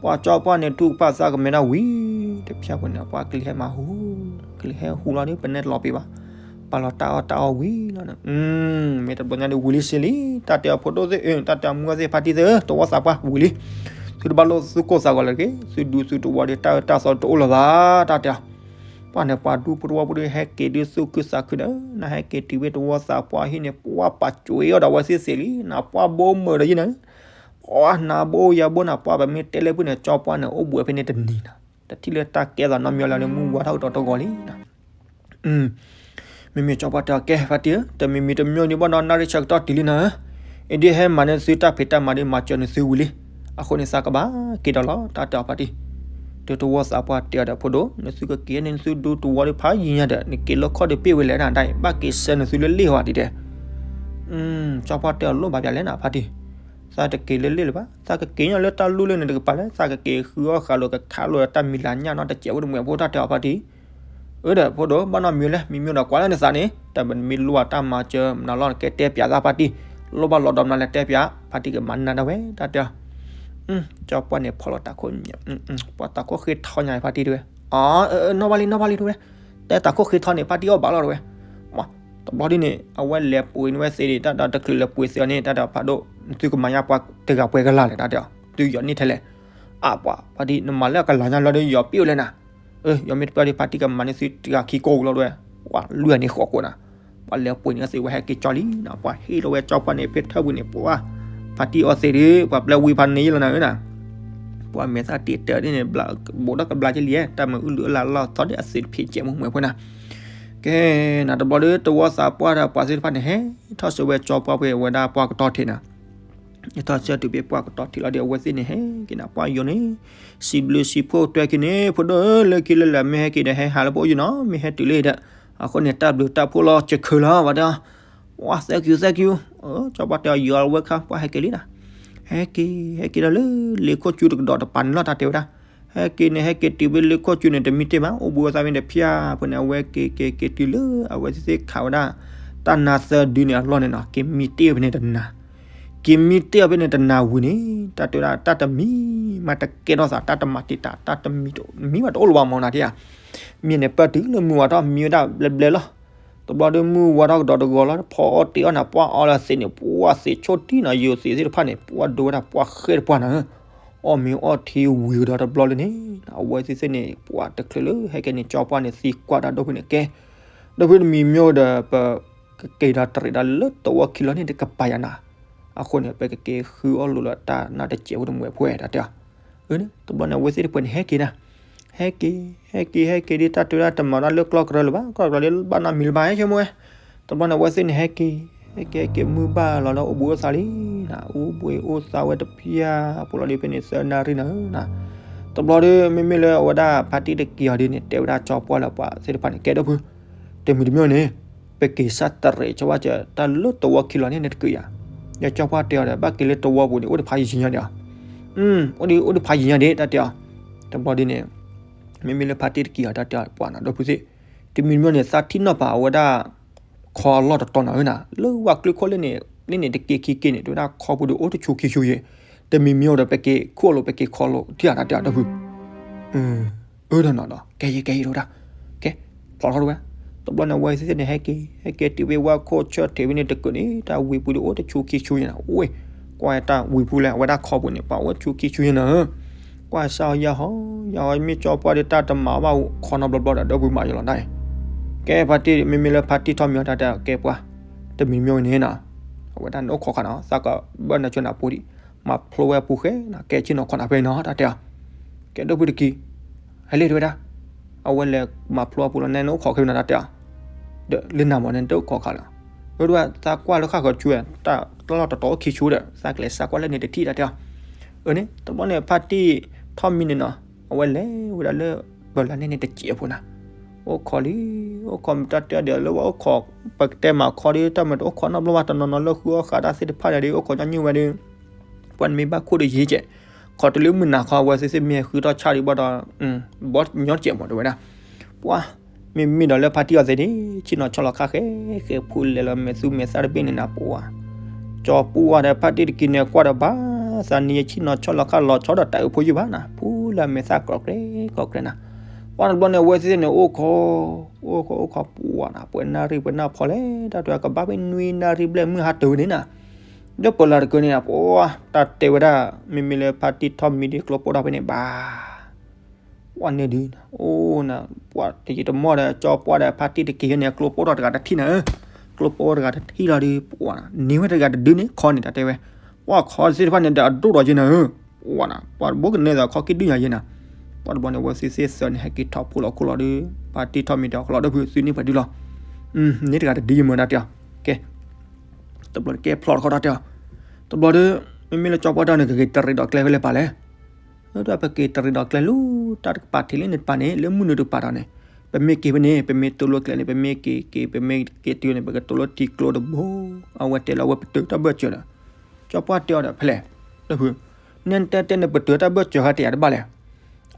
ပှၤကၠီပှၢ်န့ၣ် ထူၣ်ကပၣ်သးကမဲဒၣ်ဝံၤ တဖၠၣ်ပူၤန့ၣ် ပှၤကလံၤဟဲမၤဟူ, ကလံၤဟဲဟူလီၤဒီး ပနဲတလီၤပံၤဘၣ်, ပာ်လီၤတၢ်အီၣ်တၢ်အီဝံၤလီၤန့ၣ်, မ့ၢ်တဘျီညါဒီးဝံၤလံစ့လံ, တၢ်တဲအဖိဒိၣ်သ့ၣ် တၢ်တဲအမုၢ်သ့ၣ် ဖါတံၢ်သ့ၣ် တဝီသးပှၢ်ဝံၤလံ, သုတဘၣ်လိၣ်သုကိၢ်သးဂီၤလၢၤတဂ့ၤ, သုဒူသုတဝီဒီး တၢ်အၢတၢ်သီတအိၣ်လၢၤဘၣ်, တၢ်တဲအီၤ ပှၤန့ၣ် ပှၤဒူဖိတဝီဖိဒီး ဟဲက့ၤဒုးသူၣ်ခုသးခုဒီး နဟဲက့ၤတုၤဖဲတဝီသးပှၢ်ဟံၣ်န့ၣ် ပှၤပာ်ကွံာ်အီၤဒီးအဝဲသ့ၣ်သ့ၣ်လံ, နပှၤဘိမုာ်ဒီးယဲနၤ, ပှၤနၤဘိယၤဘိနၤ ပှၤပမ့ၢ်တဲလၢဖုန့ၣ် ကၠီပှၢ်န့ၣ် အိၣ်ဘှံးဖဲန့ၣ်တနံၤနၤ, တထံၣ်လၢတၢ်ကဲသးနီတမံၤလၢၤလၢမုၢ်ဝါထီၣ်ကဒီးတဂီၤလံနၤ မ့မ့ၢ်ကၠီပှၢ်တဲအီၤ ကဲဖါတံၢ်ဧၢ, တမံၤမံၤတမံၤန့ၣ်ဘၣ်ဒီး နၣ်ရံၣ်ဆၢကတီၢ်တုၤလံနၤဧၢ, အံၤဒ်ဟဲမၤန့ၢ်သုတၢ်ဖံးတၢ်မၤဒီး မၤစၢၤန့ၢ်သုဝံၤလံ, အဃိန့ၣ်သးကဘၣ်က့ၤဒီးလီၤ တၢ်တဲအီၤဖါတံၢ်, တုၤတဝီသးပှၢ်တဲအီၤဒီး ဖိဒိၣ် နသုကက့ၤန့ၢ်သုဒူတဝီဒီးဖးယံၤညါဒီး နက့ၤလၢခီၣ်ဒီးပ့ၢ်ဝဲလဲၣ်နၤ ဒ်အံၤ ဘၣ်က့ၤဆှၢန့ၢ်သုလၢလ့ၣ်ဝဲဒ်တဲ ကၠီပှၢ်တဲအီၤလိၣ်ဘၣ်ပၠးလဲၣ်နၤဖါတံၢ်, သးတက့ၤလၢလ့ၣ်လၢၤဘၣ်, သးကက့ၤညီလၢတၢ်လူၢ်လၢန့ၣ်တကပၤလဲၣ်, သးကက့ၤဃုအီၣ်ဃာ်လိာ်ကခးလိာ်တၢ်မံၤလၤညၣ်နီတစဲးဖိတမှဲးဖိတၢ်တဲအီၤဖါတံၢ်, အၢဒီးဖိဒိၣ် ဘၣ်နီတမံၤလဲၣ်, မံမံဒီးကွၢ်လၢနသးန့ၣ် တမ့ၢ်လိၣ်ဘၣ်တၢ်မၤစၢၤမနုၤလီၤ နကဲတဲပၠးသးဖါတံၢ်, လိၣ်ဘၣ်လီၤဒီးမနုၤလဲၣ်တဲပၠး, ဖါတံၢ်ကမၤနၢၤဒၣ်ဝဲ တၢ်တဲအီၤ ကၠီပှၢ်န့ၣ်ဖီၣ်လီၤတၢ်ခိၣ်ညါ, ပှၤတၢ်ခိၣ်ဃ့ထီညါဖါတံၢ်တဲဝဲ, အၢ နီၢ်ဘၣ်လံ နီၢ်ဘၣ်လံတဲဝဲ, တဲတၢ်ခိၣ်ဃ့ထီန့ၣ် ဖါတံၢ်အီၣ်ဘၣ်လီၤတဲဝဲ, တဘျီဒ်န့ၣ် အဝဲလဲၤပှ့ၤန့ၢ်ဝဲသ့န့ၣ် တၢ်ဒီးတချုးလဲၤပှ့ၤသ့အီၤန့ၣ် တၢ်ဒီးဖးဒိၣ် သုကမၤညါပှၤတဂၤပှဲၤကလးလဲၣ် တၢ်တဲအီၤ သုယီၤန့ၢ်ထဲလဲၣ်, အပှၤဖါတံၢ် နမၤလၢအကလးညါလီၤဒီးယီၤပ့ၢ်ဝဲလဲၣ်နၤ, အၢ ယီၤမ့ၢ်တပှၢ်ဒီးဖါတံၢ်ကမၤန့ၢ်သုတဂၤခံကိးကလီၤတဲဝဲ, ပှၤလွံၢ်ဂၤန့ၣ်ဃိးကိးနၤ, ပှၤလဲၤပှ့ၤန့ၢ်သ့ဝဲဟဲက့ၤကၠီလံနၤ, ပှၤဟ့ၣ်လီၤဝဲကၠီပှၢ်န့ၣ် ဖဲထၢၣ်ပူၤန့ၣ် ပှၤဖါတံၢ်အီၣ်သ့ဒီး ပှၤပျဲဝံဖးန့ၢ်ယဲလီၤနၤဧၢနၤ ပှၤမဲာ်သၣ်တံာ်တၢ်ဒ်န့ၣ် ဘိးထီၣ်ကဘျါကလံၤဧဲ တၢ်မၤအုၣ်လုၢ်အလၢ်လီၢ်သီဒီးအသ့ၣ်တဖျ့ကဲးမုၢ်မှဲၤဖိနၤ, ကဲနၤ တဘျီဒီးတဝီသးပှၢ်ဒီးပှၤသ့ၣ်တဖၣ်န့ၣ် ဟဲထီၣ်ဆှၢဝဲကၠီပှၢ်ဖဲအဝဲဒၣ်ပှၢ်ကတီၢ်ထံးနၤ, ဟဲထီၣ်ဆှၢတုၤဖဲပှၢ်ကတီၢ်ထံးလီၤဒီး အဝဲသ့ၣ်န့ၣ် ဟဲက့ၤနၤ ပှၢ်ယိၤန့ၣ် စံးဘျုးစံးဖှိၣ်တွဲခံန့ၣ် ဖိဒိၣ်ဧၢ လၢခံလၢလာ်မ့ၢ်ဟဲက့ၤဒီး ဟဲဟးလၢပအိၣ်ယုာ်နီၤ မ့ၢ်ဟဲတုၤလၢဒီး အဃိန့ၣ် တၢ်ဘျုးတၢ်ဖှိၣ်လီၤစၢၤခၢလီၤ ဝဲဒၣ် ပှၢ် thank you thank you ကၠီပှၢ်တဲအီၤ you're welcome ပှၢ်ဟဲက့ၤလံနၤ, ဟဲက့ၤ ဟဲက့ၤဒီးလၢလ့ခိၣ်ကၠူတကဒီးတပၤန့ၣ်လီၤ တၢ်တဲဝဲဒၣ်, ဟဲက့ၤန့ၣ် ဟဲက့ၤတုၤဖဲလၢကီၢ်ကၠိန့ၣ် တမံတ့ၢ်ဘၣ်, အိၣ်ဘှံးအိၣ်သါဖဲန့ၣ်တဖျၢၣ်ဖိန့ၣ် အဝဲက့ၤက့ၤက့ၤတုၤလၢအဝဲသ့ၣ်သ့ၣ်ခးဝဲဒၣ် တၢ်နါသၢဒုန့ၣ်အလီၢ်န့ၣ်နီၤ, က့ၤမံတ့ၢ်အီၤဖဲန့ၣ်တနၤ, က့ၤမံတ့ၢ်အီၤဖဲန့ၣ်တနၤဝံၤန့ၣ် တၢ်တဲဝဲဒၣ် တၢ်တမံမၤတကဲထီၣ်သး, တၢ်တမၤတံာ်တာ်, တၢ်တမံမံဘၣ်တအိၣ်လၢၤဘၣ်မနီၤတ့ၢ်ဧါ. မ့ၢ်န့ၣ် ပၢၢ်တုၤလၢမုၢ်ဝါထီၣ် မံဝဲဒၣ်ဘျဲဘျဲလီၤ. တဘျီဒီးမုၢ်ဝါထီၣ်ကဒီးတဂီၤလီၤ, ဖီအီၣ်တ့ၢ်အီၣ်နၤ, ပှၢ်အီလၢသံးန့ၣ် ပှၢ်သံးဆိၣ်တံၢ်နီၤ, ယိၤသံးသ့ၣ်တဖၣ်န့ၣ် ပှၢ်ဒိဝဲဒၣ်ပှၢ်ဃဲတပှၢ်နီၤ, အီၣ်မ့ၤအီထံဝံၤကဒီးတဘျီလၢန့ၣ် အဝဲသ့ၣ်သ့ၣ်န့ၣ် ပှၢ်တချုးလၢဟဲက့ၤန့ၣ် ကၠီပှၢ်န့ၣ်သံကွၢ်တၢ်ဒီဖုန့ၣ်ကဲ, ဒီဖုတမံၤမ့ၢ်ဒီး ပကက့ၤဒီးတရံးဒီးလၢတဝီခံလီၤန့ၣ် တကပၤယၤနၤ, အဃိန့ၣ် ပကက့ၤဃုအီၣ်လိာ်လၢတၢ်နါတစဲးဖိတမှဲၤဖိတၢ်တဲအီၤ. တဘျီန့ၣ် အဝဲသ့ၣ်တဖၣ်န့ၣ် ဟဲက့ၤနၤ, ဟဲက့ၤ ဟဲက့ၤ ဟဲက့ၤဒ်တၢ်တဲဝဲဒၣ်တမၤတၢ်လၢကျီၢ်ကရၢလၢၤဘၣ်, ကျီၢ်ကရၢလၢဘၣ်နီတမံၤလၢၤဘၣ် ဟဲဆိကမိၣ်ဝဲ. တဘျီန့ၣ် အဝဲသ့ၣ်န့ၣ် ဟဲက့ၤ ဟဲက့ၤ ဟဲက့ၤမုၢ်ဘၣ်လီၤလၢအိၣ်ဘှံးအိၣ်သါလံနၤ, အိၣ်ဘှံးအိၣ်သါဝဲတဖျၢၣ်ဖိလီၤဒီး ဖဲန့ၣ်သၢနၣ်ရံၣ်နၤနၤ, တဘျီဒီး မ့မ့ၢ်လၢအဝဲဒၣ်ဖါတံၢ်တက့ၤအီၤဒ်န့ၣ် တဲဝဲဒၣ်ကၠီပှၢ်လၢပှၤသ့ၣ်တဖၣ်န့ၣ် ကဲဒီဖု တမံၤတမံၤန့ၣ် ပက့ၤစၢ်တရံးကၠီပှၢ်စၢၤတၢ်လၢတဝီခံလီၤန့ၣ် နတကုးယၤ, ဒီးကၠီပှၢ်တဲအီၤဒီး ဘၣ်က့ၤလၢတဝီပူၤန့ၣ် အိၣ်တဖးယံၤညါဒံးအီၤ, အိၣ်ဒံး အိၣ်တဖးယံၤညါဒံး တၢ်တဲအီၤ. တဘျီဒ်န့ၣ် မ့မ့ၢ်လၢဖါတံၢ်တက့ၤအီၤ တၢ်တဲအီၤ ပှၤနီၤ ဒီဖုသ့ၣ်, တမံၤတမံၤန့ၣ် သးထံၣ်နီၣ်ပာ်အဝဲဒၣ် ခီအလီၢ်တတီၤနီၤဧၢနၤ, လၢဝဲကျိခီလၢန့ၣ် လၢန့ၣ်တက့ၤခံက့ၤန့ၣ် တဲဝဲဒၣ်ခီပူၤဒီးအိၣ်တဆူခံဆူယဲၢ်, တမံၤမံၤအိၣ်ဒီး ပက့ၤခူၣ်အီၤလိာ် ပက့ၤခီလိာ်ထံၣ်အတၢ်တဲအီၤ ဒီဖု အၢ ဒီးနီၤဒီး ကဲယဲ ကဲယဲ တဲဝဲဒၣ်, ကဲ ဖျိးထီၣ်တဝဲ, တဘျီန့ၣ် အဝဲသ့ၣ်န့ၣ် ဟဲက့ၤ ဟဲက့ၤတုၤဖဲဝဲခိၣ်ဆၢထံးဖဲန့ၣ်တကုးန့ၣ် တၢ်ဝံၤပူၤဒီးအိၣ်တဆူခံဆူယဲၢ်နၤ, အိၣ်ဝဲ ကွၢ်တၢ်ဝံၤပူၤလဲၣ် အဝဲဒၣ်ခီပူၤန့ၣ် ပှၤအိၣ်တဆူခံဆူယဲၢ်နၤဧၢ, ကွၢ်စၢ်ယဟီ ယဟီ မ့ၢ်ကၠီပှၢ်ဒီးတၢ်တမၤဘၣ်ခီနီတဘျီဘျီဒီး ဒီဖုမၤယလီၤဒၣ်အံၤ, ကဲဖါတံၢ် မ့မ့ၢ်လၢဖါတံၢ်ထီၣ်မံၤအီၤ တၢ်တဲအီၤ ကဲပှၤ တမံၤမံၤန့ၣ်နၤ, အဝဲဒၣ်န့ၣ်အိၣ်ခိးခါနီၤ သးကဘၣ်နၤဆိနၤပူၤဒံး, မၤဖျိဝဲအပူၤဃဲနၤ ကဲဆ့ၣ်နီၤခီနၤဖဲနီၤ တၢ်တဲအီၤ, ကဲဒီဖုတက့ၤ ဟဲလံ တဲဝဲဒၣ်, အဝဲလဲၤမၤဖျိအပူၤလီၤ နဲနအိၣ်ခိးခဲနီၤ တၢ်တဲအီၤ, ဒီးလၢနၤမ့ၢ်န့ၣ်တအိၣ်ခိးခါလီၤ, အၢ တဲဝဲ သးကွၢ်လၢဃၣ်ဃၢၤဆူ တၢ်လီၢ်တတီၤအိၣ်ခံဆူဒီး သးကလဲၤစးကွၢ်လၢန့ၣ်တထံၣ် တၢ်တဲအီၤ, အၢန့ၣ် တဘျီန့ၣ် ဖါတံၢ်ထီၣ်မံၤန့ၣ်နီၤ, အဝဲလဲၤဝဲဒၣ်လၢ ပၢၤလၢ်န့ၣ်န့ၣ်တစဲးဖိနၤ, အိၣ်ခိးလံ အိၣ်ခိးမ့ၢ်တၢ်တဲဒီးလၢဝဲအိၣ်ခိး ပကတဲမၤခီဒီး တၢ်မ့ၢ်တအိၣ်ခိးနီတဘျီဘၣ် တနီၤနီၤလၢဃုအီၣ်ဃာ်တၢ်သ့ၣ်တဖၣ်န့ၣ်ဒီး အိၣ်ခိးညီနုၢ်ဝဲဒီး ပှၤန့ၣ်မ့ၢ်ဘၣ်ခိၣ်ဒီးယ့ကဲး, ခီတုၤလၢမုၢ်နၤခီ အဝဲသ့ၣ်သ့ၣ်မ့ၢ်ဃုထီၣ်ဆၣ်ဒံးဘၣ်ဒီး ဘီညီကဲးမ့ၢ်တဲဝဲဒၣ်, ပှၤ မ့မ့ၢ်ဒီးလၢဖါတံၢ်အီၤသ့ၣ်န့ၣ် ဆ့ၣ်နီၤဆီလီၤခါဃဲ ဃဲဖူလဲၤလီၤမဲာ်သူမဲာ်သၣ်တဘ့ၣ်န့ၣ်နၤ ပှၤ ကၠီပှၢ်ဒီးဖါတံၢ်တက့ၤန့ၣ် ကွၢ်ဒီးဘၣ်သးနံၤ ဆ့ၣ်နီၤဆီလီၤခါလီၤဆီဒီးတၢ်အုးဖိယုၢ်ဘၣ်နၤ ဖူလၢမဲာ်သၣ်ကြိးကြဲးကြိးကြဲးနၤ, ပှၤတဘျီန့ၣ် အဝဲသ့ၣ်န့ၣ် အိၣ်ခိး အိၣ်ခိးအိၣ်ခိး ပှၤနၤ ပှဲၤနၣ်ရံၣ်ပှဲၤနၣ်ဖီလဲၣ် တၢ်တဲကဘၣ်ဖဲနွံနၣ်ရံၣ်ဘျဲၣ်မုၢ်ဟါတၢၤဝဲန့ၣ်နၤ, ဒီးပၢၤလၢ်တကုးန့ၣ်နၤ ပှၤ တၢ်တဲဝဲဒၣ် မ့မ့ၢ်လၢဖါတံၢ်ထီၣ်မံၤဒီးကျိပိၢ်ထီၣ်ဖဲန့ၣ်ဘၣ် ပှၤန့ၣ်ဒုး အိၣ်နၤ ပှၤတယံာ်တမီၢ်ဒီး ကၠီပှၢ်ဒီးဖါတံၢ်တက့ၤန့ၣ် ကျိပိၢ်ထီၣ်တဂၤတထံၣ်နၤဧၢ, ကျိပိၢ်တဂၤတထံၣ်လီၤဒီး ပှၤ န့ၢ်ဝဲတဂၤတဒုန့ၣ် ခီန့ၣ် တၢ်တဲဝဲ, ပှၤခီသ့ၣ်တဖၣ်န့ၣ်ဒီးအဒိၣ်ဒီးယဲနၤဧၢ, ပှၤနၤ ပှၤတဘိကနဲၣ်သးခီခံဒုညါယဲနၤ, ပှၤတဘျီန့ၣ် အဝဲသ့ၣ်သ့ၣ်သၢန့ၣ် ဟဲက့ၤထီၣ်ဖှိၣ်လီၤခိၣ်လီၤဒီး ဖါတံၢ်ထီၣ်မံၤဒီး အကလီၤဒီဖုသုန့ၢ်ပှဲၤဒုလီၤ, န့ၢ်တဂၤတဒုယဲမ့ၢ်တၢ်တဲအီၤ, ကဲ တဘျီကဲဖျိးတခီတၢ်တဲအီၤ, တဘျီဒီး မ့မ့ၢ်လၢကၠီပှၢ်တၢ်န့ၣ် ကက့ၤတရံးဒီးကျဲဖဲလဲၣ်ပာ်လဲၣ် ဒီးပက့ၤတရံးဒီးကျဲလၢတၢ်တကပၤထံးလၢန့ၣ်တပၤန့ၣ် လၢမုၢ်နုာ်တကပၤဒီးန့ၣ်, ပမ့ၢ်က့ၤဖဲန့ၣ် ပမ့ၢ်တူၢ်လိာ်ကျဲန့ၣ် ပမ့ၢ်က့ၤက့ၤ ပမ့ၢ်က့ၤတုၤန့ၣ် ပကတူၢ်လိာ်ထံကျိတဘိ, အဝဲတဲလၢအဝဲပတုာ်တၢ်ဘၢၣ်စၢၤဒီး, ကၠီပှၢ်တဲအီၤဒီး ဖဲလဲၣ်, လၢဖု, နဲတဲတဲန့ၣ် ပတုာ်တၢ်ဘၢၣ်စၢၤဃါတယၤတဘၣ်လဲၣ်,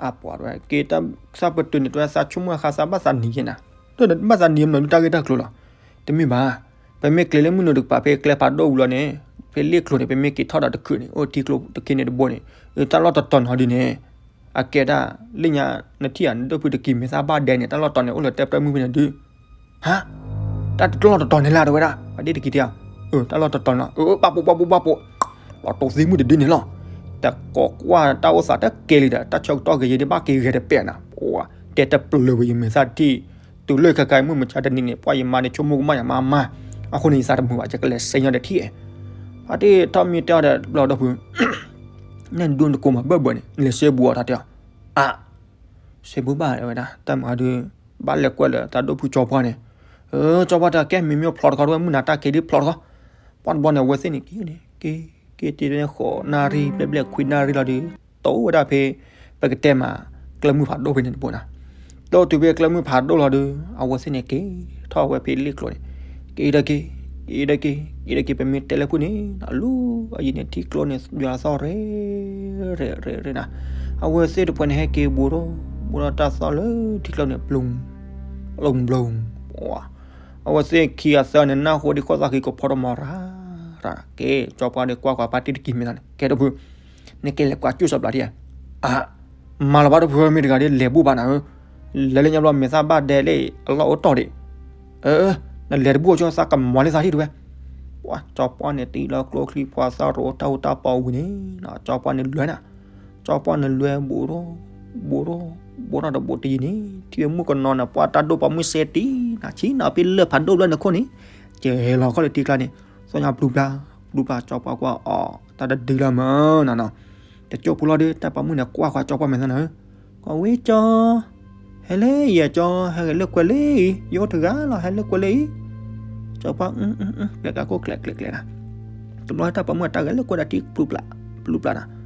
အပှၤတဝဲ က့ၤတၢ်သးပတုာ်န့ၣ် တဝဲသးဆိကမိၣ်ဃါသးဘၣ်သးနံၤယဲနၤ, တဘၣ်သးနံၤမနုၤတၢ်ဂ့ၢ်တၢ်ကျိၤလီၤ, တမ့ၢ်ဘၣ် ပမ့ၢ်ကျဲၤလၢမုၢ်နုာ်တကပၤဖဲကျဲဖးဒိၣ်ဝံၤလီၤန့ၣ်, ဖဲလ့ၣ်ကျိၤန့ၣ် ပမ့ၢ်က့ၤထီၣ်ဒီးတခုးန့ၣ် အိၣ်ထံကျိတခ့န့ၣ်တဘိန့ၣ်, တၢ်လီၢ်တတီၤနီၤဒ်န့ၣ်, အကဲဒၣ် လၢညါနထံၣ်ဧါ နဒိၣ်ဖုတကံၤမဲာ်သၣ်ဘၣ်ဒဲန့ၣ် တၢ်လီၢ်တတီၤန့ၣ် အိၣ်လၢတဲပြၢမုၢ်ဖဲန့ၣ်ဒုး, ဟါ, တၢ်လီၢ်တတီၤန့ၣ်လၢတဝဲဒၣ် ပှၤဒ့တကံၤတဲအီၤ, တၢ်လီၢ်တတီၤန့ၣ်လီၤ, ဘၣ်ပိာ် ဘၣ်ပိာ် ဘၣ်ပိာ်, လီၤတိၤသံမုၢ်တဒုန့ၣ်လီၤ, တကိးကွၢ်တၢ်အိၣ်သးတကဲလံဒီး တၢ်ဆၢကတီၢ်ဂ့ၤယဲဒ်ဘၣ်က့ၤဂဲၤတပဲာ်နၤ, ပှၤ တဲတပျၢၤဝဲယမဲာ်သၣ်ထံၣ် တုၤလၢခဲခါမုၢ်မဆါတနံၤန့ၣ် ပှၤယမါန့ၣ်ဆိကမိၣ်ကမၣ်ယၤမါမါ, အဃိန့ၣ် ယသးတမုာ်ဘၣ် ယကလဲၤစဲညါဒီးထံၣ်, ဖါတံၢ်ထီၣ်မံၤတဲအီၤဒီး ဘျီဒီဖု, နဲၣ်ဒိနကိးမးဘၢၣ်ဘၢၣ်န့ၣ် လဲၤစဲဘူးအီၤတၢ်တဲအီၤ, အါ, စဲဘူးဘၣ်ဝဲဒၣ် တၢ်မၤဒုး, ဘၣ်လဲၤကွဲးလၢတၢ်ဒိၣ်ဖုကၠီပှၢ်န့ၣ်, ကၠီပှၢ်တဲကဲမ့မ့ၢ်ဖျိးတခီတဝဲ မုၢ်နၤတၢ်က့ၤဒ်ဖျိးတခီ, ပှၤတဘျီန့ၣ် အဝဲသ့ၣ်န့ၣ်က့ၤန့ၣ် က့ၤ က့ၤတုၤန့ၣ် ဃိးနၣ်ရံၣ်ဘျဲၣ်ဘျဲၣ်ခွံနၣ်ရံၣ်လီၤဒီး တိၢ်ဝဲဒၣ်ဖဲ ပကတဲမး ကျဲမုၢ်ဖးဒိၣ်ဖဲန့ၣ်တဘိနၤ, တိၢ်တုၤဖဲကျဲမုၢ်ဖးဒိၣ်လီၤဒီး အဝဲသ့ၣ်န့ၣ်က့ၤထီၣ်ဝဲဖဲလ့ၣ်ကျိၤန့ၣ်, က့ၤဒီးက့ၤ, က့ၤဒီးက့ၤ, က့ၤဒီးက့ၤ ပမ့ၢ်တဲလၢဖုန့ၣ် အလူၤအယံၤန့ၣ် ထံကျိန့ၣ် ယွၤသီၣ်ရ့ ရ့ ရ့ ရ့နၤ, အဝဲသ့ၣ်တဖၣ်န့ၣ်ဟဲက့ၤဘူးထီၣ် ဘူးထီၣ်တၢ်သီၣ်လၢထံကျိန့ၣ် ပျုၤ ပျုၤ ပျုၤ, ပှၤ အဝဲသ့ၣ်ခံဂၤသၢဂၤန့ၣ် နၢ်ဟူဒ်ခိၣ်သၣ်ဃံကဖီထီၣ်မၤရၤ ရၤ ကဲ ကၠီပှၢ်ဒီးကွၢ်ကွၢ်ဖါတံၢ်တကံၤမဲာ်သးန့ၣ် ကဲ ဒီပုၢ် နကလဲၤကွၢ်ကၠူၣ်စီၤပျၢ်ထံဧါ, အါ မၤလီၤဘၣ် ဒီပုၢ် မ့ၢ်တဂၤဒီး လဲၤဘူၣ်ဘၣ်နၤဧၢ, လဲၤလၢညါဘျီ မဲာ်သၣ်ဘၣ်ဒဲလၢ အလီၢ်အိၣ်တီၢ်ဒံး, အၢ နလဲၤတဘူၣ်အီၤကၠီ သးကမၤလၢသးထံၣ်တဝဲ, ပှၤ ကၠီပှၢ်န့ၣ် တံၤလီၤကျိချံ ပှၤသၣ်ရိၤတၢ်ဟူတၢ်ပီၤဝံၤန့ၣ် ကၠီပှၢ်န့ၣ်လွဲနၤ, ကၠီပှၢ်န့ၣ်လွဲဘူးထီၣ် ဘူးထီၣ် ဘူးထီၣ်တဘူးတယံၤန့ၣ် ထံၣ်ဝဲမုၣ်ကနီၤန့ၣ် ပှၤတၢ်ဒိၣ်ပိာ်မုၣ်စ့တံၢ်နၤ ဆံးနၤဖဲလၢၢ်ဖးဒိၣ်ဘျီန့ၣ်ခိၣ်န့ၣ်, ကဲလီၤခီၣ်လၢထံကျါန့ၣ် သီၣ်ညါပျူပျၢ် ပျူပျၢ် ကၠီပှၢ်ကွၢ်အီၤ တၢ်တဒုလီၤမးနၤနီၤ, တကၠိၢ်ဖိလီၤဒီး တၢ်ပိာ်မုၣ်န့ၣ် ကွၢ်ဃီၤကၠီပှၢ်မဲာ်သၣ်နၤဧၢ, ကွၢ်ဝဲကၠီ ဟဲလၢယဲၢ်ကၠီ ဟဲဂဲၤလၢကွဲလၢအံၤ ယအိၣ်တဂၤလီၤ ဟဲလၢကွဲလၢအံၤ, ကၠီပှၢ် ကျဲးကျဲးကျဲးနၤ, တဘျီတၢ်ပိာ်မုၣ်အတၢ်ဂဲၤလၢကွဲဒီးထံပျူပျၢ် ပျူပျၢ်နၤ,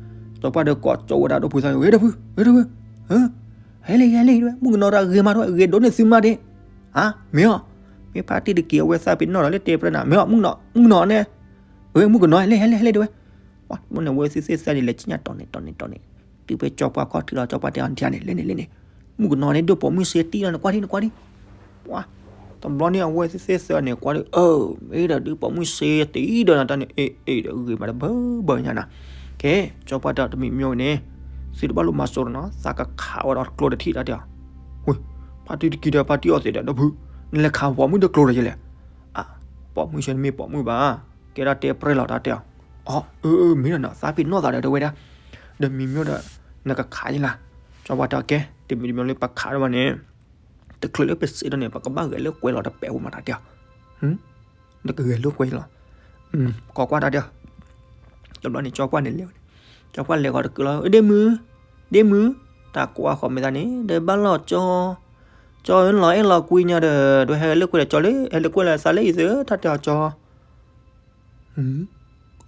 ကၠီပှၢ်ဒီးကိးကၠီဝဲဒၣ်ဒိၣ်ဖုသၣ် ဝဲဒီပုၢ် ဝဲဒီပုၢ် ဟဲလၢယဲၢ်လံ မုၣ်ကနီၤတၢ်ဂ့ၤမးတဝဲ ဂ့ၤဒိၣ်န့ၢ်သုမးဒ့, အါ မ့ၢ်အီၤ, မ့ၢ်ဖါတံၢ်တကံၤအဝဲသးပ့ၤနီၣ်ဒီးလၢတဲပြဲနၤ မ့ၢ်အီၤ မုၣ်ကနီၤ မုၣ်ကနီၤန့ၣ်, ဝဲမုၣ်ကနီၤ ဟဲလၢ ဟဲလၢ ဟဲလၢတဝဲ, ပှၤ မ့ၢ်န့ၣ် အဝဲသ့ၣ်သ့ၣ်သၢန့ၣ် လဲၤဆ့ညါတီၤန့ၣ် တီၤန့ၣ် တီၤန့ၣ်, တုၤဖဲကၠီပှၢ်ခီၣ်ထံးလီၤ ကၠီပှၢ်တဲအီၤဒ်န့ၣ် လဲၤန့ၣ် လဲၤန့ၣ်, မုၣ်ကနီၤန့ၣ် ဒိၣ်ပိာ်မုၣ်စ့တံၢ်လီၤ နကွၢ်ဒံ နကွၢ်ဒံ, ပှၤ တဘျီန့ၣ် အဝဲသ့ၣ်သ့ၣ်သၢန့ၣ် ကွၢ်ဒံ အၢ မ့ၢ်ဒီးဒုးပိာ်မုၣ်စ့တံၢ်ဒီးနတၢ်န့ၣ် အ့ အ့ဒီးဂ့ၤမးတဘၢဘၢညါနၤ, ကဲ ကၠီပှၢ်တဲတမံၤမ့ၢ်န့ၣ်, သုတဘၣ်လိၣ်မၤစိးနီၤ သးကခးဝဲဒီးကျိတထံၣ်တၢ်တဲအီၤ, ဝ့ၢ် ဖါတံၢ်တကံၤဒီးဖါတံၢ်အီၣ်သ့ၣ်ဒီး ဒီပုၢ် နလဲၤခးပိာ်မုၣ်ဒီးကျိဒီးယလဲၣ်, အါ ပိာ်မုၣ်ဆဲန့ၣ်မ့ၢ်ပိာ်မုၣ်ဘၣ်, ကဲဒၣ်တဲပြဲလီၤတၢ်တဲအီၤ, အီ အၢ အၢ မ့ၢ်ဒီးနီၤ သးပ့ၤနီၣ်သးဒီးတဝဲဒၣ်, ဒီးမံၤမ့ၢ်ဒီး နကခးယလၢ်, ကၠီပှၢ်တဲအီၤကဲ တမံၤတမံၤလၢပခးဒၣ်ဘၣ်န့ၣ် တချုးလၢပစ့ဒီးန့ၣ် ပကဘၣ်ဂဲၤလၢကွဲလီၤတပဲာ်ဝဲမးတၢ်တဲအီၤ, နကဂဲၤလၢကွဲလီၤ, ကိးကွၢ်တၢ်တဲအီၤ, တဘျီန့ၣ် ကၠီပှၢ်န့ၣ်လဲၤဝဲန့ၣ်, ကၠီပှၢ်လဲၤဃီၤတကုးလီၤ ဒ့မုၣ်, ဒ့မုၣ်, တၢ်ကွၢ်ဃီၤမဲာ်သၣ်န့ၣ် ဒီးဘၣ်လီၤကၠီ, ကၠီဧၢ လီၤအဲၣ်လီၤကွံညါဒီး ဒိးဟဲဂဲၤလၢကွဲဒီးကၠီလၢ ဟဲလၢကွဲလီၤသးလၢအံၤသၢ တၢ်တဲအီၤကၠီ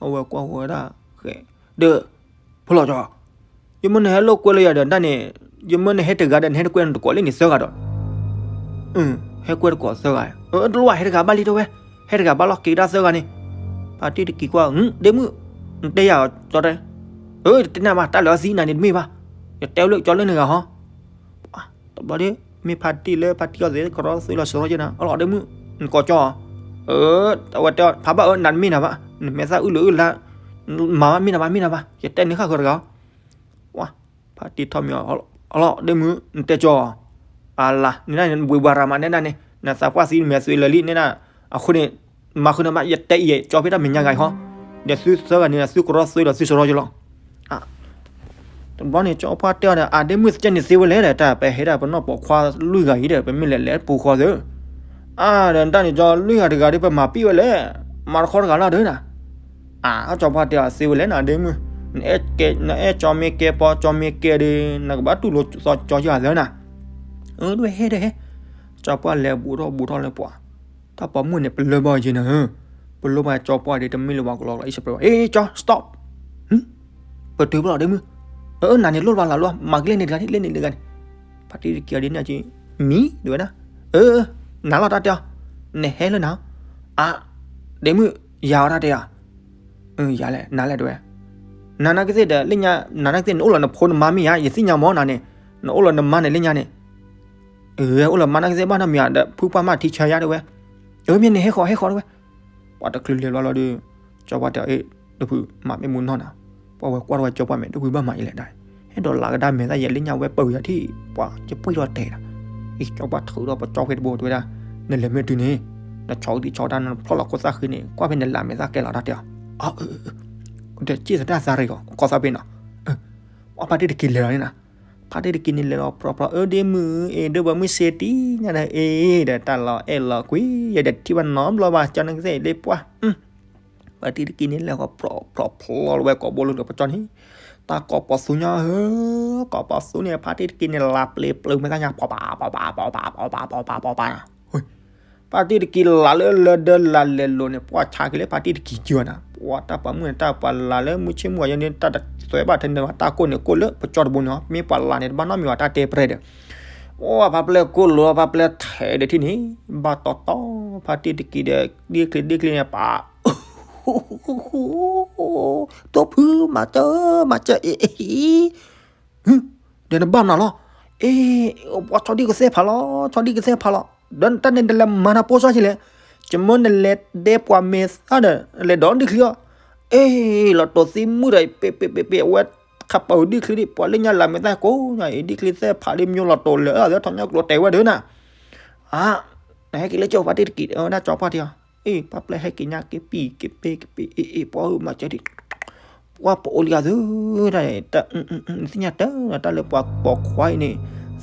အဝဲကွၢ်ဝဲဒၣ်, ဃဲ, ဒီး, ဖိလီၤကၠီ, ယမ့ၢ်နဟဲလိာ်ကွဲလၢယၤဒီးတၢ်န့ၣ်, ယမ့ၢ်နဟဲတဂၤဒီး နဟဲတကွဲနတကိးလၢန့ၣ်သၢဂၤဒီး, ဟဲကွဲတကိးသၢဂၤ, တလိၣ်ဘၣ် ဟဲတဂၤဘၣ်လံတဲဝဲ, ဟဲတဂၤဘၣ်လီၤ က့ၤဒၣ်သၢဂၤန့ၣ်, ဖါတံၢ်တကံၤကွၢ်, ဒ့မုၣ်, နတဲယၤကၠီတဲ, တတဲနၤဘၣ် တၢ်လၢအသံနၤန့ၣ်တမ့ၢ်ဘၣ်, ယတဲဝဲလၢကၠီလၢန့ၣ်ဂၤဟီ တဘျီဒီး မ့ၢ်ဖါတံၢ်လၢဖါတံၢ်အီၣ်သ့ၣ်ကရီသွံလီၤစရီက့နၤ, အလီၤဒ့မုၣ်, နကိးကၠီ, အဝဲတဲဖးဘၣ်အၢ နၤတမ့ၢ်နၤဘၣ်, နမဲာ်သၣ်အုၣ်လၢအုၣ်လါ, မၤဘၣ်မ့ၢ်နၤဘၣ် မ့ၢ်နၤဘၣ် ယတဲန့ၣ်ဃၣ်ဃၢၤတဂၤ, ဝါ, ဖါတံၢ်ထီၣ်မံၤအီၤ, အလီၤဒ့မုၣ် နတဲကၠီ, အလါ နဒၣ်နဝ့ၤဝၤရၤမးနဲဒၣ်န့ၣ် နသးပှၢ်သံနမဲာ်သွံလၢာ်လံန့ၣ်ဒၣ်, အဃိန့ၣ်, မၤဃုနမး ယတဲအံၤ ကၠီဖဲတၢ်မဲာ်ညါဂၤအံၤဟီ, ဒီးသုသၢဂၤန့ၣ် သုကရီသွံဒီးသုစရီက့လီၤ တဘျီန့ၣ် ကၠီပှၢ်တဲအီၤဒီး အဒ့မုၣ်သကဲန့ၣ်သ့ဝဲလဲၣ်ဒီး တၢ်ပဟဲဒၣ်ပနီၢ်ပိာ်ခွါလွံၢ်ဂၤအံၤဒီး ပမ့ၢ်လဲၤလဲၤပူၤဃီသ့, အါ ဒီးတၢ်န့ၣ်ကၠီလွံၢ်ဂၤတဂၤဒီး ပမၤပံၣ်ဝဲလဲၣ်, မၤတခီတဂၤလီၤဒီးနၤ, အါ ကၠီပှၢ်တဲအီၤသ့ဝဲလဲၣ်နၤဒ့မုၣ်, နအဲၣ်ကၠီမ့ၢ်ကဲပီ ကၠီမ့ၢ်ကဲဒီး နကဘၣ်တူၢ်လိာ်သီကၠီယၤသၢနၤ, အၢ ဒ်ဝဲဟဲဒီးဟဲ, ကၠီပှၢ်လဲၤဘူးထီၣ်ဘူးထီၣ်လၢပှၤ တၢ်ပိာ်မုၣ်န့ၣ် ပလၢဘၣ်ယဲနၤ, ပလၢဘၣ်ကၠီပှၢ်ဒီး တမ့ၢ်လၢပှၤကလီကလီ အံၣ်စပရဲးဘၣ်, အ့ ကၠီ stop, ပတုၤဘၣ်လီၤဒ့မုၣ်, အၢ နၤန့ၣ်လိၣ်ဘၣ်လၢလိၣ် မၤကလဲၣ်န့ၣ်တဂၤန့ၣ် လဲၣ်န့ၣ်တဂၤန့ၣ်, ဖါတံၢ်တကံၤအီၤဒ်န့ၣ်က့, မံၤ ဒ်ဝဲဒၣ်, အၢ နၤလီၤတၢ်တဲအီၤ, နဟဲလၢနၤ, အါ ဒ့မုၣ် ယၤအီၤတၢ်တဲယၤ, ယၤလဲၣ် နၤလဲၣ်တဲဝဲ, နၤနာ်က့သ့ၣ်ဒီး လၢညါ နၤနာ်က့သ့ၣ် နအိၣ်လီၤနဖိနမါမ့ၢ်ဧါ, ယသ့ၣ်ညါမ့ၢ်နၤန့ၣ်, နအိၣ်လီၤနမါန့ၣ်လၢညါန့ၣ် အိၣ်လီၤနမါနာ်က့သ့ၣ်ဘၣ်နီတမံၤဧါဒီး ဖုပှၢ်မ့ၢ်ထံဆၢယါတဲဝဲ, အၢ မ့ၢ်န့ၣ်ဟဲဃီၤ ဟဲဃီၤတဲဝဲ, ပှၤတချုးလဲၤဘျီလီၤဒီး ကၠီပှၢ်တဲအီၤ အ့ ဒ့မုၣ် မၤမ့ၢ်မူနီၢ်နၤ, ပှၤဝဲကွၢ်တဝဲကၠီပှၢ်မဲာ် ဒ့မုၣ်ဘၣ်မၤယလဲၣ်ဒၣ်, ဟဲဒီးလၤကဒါမဲာ်သၣ်ယဲလၢညါဝဲပၢၢ်ယၤထံၣ် ပှၤကပှံၢ်ထီၣ်တဲာ်ဒီး, အ့ ကၠီပှၢ်ထုးဒီးပကၠီဖဲတဘိတဲဝဲဒၣ်, နလဲၤမ့ၢ်တုၤန့ၣ်, နဆီဒံးဆီတၢ် နဖျီၣ်လီၤခိၣ်သၣ်ဃံန့ၣ် ကွၢ်ဖဲနလၤမဲာ်သၣ်ကဲလီၤတၢ်တဲအီၤ, အၢ ဒီးက့ၢ်သတၢ်သးရ့ၣ်ဂီၤ ကီၢ်သၣ်ဖဲနီၤ, အၢ ဖါတံၢ်တကံၤလဲၤလီၤန့ၣ်နၤ, ဖါတံၢ်တကံၤန့ၣ်လဲၤလီၤပြီပြီ အၢ ဒ့မုၣ် အ့ ဒိၣ်ပိာ်မုၣ်စ့တံၢ်ညါဒီး အ့ ဒီးတၢ်လီၤအဲၣ်လီၤကွံ ယဲဒီးထံၣ်ဘၣ်နီတဘျီဘၣ် ကၠီနာ်က့သ့ၣ်လၢပှၢ်, ဖါတံၢ်တကံၤန့ၣ်လဲၤဃီၤပြီပြီဖျီလီၤဝဲကိာ်ဘိလိၤဒီးပကၠီန့ၣ်, တၢ်ကိးပိာ်သူညါဧၢ, ကိးပိာ်သူန့ၣ် ဖါတံၢ်တကံၤန့ၣ် လၤပျ့ၤပျုၤမဲာ်သၣ်ညါ ပှၤပၤ ပှၤပၤ ပှၤပၤ ပှၤပၤ ပှၤပၤ ပှၤပၤ ဖါတံၢ်တကံၤလၤလၢလၢဒၢလၤလဲၤလိၤန့ၣ် ပှၤဆါက့ၤလၢဖါတံၢ်တကံၤကၢၤနၤ, ပှၤတၢ်ပိာ်မုၣ်န့ၣ် တၢ်ပှၤလၤလၢမုၢ်ဆ့ၣ်မုၢ်ဂီၤယဲန့ၣ် တၢ်တသွဲဘၣ်ထဲန့ၣ်ဘၣ် တၢ်ကိၢ်န့ၣ်ကိၢ်လၢပကၠီတဘိန့ၣ် မ့ၢ်ပှၤလၤန့ၣ် တဘၣ်နီတမံၤဘၣ် တၢ်တဲပြဲဒီး, အိၣ် ဖါပျဲၢ်ကိၢ်လိၤ ဖါပျဲၢ်ထဲးဒီးထံၣ်န့ၣ်, ဘၣ်တီတီ ဖါတံၢ်တကံၤဒီး ဒ့ချ့ဒ့ချ့န့ၣ် ပာ် တိၢ်ဖု မၤစၢၤ မၤစၢၤ အ့ အ့ အ့ အ့ ဒီးနဘၣ်မနုၤလီၤ. အ့, ပှၤဆီဒံၣ်ကသဲၣ်ဖးလီၤ, ဆီဒံၣ်ကသဲၣ်ဖးလီၤ. ဒီးတၢ်န့ၣ်တလဲၤမၤနၤပိာ်စၢ်ကလဲၣ်. ကမၢနလဲၤဒဲပှၤမဲာ်သၣ်ဒီး လဲၤဒီးဒံၣ်ချံအီၤ. အ့, လီၤတိာ်သံမုၣ်ဒီး ပ့ၤပ့ၤပ့ၤပ့ၤ အဝဲခးပာ်ဝဲဒံၣ်ချံဒံး ပှၤလၢညါလၢမဲာ်သၣ်ကိးညါအံၤ ဒံၣ်ချံသဲၣ်ဖးဒံး မၠိလီၤတိာ်လၢာ်အသး ထီၣ်ညၣ်ကျိၤတဲာ်ဝဲဒၣ်နၤ. အါ, နဟဲက့ၤလၢကၠီဖါတံၢ်တက့ၢ် ဝဲဒၣ်ကၠီပှၢ်တ့ၢ်အီၤ. အ့, ပှၤပျဲဟဲက့ၤညါက့ၤပံၤက့ၤပ့ၤက့ၤပ့ၤ အ့အ့ ပှၤမၤစၢၤဒံး ပှၤပအိၣ်လံအသုဒၣ် နသ့ၣ်ညါတၢ် တၢ်လၢပှၤပိာ်ခွါအံၤန့ၣ်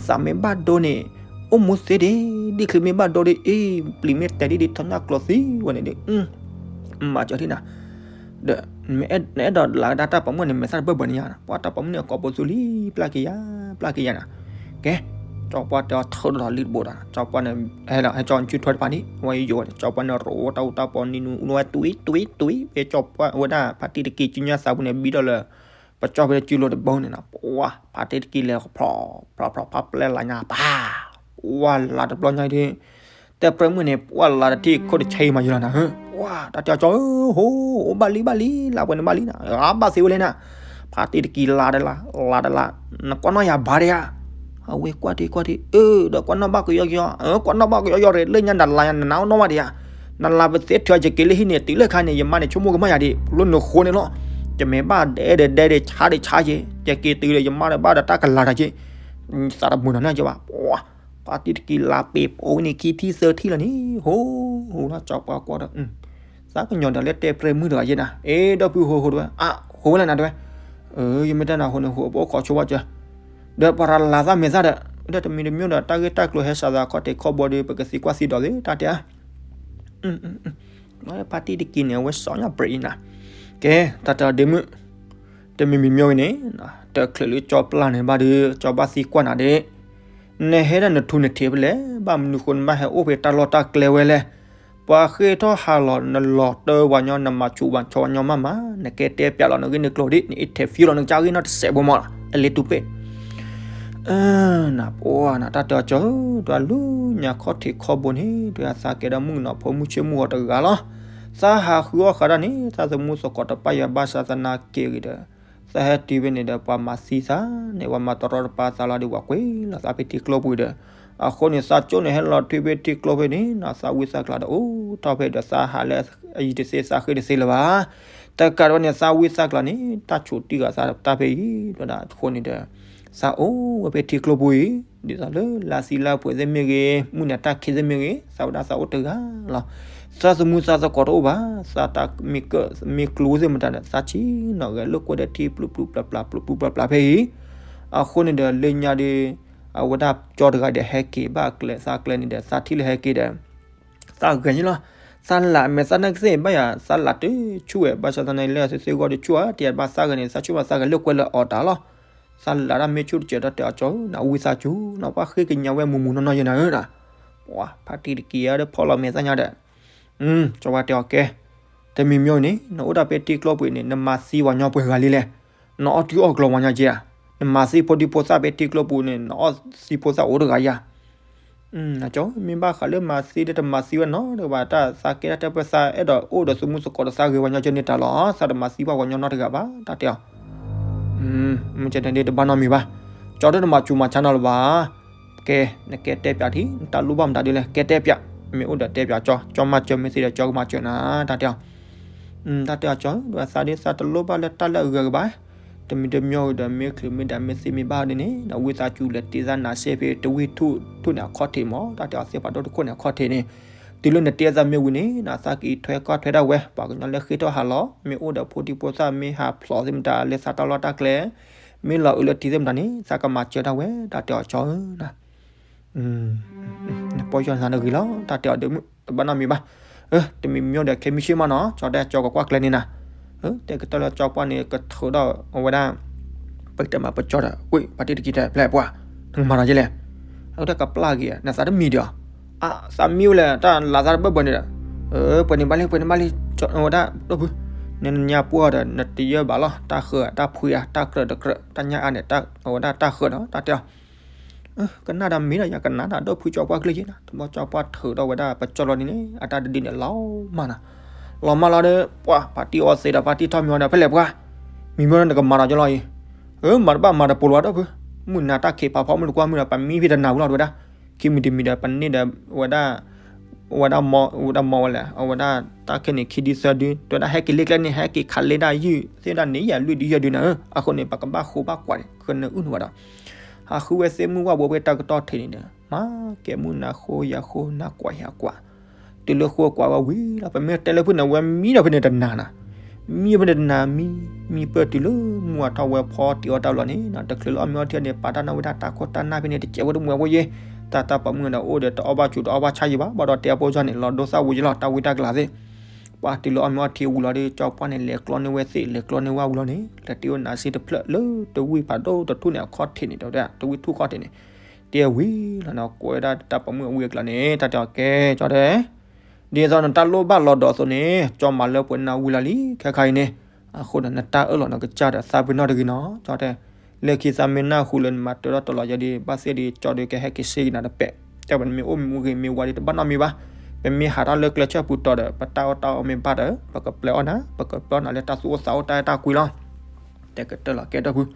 သးမ့ၢ်ဘၣ်ဒိန့ၣ် အိၣ်မူသ့ဒံး ဒံၣ်ချံမ့ၢ်ဘၣ်ဒိဒံး အ့, ပျံၤမ့ၢ်တဲဒံးဒံး ထီၣ်ညၣ်ကျိၤသံဝဲန့ၣ်ဒံး မၤစၢၤဒံးနၤ. ဒီး နအဲၣ်ဒိးလၢကဒါတၢ်ပိာ်မုၣ်န့ၣ် မဲာ်သၣ်တဘၢၣ်ဘၢၣ်န့ၣ်ယါ, ပှၤတၢ်ပိာ်မုၣ်န့ၣ် အကိာ်ပူၤသူလံ ပျၢ်က့ၤယၤ ပျၢ်က့ၤယၤနၤ. ကဲ, ကၠီပှၢ်တဲအီၤ ထုးဒီးလံတဘိဒီး ကၠီပှၢ်န့ၣ် ဟဲလီၤ ဟဲကၠီနစုထွဲတဖၣ်န့ၣ် ဝဲယိာ်ဝဲန့ၣ် ကၠီပှၢ်န့ၣ် ရိးတၢ်အူတၢ်ပီနံၤနူနူဝဲ တွံၢ်တွံၢ်တွံၢ် ဖဲကၠီပှၢ်ဝဲဒၣ် ဖါတံၢ်တက့ၢ် စုညါသးပူၤန့ၣ် ဘံဒီးလၢ ပကၠီဖဲစုလိၤတဘိန့ၣ်နၤ, ပှၤ ဖါတံၢ်တက့ၢ်လဲၤဖျိး ဖျိးဖျိး ဖါပျဲလၢညါ ပှၤ ဝဲလါတဘျီညါဒ် တဲပြဲမုၣ်န့ၣ် ပှၤလါတထံၣ်ခိၣ်တဆၢမးယလီၤနၤ, ပှၤ တၢ်တဲအီၤကၠီဧၢ ဟိ အိၣ်ဘၣ်လံဘၣ်လံ လါပှဲၤန့ၣ်ဘၣ်လံနၤ, အါ ဘၣ်သ့ဝဲလဲၣ်နၤ, ဖါတံၢ်တက့ၢ်လါတလါ လါတလါ, နကွၢ်နီၣ်ယၤဘၣ်ဒံးဧါ, အဝဲကွၢ်တ့ၢ်ကွၢ်တ့ၢ် အၢ ဒီးကွၢ်နီၣ်ဘၣ်ကယီကယီ, ကွၢ်နီၣ်ဘၣ်ကယီကယီ လၢညါနလါညါ နနၢ်နီၣ်ဘၣ်ဒံးဧါ, နလါပသ့ထုးယက့ၤလၢဟံၣ်န့ၣ် တုၤလၢခါန့ၣ် ယမါန့ၣ် ဆိကမိၣ်ကမၣ်ယၤဒံး လိၣ်နဃိန့ၣ်လီၤ, ယမ့ၢ်ဘၣ်ဒဲဒီးဒဲဒီး ဆါဒီးဆါက့ၤ ယက့ၤတုၤဒီး ယမါဒီးဘၣ်ဒီးတၢ်ကလၤတၢ်က့ၤ, သးတမုာ်နီၤန့ၢ်က့ၤဘၣ်, ပှၤ ဖါတံၢ်တက့ၢ်လါပ့ၤပိာ်ဝဲန့ၣ် ခံထံၣ်သၢထံၣ်လီၤန့ၣ်, ဟိ ဟိလီၤ ကၠီပှၢ်ကွၢ်ဒီး သးကညီၤဒီးလၢတဲပြဲမုၣ်တဂၤယဲနၤ, အ့ ဒီပုၢ်ဟိဟိတဝဲ အါ ဟိဝဲလၢနၤတဝဲ, ယမ့ၢ်တဲနၤဟိန့ၣ် ဟိပအိၣ်ခိးဆိဝဲကၢ, ဒီးပှၤရၤလၤသးမဲာ်သၣ်ဒီး ဒီးတမံၤတမံၤဒီး တၢ်ဂ့ၢ်တၢ်ကျိၤဟဲစးသး ခီၣ်ထံးခီၣ်ဘိဒီး ပကသံကွၢ်သံဒိးသ့ တၢ်တဲဧါ, ဖါတံၢ်တက့ၢ်န့ၣ် အဝဲစီၤညါပြံနၤ, ကဲ တၢ်တဲအီၤဒ့မုၣ်, တမံၤမံၤမ့ၢ်ဝဲန့ၣ် တချုးလၢကၠီပျၢ်န့ၣ်ဘၣ်ဒီး ကၠီဘၣ်သံကွၢ်နၤဒ့ၣ်, နဟဲဒၣ်နထူနထံးဖဲလဲၣ်, ဘၣ်မနုၤဃိနဘၣ်ဟဲအိၣ်ဖဲတၢ်လီၢ်တၢ်ကျဲဝဲလဲၣ်, ပှၤဃ့ထီၣ်ဟးလီၤ နလီၤတၢ်ပှၤညီ နမၤဆူးမၤဆီပှၤညီမးမး, နကဲတဲပၠးလီၤနဂ့ၢ်နကျိၤဒ့ၣ် နအ့ၣ်ထဲးဖံလီၤ နကစၢ်ဂ့ၢ်နီတစဲးဘိမးလီၤ အလ့တူပ့ၢ် နပှၤနတၢ်တဲအီၤကၠီဧၢ, တၢ်လူညါခီၣ်ထံးခီၣ်ဘိန့ၣ် တၢ်သးကဲဒၣ်မုၣ်ကနီၤဖိမုၣ်ဆ့ၣ်မုၣ်ဂီၤတဂၤလီၤ, သးဟးဃုအီၣ်ဃးဒၣ်န့ၣ် သးသမူသကိးတပၣ်ယၤ ဘၣ်ဆၣ်သနာ်က့ဂ့ၤဒီး သးဟဲတုၤဖဲန့ၣ်ဒီး ပှၤမၤသံသးန့ၣ် ပှၤမၤတရီတပါသးလီၤဒီး ပှၤကွံာ်လီၤသးဖဲထံကျိပူၤဒီး အဃိန့ၣ် သးကၠိန့ၣ်ဟဲလီၤထွံဖဲထံကျိဖဲန့ၣ် သးဝံသးကျၢၤဒီးအိၣ်ထီၣ်ဖဲဒီး သးဟးလၢအယံၤတသ့ သးဃ့တသ့လၢၤဘၣ်, တကးဒံးဘၣ်န့ၣ် သးဝံသးကျၢၤန့ၣ် တၢ်ဆိးတံၢ်ဃာ်သးတၢ်ဖဲအံၤ ဒီးအဃိန့ၣ်ဒီး သးအိၣ်ဝဲဖဲထံကျိပူၤအံၤ ဒ်သိးလၢလါသံလါပှဲၤသ့ၣ်မ့ၢ်ဂ့ၤ မုၢ်နၤတၢ်ခံးသ့ၣ်မ့ၢ်ဂ့ၤ သးဝဲဒၣ်သးအိၣ်တဂၤလီၤ, သးသမူသးသကိးတအိၣ်ဘၣ်, သးတၢ်မ့ၢ်ကၢၢ်မ့ၢ်ကျိသ့ၣ်မတၤဒီး သးဆံးနီၤဂဲၤလိာ်ကွဲဒီးထံပျုးပျုးပျၢ်ပျၢ် ပျုးပျုးပျၢ်ပျၢ်ဖဲအံၤ, အဃိန့ၣ်ဒီးလၢညါဒီး အဝဲဒၣ်ကၠီတဂၤဒီးဟဲက့ၤဘၣ်ကျဲသးကျဲန့ၣ်ဒီး သးထံၣ်လၢဟဲက့ၤဒီး သးဂဲၤန့ၣ်လီၤ, သးလးမဲာ်သၣ်နာ်က့သ့ၣ်ဘၣ်ယၤ သးလးတဆူၣ်ဝဲ ဘၣ်ဆၣ်သနာ်က့လၢသုသ့ၣ်ဂီၢ်တဆူၣ်ဧါ တယၤဘၣ်သးဂဲၤန့ၣ် သးဆူၣ်ဘၣ်သးဂဲၤလိာ်ကွဲလၢအီၤတၢ်လီၤ, သးလးတၢ်မ့ၢ်ဆူၣ်တစဲးဒီးတဲအီၤကၠီဧၢ နဝံသးစူၤ နပှၤဃ့ကညးဝဲမူးမူးနီၢ်နီၢ်ယဲနၤဧၢ, ပှၤဖါတံၢ်တက့ၢ်ဧါဒီးဖီၣ်လီၤမဲာ်သၣ်ညါဒီး ကၠီဝဲတဲအီၤကဲ, တမံၤမံၤန့ၣ် နအိၣ်ဒၣ်ဖဲထံကျိပူၤန့ၣ် နမၤသံပှၤညီပှဲၤဂၤလံလဲၣ်, နအီၣ်တံၢ်အီၣ်ကျီပှၤညီက့ဧါ, နမၤသံဖိဒံဖိသၣ်ဖဲထံကျိပူၤန့ၣ် နအီၣ်သံဖိသၣ်အိၣ်တဂၤဧါ, ကၠီ မ့ၢ်ဘၣ်ဃးလၢမၤသံဒီးတမၤသံဝဲနီတဂၤဘၣ် တၢ်သးကဲတၢ်တဲပၢၢ်သးအဲၣ်ဒိးအိၣ်ဒီးသမူသကိးဒီးသးဂ့ၤပှၤညီက့န့ၣ်တၢ်လီၤ သးတမၤသံပှၤပှၤညီနီတဂၤဘၣ် တၢ်တဲအီၤ မ့ၢ်ကဲန့ၣ်ဒ်တဘၣ်နီတမံၤဘၣ်, ကၠီဒီးနမၤစူၤမၤဆါနီၤလၢၤဘၣ်, ကဲ နကဲတဲပၠးထံ နတၢ်လိၣ်ဘၣ်မတၤဒ်လဲၣ် ကဲတဲပၠး, မ့ၢ်အိၣ်ဒီးတဲပၠးကၠီ, ကၠီမၤစၢၤမ့ၢ်သ့ဒီးကၠီကမၤစၢၤနၤ, တၢ်တဲအီၤ, တၢ်တဲအီၤကၠီ ဒီးသးဒ်သးတလိၣ်ဘၣ်လၢတၢ်လၢအဂၤကဘၣ်, တမံၤတမံၤဒီး မ့ၢ်ချုးမ့ၢ်ဒၣ်မ့ၢ်သ့မ့ၢ်ဘၣ်ဒ်န့ၣ် နဝံသးစူၤလဲၤတ့သးနၤစဲဖဲတဝံၢ်ထူၣ်ထူၣ်န့ၣ်အခီၣ်ထံးမး, တၢ်တဲအီၤသ့ၣ်ဖးဒိၣ်တခိၣ်န့ၣ်အခီၣ်ထံးန့ၣ်, တုၤလၢနတ့သးမ့ၢ်ဝံၤန့ၣ် နသးကအံးထွဲကွၢ်ထွဲဒၣ်ဝဲ ပှၤကညီလၢဃ့ထီၣ်ဟးလီၤ မ့ၢ်အိၣ်ဒီးဖိဒံဖိသၣ်မ့ၢ်ဟးဖျိးသ့ၣ်မတၤလၢသးတၢ်လီၢ်တၢ်ကျဲ မ့ၢ်လီၤအုးလၢထံသ့ၣ်မတၤန့ၣ် သးကမၤစၢၤဒၣ်ဝဲ တၢ်တဲအီၤကၠီဧၢ နပီၢ်ယီၢ်နသးနဂ့ၤလီၤ တၢ်တဲအီၤဒ့မုၣ် တဘၣ်နီတမံၤဘၣ်, တမံၤမံၤဒီးခဲမုၢ်ဆ့ၣ်မးနီၤ ကၠီတဲကၠီကကွၢ်ကျဲန့ၣ်နၤ, တဲကတၢၢ်လၢကၠီကွၢ်န့ၣ် ကထုးဒီးအဝဲဒၣ် ပကတဲမးပကၠီဒီး ဝံၢ် ပှၤတံၢ်တက့ၢ်တဲဖျဲၣ်ပှၤ နကမၤဒီးယဲလဲၣ်, အဝဲဒၣ်ကပျၢ်က့ၤ နသးတမံၤဒီး အါ သးမံဝဲလဲၣ် တၢ်လၤသးတဘၢၣ်ဘၢၣ်န့ၣ်ဒီး, ပှဲၤန့ၣ်ဘၣ်လံ ပှဲၤန့ၣ်ဘၣ်လံ, အဝဲဒၣ်ဒီပုၢ်, နနညါပှၢ်ဒီး နတယၢၢ်ဘၣ်လီၤ တၢ်ဃၢၤတၢ်ဖှံဧါ တၢ်ကြၢးတကြၢး တၢ်ညၣ်အါန့ၣ် အဝဲဒၣ်တၢ်ဃၢၤဒီး တၢ်တဲအီၤ ကနၣ်ဒီးမ့ၢ်ဒီးယၤကနၣ်ဒီး ဒီပုၢ်ကၠီပှၢ်ကလုၢ်ယဲနၤ တဘျီကၠီပှၢ်ထုးထီၣ်ဝဲဒၣ်ပကၠီလီၤန့ၣ်န့ၣ် အတၢ်တဒုန့ၣ်လီၤမၢ်နၤ, လီၤမၢ်လီၤဒီး ပှၤဖါတံၢ်အီသံးဒီးဖါတံၢ်ထီၣ်မံဝဲဒီး ဖဲလဲၣ်ပှၤ, မံမံဒီးနကမၤဒီးကၠီလီၤအံၤ, မၤတဘၣ်မၤတပိာ်လီၤဒီပုၢ်, မုၢ်နၤတၢ်ခံးဖးဖီမုၢ်တကွၢ်မုၢ်ဒီး ပမံဖဲတနၤဝံၤလီၤ တဲဝဲဒၣ်. ခံမံၤတမံၤဒီး ပန့ၢ်ဒီးဝဲဒၣ်, ဝဲဒၣ်မီ, ဝဲဒၣ်မီဝဲလဲၣ်, အဝဲဒၣ်တၢ်ခဲန့ၣ် ခံဒုသၢဒု, တဲဝဲဒၣ် ဟဲက့ၤလ့ကျဲန့ၣ် ဟဲက့ၤခးလ့ဒၣ်ယုၢ်သ့ၣ်ဒၣ်န့ၣ် ယၤလွံၢ်ဒုယဲၢ်ဒုနၤဧၢ, အဃိန့ၣ် ပကဘၣ်ဃိဘၣ်ကွၢ်န့ၣ် ကနၢအုၣ်န့ၣ်ဝဲဒီး ဟးဃုဝဲသ့ၣ်မုၢ်ဝၣ်ဘိဖဲတၢ်ကတီၢ်ထံးန့ၣ်ဒီး မၤကဲမုၢ်နၤဃိယၤဃိ နၤကွၢ်ယၤကွၢ်, တုၤလၢဃိကွၢ်ဝဲဝံၤလီၤ. ပမ့ၢ်တဲလၢဖုၣ်န့ၣ် ဝဲမံဒီးဖဲန့ၣ်တနၤနီၤ, မံဖဲန့ၣ်တနၤ မံ, မံပၢၢ်တုၤလၢမုၢ်အထီၣ်ဝဲဖီတံၤအီၣ်တၢ်လီၤန့ၣ်နီၤ, တချုးလၢအီၣ်မ့ၤအီထံန့ၣ် ပာ်တၢ်နၢ်ဝံတၢ်တၢ်ခိၣ်တၢ်နၢ်ဖဲန့ၣ် တစဲးဖိတမှဲးဖိယဲ, တၢ်တၢ်ပိာ်မုၣ်ဒီး အိၣ်ဒီးတအီၣ်ဘၣ်ဆူးတအီၣ်ဘၣ်ဆါယံၤဘၣ်, ဘၣ်ဒီးတဲအဖိကၠီန့ၣ် လီၤဒိသၣ်ဝံၤယံၤလီၤ တၢ်ဝံတၢ်ကလၤသ့ၣ်. ပှၤတုၤလၢအီၣ်မ့ၤအီထံဝံၤလီၤဒီး ကၠီပှၢ်န့ၣ် လဲၤကျီန့ၢ်ဝဲသ့ၣ် လဲၤကျီန့ၢ်ဝဲဝံၤလီၤန့ၣ် လဲၤတ့အိၣ်နါစ့တဖျၢၣ်လၢတဝံၣ်ဖးဒိၣ်တထူၣ်န့ၣ် အခီၣ်ထံးန့ၣ် တဲဝဲဒၣ် တဝံၣ်ထူၣ်ခီၣ်ထံးန့ၣ် တဲဝံၤလီၤနီၤ, ကိးဝဲဒၣ်တၢ်ပိာ်မုၣ်အဝံအကျါန့ၣ် တၢ်တဲအီၤ ကဲကၠီတဲ ဒ်သိးနတၢ်လိၣ်ဘၣ်လီၤဒီးအသိးန့ၣ် ကၠီမၤလၢပှဲၤနၢ်ဝံၤလီၤလံ ခဲခါအံၤန့ၣ်, အဃိဒီးနတၢ်အၢၣ်လီၤနီၤကစၢ်ဒီးသးပ့ၤနီၣ်တဂ့ၤနီၤ ကၠီတဲ. လၢခံသးမ့ၢ်နၢ်ဟူလၢနမၤတၢ်ထီၣ်တလီၤယဲဒီး ဘၣ်သ့ၣ်ဒီးကၠီဒီးကဟဲက့ၤစ့က့ၤနၤတပဲာ်, ကၠီပနမ့ၢ်အိၣ်မ့ၢ်ဂ့ၤမ့ၢ်ဝါဒီး တဘၣ်နီတမံၤဘၣ်. ပမ့ၢ်ဟးထီၣ်လၢကျဲဆၢပူၤတီၤဒီး ပတၢ်အီၣ်တၢ်အီမ့ၢ်ဘၣ်ဒီး ပကပျဲအီၣ်နၤ, ပကပျဲအီၣ်နၤလၢတၢ်သူၣ်အိၣ်သးအိၣ်တၢ်အဲၣ်တၢ်ကွံလီၤ. တဲကတၢၢ်လီၤ ကဲဒီပုၢ်,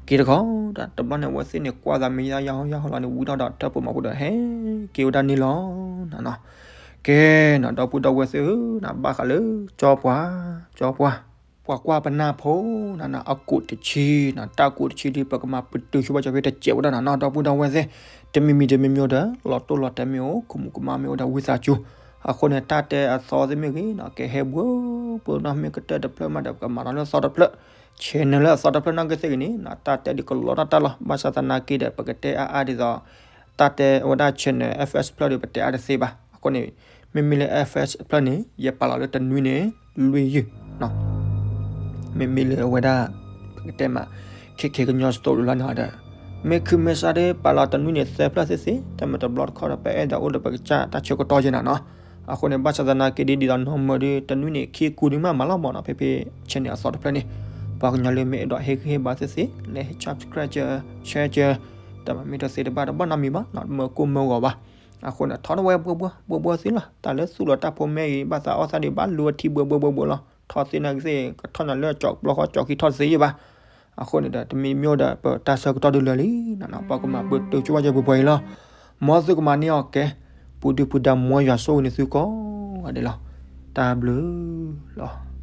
က့ၤတခီဒီး တဘျီန့ၣ် အဝဲသ့ၣ်န့ၣ် ကွၢ်သးမ့ၢ်ယါယါဟီယါဟီလီၤန့ၣ် ဝံထီၣ်ဒီး ထၢၣ်ဖိမၤဖိဒီးဟဲက့ၤဝဲဒၣ်န့ၣ်လီၤနီၤ. ကဲနီၤ ဒီပုၢ်ဒီဝဲၢ်သ့ၣ်ဧၢနီၤ, ဘၣ်ဃးလၢကၠီပှၤ, ကၠီပှၤ ပှၤကွၢ်ပနၢ်ဖိနီၤနီၤ အကိးတဆံနီၤ, တၢ်ကိးတဆံဒီး ပကမၤပတုာ်ဆိဘၣ်ကၠီဖဲတစဲးဝဲဒၣ်နီၤနီၤ ဒီပုၢ်ဒီဝဲၢ်သ့ၣ်, တမံၤမံၤတမံၤမံၤဒီး လီၤတိၢ်လီၤတဲာ်မ့ၢ်အိၣ် ခိၣ်မူကမါမ့ၢ်အိၣ်ဒီး ဝံသးစူၤ, အဃိန့ၣ် တၢ်တဲအသီသ့ၣ်မ့ၢ်ဂ့ၤနီၤ ကဟဲဘှီဘှီနီၤ မ့ၢ်ကတၢၢ်တဖျၢၣ်မးဒီး ပကမၤလီၤလၢအသီတဖျၢၣ်, channel လၢအသီတဖျၢၣ်နီၢ်ကီၢ်သ့ၣ်ဂ့ၤန့ၣ်နီၤ တၢ်တဲဒ်ကလီတၢ်တၢ်လီၤ ဘၣ်ဆၣ်သနာ်က့ဒီး ပကတဲအါအါဒ်သိး တၢ်တဲဝဲဒၣ် channel FS ဖျၢၣ်ဒီး ပတဲအါတသ့ဘၣ်. အဃိန့ၣ် မ့မ့ၢ်လၢ FS ဖျၢၣ်န့ၣ် ယပာ်လီၤလၢတနွံန့ၣ် လွံၢ်ယုၢ်နီၤ, မ့မ့ၢ်လၢအဝဲဒၣ် ပကတဲမး ခဲခဲကညီ story လီၤန့ၣ်ဒီး မ့ၢ်ခုမ့ၢ်ဆါဒီး ပာ်လီၤတနွံန့ၣ် သၢဖျၢၣ်သ့သ့, တၢ်မ့ၢ်တဘျီတခီဒီး ပအဲၣ်ဒိးအိၣ်ဒီးပကစၢ်တၢ်ဆၢကတီၢ်ယဲနီၤနီၤ. အဃိန့ၣ် ဘၣ်ဆၣ်သနာ်က့ဒ်ဒ်သိးနီၢ်မၢဒီး တနွံန့ၣ် ခံကူဒုမးမၤလီၤမးနီၤ ဖဲဖဲ channel အသီတဖျၢၣ်န့ၣ်, ပှၤကညီလၢမ့ၢ်အဲၣ်ဒိးဟ့ၣ်ဂံၢ်ဟ့ၣ်ဘါသ့သ့ လဲၤ subscribe ကၢ share ကၢ, တၢ်မၤမ့ၢ်တသ့တဘၣ်တဘၣ်နီတမံၤဘၣ်နီၤ မၢကိၢ်မၢဂီၤဘၣ်. အဃိန့ၣ် ထီၣ်ဝဲဘှီဘှီဘှီဘှီသ့လီၤ. တၢ်လၢသူၣ်လီၤတၢ်ဖိမဲအံၤ ဘၣ်သးအီၣ်သးဒံးဘၣ်လူၤအထံဘှီဘှီဘှီဘှီလီၤ. ထီၣ်သ့နာ်က့သ့ၣ် ကထီၣ်နၤလၢအကၠီၣ်ပျီဃီကၠီၣ်ခံထီၣ်တသ့ယဲဘၣ်. အဃိန့ၣ်ဒီး တမံၤမံၤဒီး ပတၢ်ဆၢကတီၢ်ဒုးလၢာ်လံနီၤနီၤ ပှၤကမၤပတုာ်ကၠိဝဲယဲပှဲၤပှဲၤအံၤလီၤ. မ်သုကမၤန့ၢ်အီၤကဲ ပူၤဒုပူၤဒါမီယွၤဆိၣ်ဂ့ၤန့ၢ်သုကိးဂၤဒဲးလီၤ. တၢ်ဘျုးလီၤ.